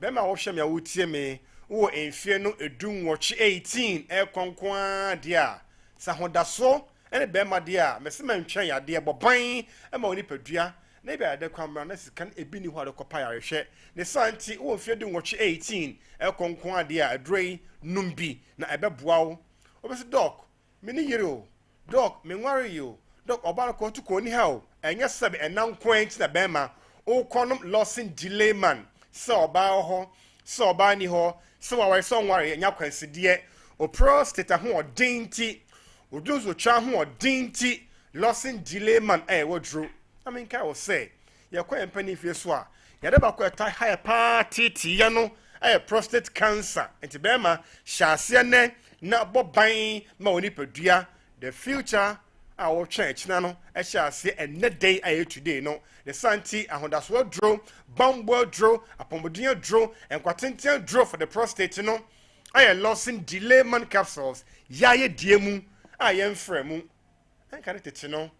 Bɛrima a wohwɛ me a wotie me, wowɔ mfeɛ no 18 18 ɛrekɔ nko ara deɛ a, sɛ ahodasoɔ ne bɛrima deɛ a, mese mantwɛn yadeɛ, bɔ ban ma wo nipadua na ebi ayɛ dɛ kwan mmra na sika no ebi nni hɔ a de kɔpa yarehwɛ. Ne saa nti, wowɔ mfeɛ 18 18 ɛrekɔ nko ara deɛ a, aduro yi nom bi na ɛbɛboa wo. Wobɛse, Doc, Me ne yere o, Doc, me nwaree o, Doc, ɔbaa no kɔɔ tu kɔɔ ni ha o, ɛnyɛ sɛbe ɛna nko ara nti na bɛrima wokɔ nom Lawson Delay man, sɛ ɔbaa wɔ hɔ, sɛ ɔbaa nni hɔ, sɛ waware sɛ ɔnwaree, ɛnyɛ akwansideɛ, o prostate ahoɔden nti, o dwonsotwa ahoɔden nti, Lawson Delay man ɛyɛ waduro. Na menkae wo sɛ, Yɛkɔ yɛn mpanin fie so a, yare baako a ɛtaa ha yɛ paa teeteeɛ no yɛ prostate cancer. Nti bɛrima, hyɛ aseɛ nnɛ na bɔ ban ma wo nipadua. The future a wotwɛn akyina no hyɛ aseɛ ɛnnɛ da yi a ɛyɛ today no. Ne saa nti, ahodasoɔ aduro, bammɔ aduro, apɔmuden aduro, nkwatenten aduro for the prostate no ayɛ Lawson Delay Man Capsules yɛayɛ die mu a yɛmfrɛ mu. Ɛnka ne tete no,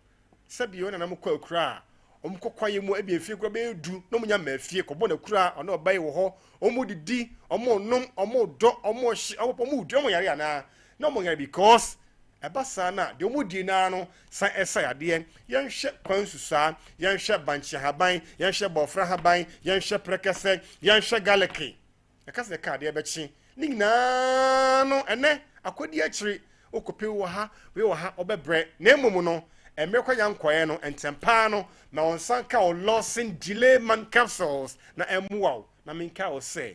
Sɛbi wɔn nananom kɔ akuraa a, wɔn kɔ kwaeɛ mu ebi mfie koraa bɛyɛ du na wɔn nya mmaa fie kɔbɔ no akuraa ɔne ɔba yi wɔ hɔ, wɔn didi, wɔn nom, wɔn dɔ, wɔn hye, wɔn wɔn di, wɔn yare anaa? Na wɔn yare because ɛba saa na deɛ wɔn die naa no san ɛsa yadeɛ. Yɛnhwɛ kwan nsusaa, yɛnhwɛ bankye ahaban, yɛnhwɛ bɔɔfra ahaban, yɛnhwɛ prɛkɛsɛ, yɛnhwɛ garlic. Ɛka sɛ ɛka adeɛ bɛkye ne nyinaa no ɛnɛ akɔdi akyiri wokɔpɛ wɔ ha wei wɔ ha wobɛbrɛ na mmom no mmerɛ kɔ nya nkɔeɛ no ntɛm paa no ma wo nsa nka wo Lawson Delay Man Capsules na ɛmmoa wo. Na menka wo sɛ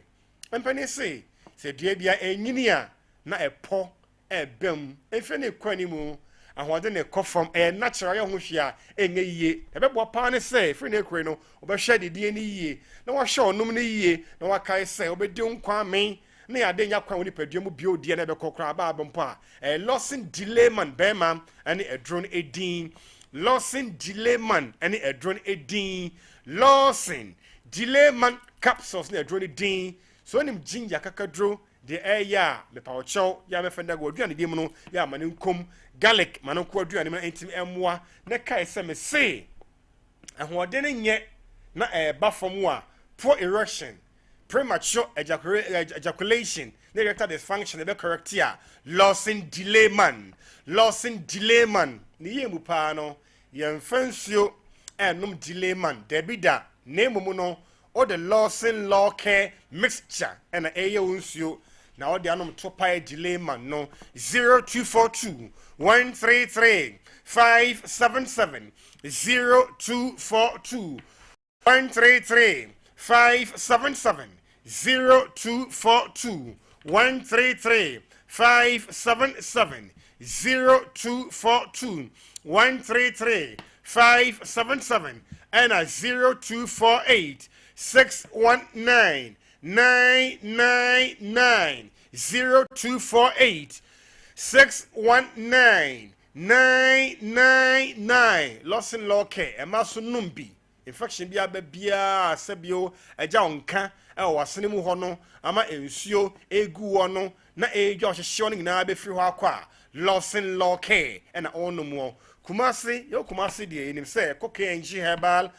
mpanin se sɛ dua bia ɛnyini a na ɛpɔ ɛreba mu, mfe no rekɔ anim, ahoɔden no rekɔ fam, ɛyɛ natural, yɛ ho hwee a ɛnyɛ yie. Ɛbɛboa paa ne sɛ firi ne kure no, wobɛhwɛ adidie no yie, na wahwɛ ɔnom no yie, na wakae sɛ wobɛdi wo nkwa amen, na yɛade nya kwan wɔ nipadua mu bio deɛ na ɛbɛkɔ koraa aba aba mpo a, ɛyɛ Lawson Delayman bɛrima ne aduro no edin. Lawson Delayman ne aduro no edin. Lawson Delayman capsules ne aduro no din. So onim ginger kakaduro Deɛ ɛyɛ a, mepa wo kyɛw, yɛ a mɛfa no agu w'aduane bi mu no, yɛ a ma no nkom. Garlic, ma no nko w'aduane mu na ɛntumi mmoa. Na kae sɛ mese, ahoɔden no nyɛ na ɛreba fam a, poor erection, premature ejaculation, ne erectile dysfunction ɛbɛ correct a, Lawson Delay Man, Lawson Delay Man, ne yie mu paa no, yɛmfa nsuo ɛnnom Delay Man, dabi da, na mmom no, Wode Lawson Law Care Mixture na ɛreyɛ wo nsuo na wode anom to pae delay man no 0242 133 577 0242 133 577 0242 133 577 0242 133 577 ɛna 0248 619 999 0248 619 999 Lawson Law Care ɛma so nom bi Infection bi aba biara a sɛbio agya wo nka wɔ w'asene mu hɔ no ama nsuo regu woɔ no na ɛredwa ɔhyehyeɛ no nyinaa bɛfiri hɔ akɔ a, Lawson Law Care na ɔrenom wɔ Kumasi. Yɛwɔ Kumasi deɛ yɛnim sɛ yɛkɔ KNG Herbal,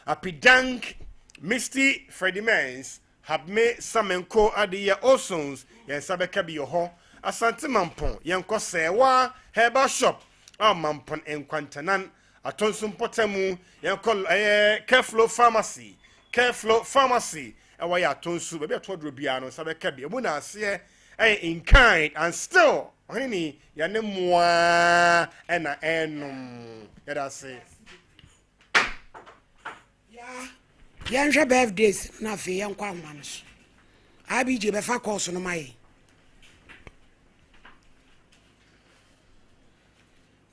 Apidank, Misty Fredimens, Habme Samenko Adeyɛ Olsons, yɛn nsa bɛka bi wɔ hɔ. Asante Mampɔn, yɛnkɔ Sɛɛwa Herbal Shop a Mampɔn Nkwantanan Atonso mpɔtam, yɛnkɔ ɛyɛ Careflow Pharmacy, Careflow Pharmacy ɛwɔ yɛ Atonso, baabi a ɛtɔ aduro biara no nsa bɛka bi. Emu na aseɛ ɛyɛ in kind and still ɔhene ni yɛne mmoa ɛna ɛnom. Yɛda ase. Yɛnhwɛ birthdays no na afei yɛnkɔ ahoma no so. IBJ bɛfa course no ma yɛn.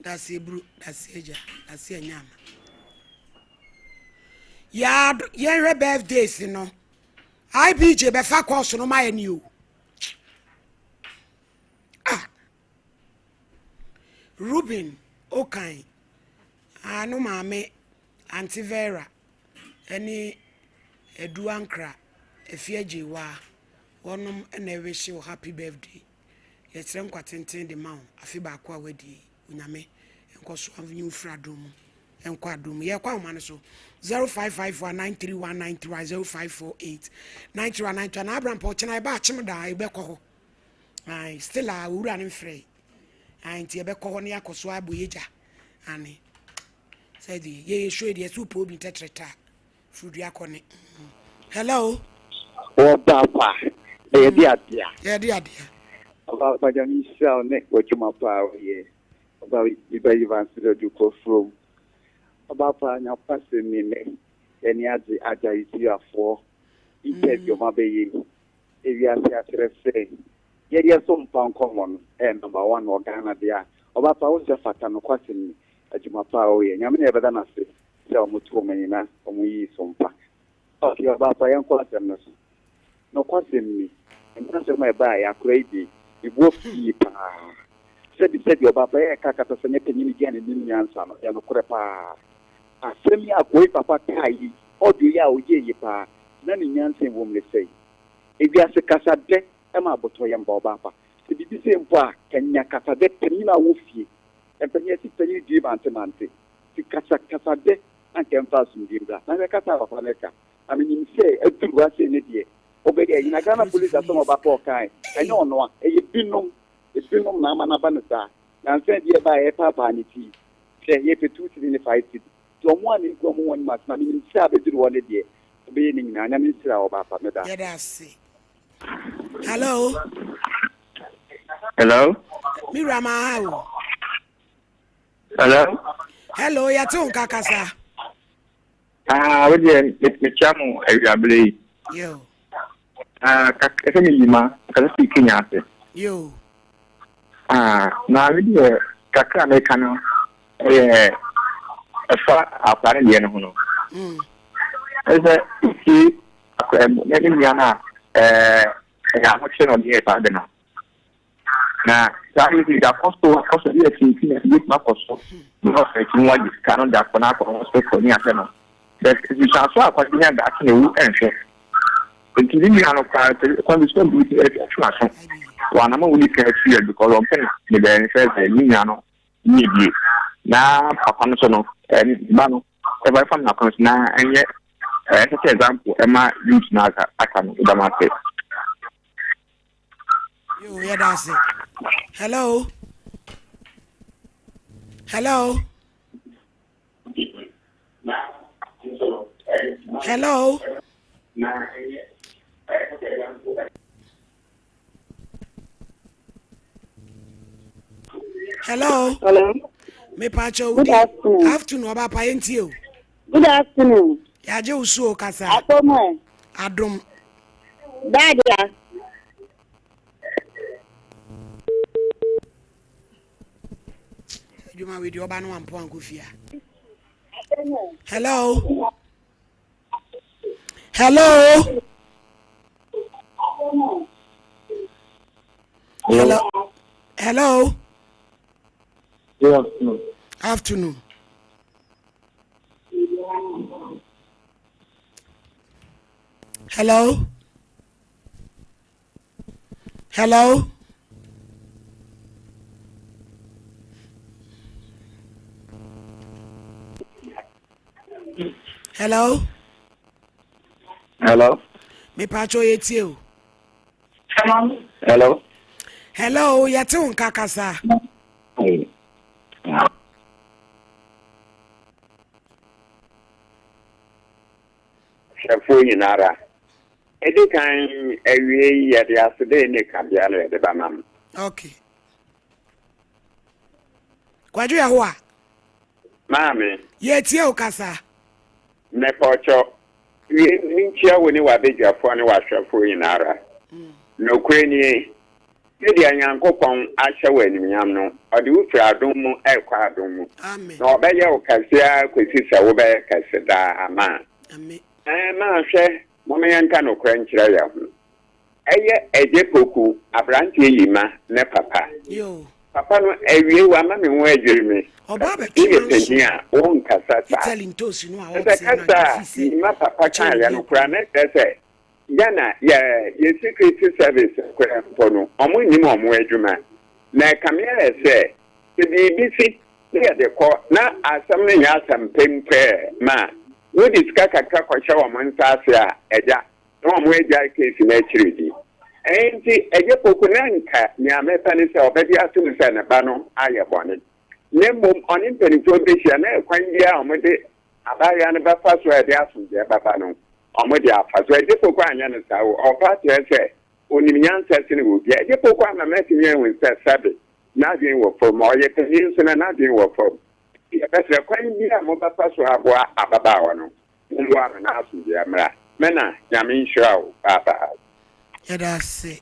Dase eburu, dase agya, dase anyama. Yaa yɛnhwɛ birthdays no. IBJ bɛfa course no ma yɛ ni o. Ah. Ruben Okan, ah, no maame Auntie Vera ɛne Adu Ankra Afia Gyewaa wɔnom na ɛwehye wo happy birthday. Yɛsrɛ nkwa tenten de ma wo afe baako a wadi yi. Onyame nkɔ so nyi wo firi adom mu nkɔ adom mu. Yɛkɔ ahoma no so 0554 931 931 0548 931 931 na Abraham pɔ ɔkyena ɛba akyem daa yɛbɛkɔ hɔ. Ae, still a owura no mfrɛ. Ae, nti yɛbɛkɔ hɔ na yɛakɔ so abɔ yɛgya. Ane. Sɛ deɛ yɛyɛ show deɛ sɛ wopɛ obi ntɛtrɛtɛ a furudua kɔ ne. Hello. Wɔba pa na yɛde adea. Yɛde adea. Ɔba pa Nyame nhyira wo ne w'adwuma pa a woyɛ. Ɔba Iba Evans dɛ kɔ from. Ɔba pa Nyankopɔn asɛm ni nnɛ yɛne agye agya Isuafoɔ interview ɔmo abɛyɛ yi. Ewiase akyerɛ sɛ yɛyɛ so mpa nkɔmmɔ no ɛyɛ number one wɔ Ghana deɛ a ɔba pa wo sɛ fata nokwasɛm ni adwuma pa a woyɛ. Nyame na yɛbɛda no ase sɛ ɔmo to ɔmo ani na ɔmo yii so mpa. Okay, ɔba pa yɛnkɔ asɛm no so. Nokwasɛm ni, nkrasɛm a ɛbaeɛ akora yi deɛ, me bo afu yie paa. Sɛbi sɛbi ɔba pa yɛreka kasa sɛ nyɛ panyin di a n'anim nyansa no, ɛyɛ nokorɛ paa. Asɛm yi a akoa yi papa kaa yi, audio yi a ɔyɛɛ yi paa, na ne nyansa ɛwom ne sɛi. Ewiase kasa dɛ ma abotɔyam ba ɔba pa. Sɛ biribi sei mpo a, ka nya kasa dɛ panyin a ɔwɔ fie. Mpanyin yɛse panyin due mante mante. Nti kasa kasa dɛ anka ɛmfa asomdwie mbra. Na hwɛ kasa a papa no reka. Na menim sɛ aduru ha sei no deɛ ɔbɛyɛ ayi. Na Ghana police asɛm a ɔba Paul kae, ɛnyɛ ɔno a, ɛyɛ binom, ebinom na ama no aba no saa. Nansa bi ɛbaeɛ ɛpaapaa ne ti. Hwɛ, yɛpɛ two cedi ne five cedi. Nti ɔmo a na egu ɔmo wɔn mu ase. Na menim sɛ abɛduru hɔ no deɛ, ɔbɛyɛ ne nyinaa. Nyame nhyira wo ɔba pa. Meda ase. Yɛda ase. Hello. Hello. Me wura ma ha o. Hello. Hello, yɛte wo nka kasa. Ah, wo deɛ mekyia mo awiabere yi. Yo. Ah, ɛsɛ me yima, kasa fi Kenya ase. Yo. Ah, na me deɛ kakra meka no ɛyɛ ɛfa akora no deɛ no ho no. Mm. Ɛsɛ wotie akora ne ne nua no a ɛɛ ɛyɛ ahokyere na ɔde yɛ saa de no. Na saa yɛ sɛ akɔ so akɔ so yɛ tintin na ebi akɔ so na ɔfɛ akyi mu agye sika no de akɔ na akɔ hospital ne ahwɛ no. But nsusuanso a akwadaa nya daakye na ewu nhwɛ. Nti ne nua no koraa sɛ kwan bi so bi ɛtwe n'aso. Wɔ anam a wodi kan atu yɛ because ɔmpɛ na ne bɛn sɛ sɛ ne nua no yie bie. Na papa no so no ɛɛ ba no ɛfa ɛfa no n'akwan so na ɛnyɛ ɛsɛ sɛ example ɛma youth na aka aka no ɛdam ase. Yo, yɛda ase. Hello. Hello. Hello. Hello. Hello. Me pacho Good afternoon. Afternoon ọba pa yẹn tie o. Good afternoon. Yàgye wo so o kasa. Akɔmɔ. Adom. Daadia. Adwuma wei deɛ ɔba no wampo ankɔ fie a. Hello. Hello. Hello. Hello. Good afternoon. Afternoon. Hello. Hello. Hello. Hello. Me pacho yetie o. Hello. Hello, yɛte wo nka kasa. Hwɛfoɔ nyinara, ɛdi kan awie yi yɛde aseda ne kabea na yɛde bɛma mo. Okay. Kwadwo Yehowa. Maame. Yɛtie wo kasa. Mepɔkyɔ, wie menkyia wo ne w'abadwafoɔ ne w'ahwɛfoɔ nyinara. Nokorɛ nie, Sɛdeɛ Nyankopɔn ahyɛ wo animuonyam no, ɔde wo firi adom mu rekɔ adom mu, na ɔbɛyɛ wo kɛse ara kɔsi sɛ wobɛyɛ kɛse daa. Amen. Ɛɛ, hwɛ, momma yɛnka nokorɛ nkyerɛ yɛn ho. Ɛyɛ Agye Poku, aberanteɛ yi ma ne papa. Papa no, awiei wama me ho adwiri me. Woyɛ panin a, wonkasa saa. Ɛsɛ kasa a yi ma papa kaeɛ no koraa na kyerɛ sɛ Ghana yɛ yɛ security service koraa mpo no, wɔn nnim wɔn adwuma. Na ɛkame ayɛ sɛ, sɛ biribi si na yɛde kɔ na asɛm no nyɛ asɛm pɛ mpo ɛ ma wode sika kakra kɔhyɛ wɔn nsa ase a, agya, na wɔn agyae case no akyiri di. Enti Agya Poku na nka nea mepɛ ne sɛ ɔbɛgye atom sɛ ne ba no ayɛ bɔne. Na mmom ɔne mpanimfoɔ bɛhyia na ɛkwan biara a wɔde abaayewa no bɛfa so a ɛde asomdwoeɛ bɛba no, wɔde afa so. Agya Poku anyɛ no saa o. Ɔpa akyerɛ sɛ ɔnim nyansa sene obiara. Agya Poku ama matumi ahu sɛ sɛbe n'adwene wɔ fam. Ɔyɛ panin nso na n'adwene wɔ fam. Enti yɛbɛsrɛ kwan biara a mobɛfa so aboa ababaawa no, Momboa me na asomdwoeɛ mmra. Mena Nyame nhyira wo bye bye. Yɛda ase.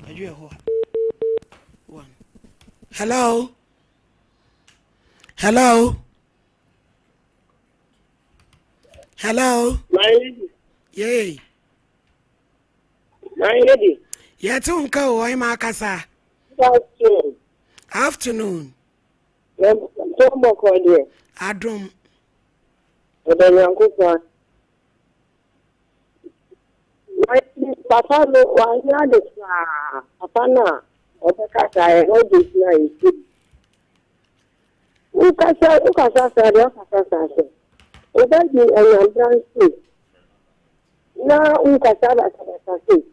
Adwo ɛhɔ a. One. Hello. Hello. Hello. My lady. Yay. My lady. Yɛte wo nka o, ɔyɛ ma akasa. Good afternoon. Afternoon. Tɔn bɔkɔ deɛ. Adom. Ɔdɔ Nyankopɔn. Papa no wanyɛ ade koraa. Papa no a ɔbɛkasa yɛ na ɔgye gyina yɛ ti. Wokasa wokasa saa deɛ ɔkasa saa sɛ wobɛgye anyambra nso na wokasa basabasa sei.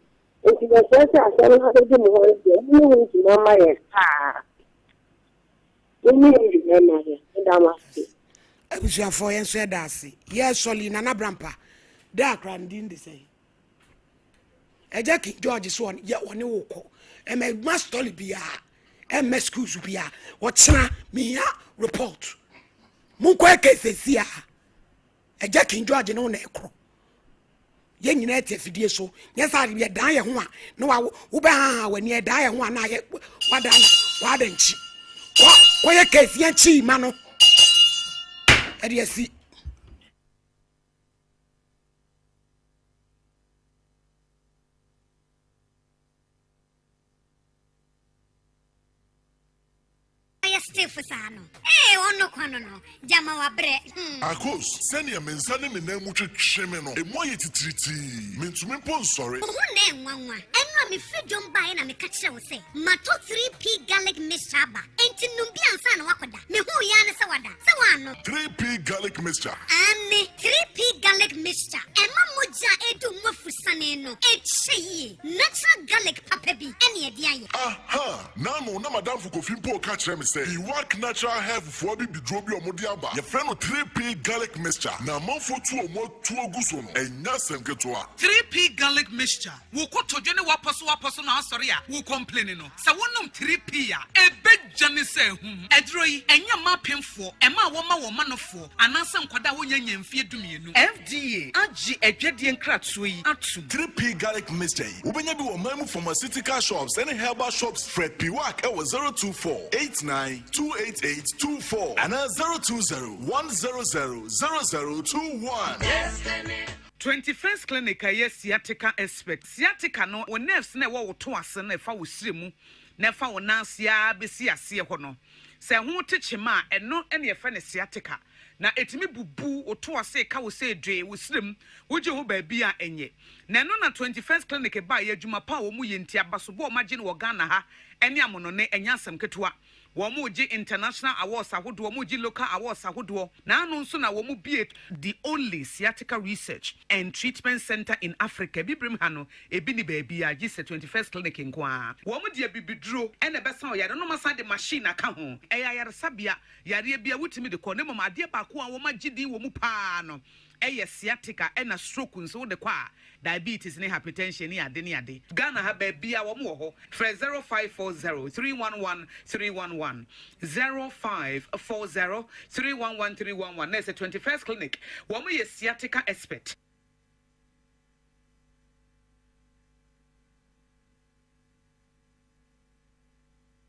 Nti yɛsrɛ sɛ asɛm no abɛdi mu hɔ no deɛ mo ne ho dwuma ma yɛ paa. Mo ne ho dwuma ma yɛ. Meda mo ase. Abusuafoɔ yɛn nso yɛda ase. Yɛ sɔli Nana Brampa. Dɛ akora ne din de sɛn? Ɛgya King George so yɛ ɔne wo kɔ. Ɛmɛ ma stɔli biara. Ɛmɛ schools biara. Ɔkyena mehia report. Monkɔ ɛkɛ sɛsi a. Ɛgya King George ne wo na ɛkorɔ. Yɛn nyinaa te afidie so. Nyɛ sɛ yɛdan yɛn ho a na wa wobɛhaha w'ani ɛdan yɛn ho a na ayɛ wadan na wada nkyi. Kɔ kɔyɛ case yɛn kyi ma no. Ɛde asi. Ɔyɛ stiff saa no. Ee ɔno kwa no no, gyama wabrɛ hmm. Akos, sɛnea me nsa ne me nan mu twetwe me no, emu ayɛ titiritii. Mintumi mpo nsɔre. Wo ho nnɛ nwanwa. Ɛno a mefiri dwom baeɛ na meka kyerɛɛ wo sɛ matɔ 3P garlic mixture aba. Enti nom bi ansa na woakɔda. Mehuu yi ara ne sɛ wada. Sɛ woannom. 3P garlic mixture. Aane, 3P garlic mixture. Ɛma mogya a ɛredi wo mu afusane no kyɛ yie. Natural garlic papa bi ɛne ɛde ayɛ. Aha! N'ano na m'adamfo Kofi mpo reka kyerɛ me sɛ Iwak Natural Health foɔ abibiduro bi a wɔde aba, yɛfrɛ no 3P Garlic Mixture, na amanfoɔ tu wɔn atuo gu so no, ɛnyɛ asɛm ketewa. 3P Garlic Mixture, Wo kotodwe ne w'apɔsowapɔso na asɔre a wo complaini no, sɛ wonom 3P a, ɛbɛdwane sɛ ahum. Aduro yi, ɛnyɛ mma apemfoɔ, mmaa a wɔma wɔn manofoɔ, anaasɛ nkwadaa a wɔnnya nnya mfeɛ dumienu. FDA agye adwadie nkratoɔ yi atom. 3P Garlic Mixture yi, wobɛnya bi wɔ ɔman mu pharmaceutical shops ne herbal shops. Frɛ Piwak wɔ 024 89 288 24 anaa 020 100 0021. 21st Clinic a ɛyɛ sciatica expert. Sciatica no, wo nerves no a ɛwɔ wo to ase no a ɛfa wo srɛ mu na ɛfa wo nan ase ara bɛsi aseɛ hɔ no, sɛ ɛho te kyema a, ɛno na yɛfrɛ no sciatica. Na ɛtumi bubu wo to ase, ka wo sɛ dwee, wo srɛ mu, wogye ho baabi a ɛnyɛ. Na ɛno na 21st Clinic baeɛ, adwuma pa a wɔyɛ nti, abasobɔ a wɔagye no wɔ Ghana ha ne amonone, ɛnyɛ asɛm ketewa. Wɔregye international awards ahodoɔ, wɔregye local awards ahodoɔ, na ano nso na wɔbue the only sciatica research and treatment centre in Africa. Abibirem ha no, ebi nni baabiara gye sɛ 21st Clinic nko ara. Wɔde abibiduro na ɛbɛsa ɔyare no na wɔasan de machine aka ho. Ɛyɛ ayaresabea, yareɛ biara wotumi de kɔ, na mmom adeɛ baako a wɔagye din wɔ mu pa ara no yɛ sciatica ɛna stroke nso wode kɔ a diabetes ne hypertension ne ade ne ade. Ghana ha baabiaa wɔn wɔ hɔ frɛ 0540 311 311 0540 311 311 na ɛsɛ 21st clinic wɔn yɛ sciatica expert.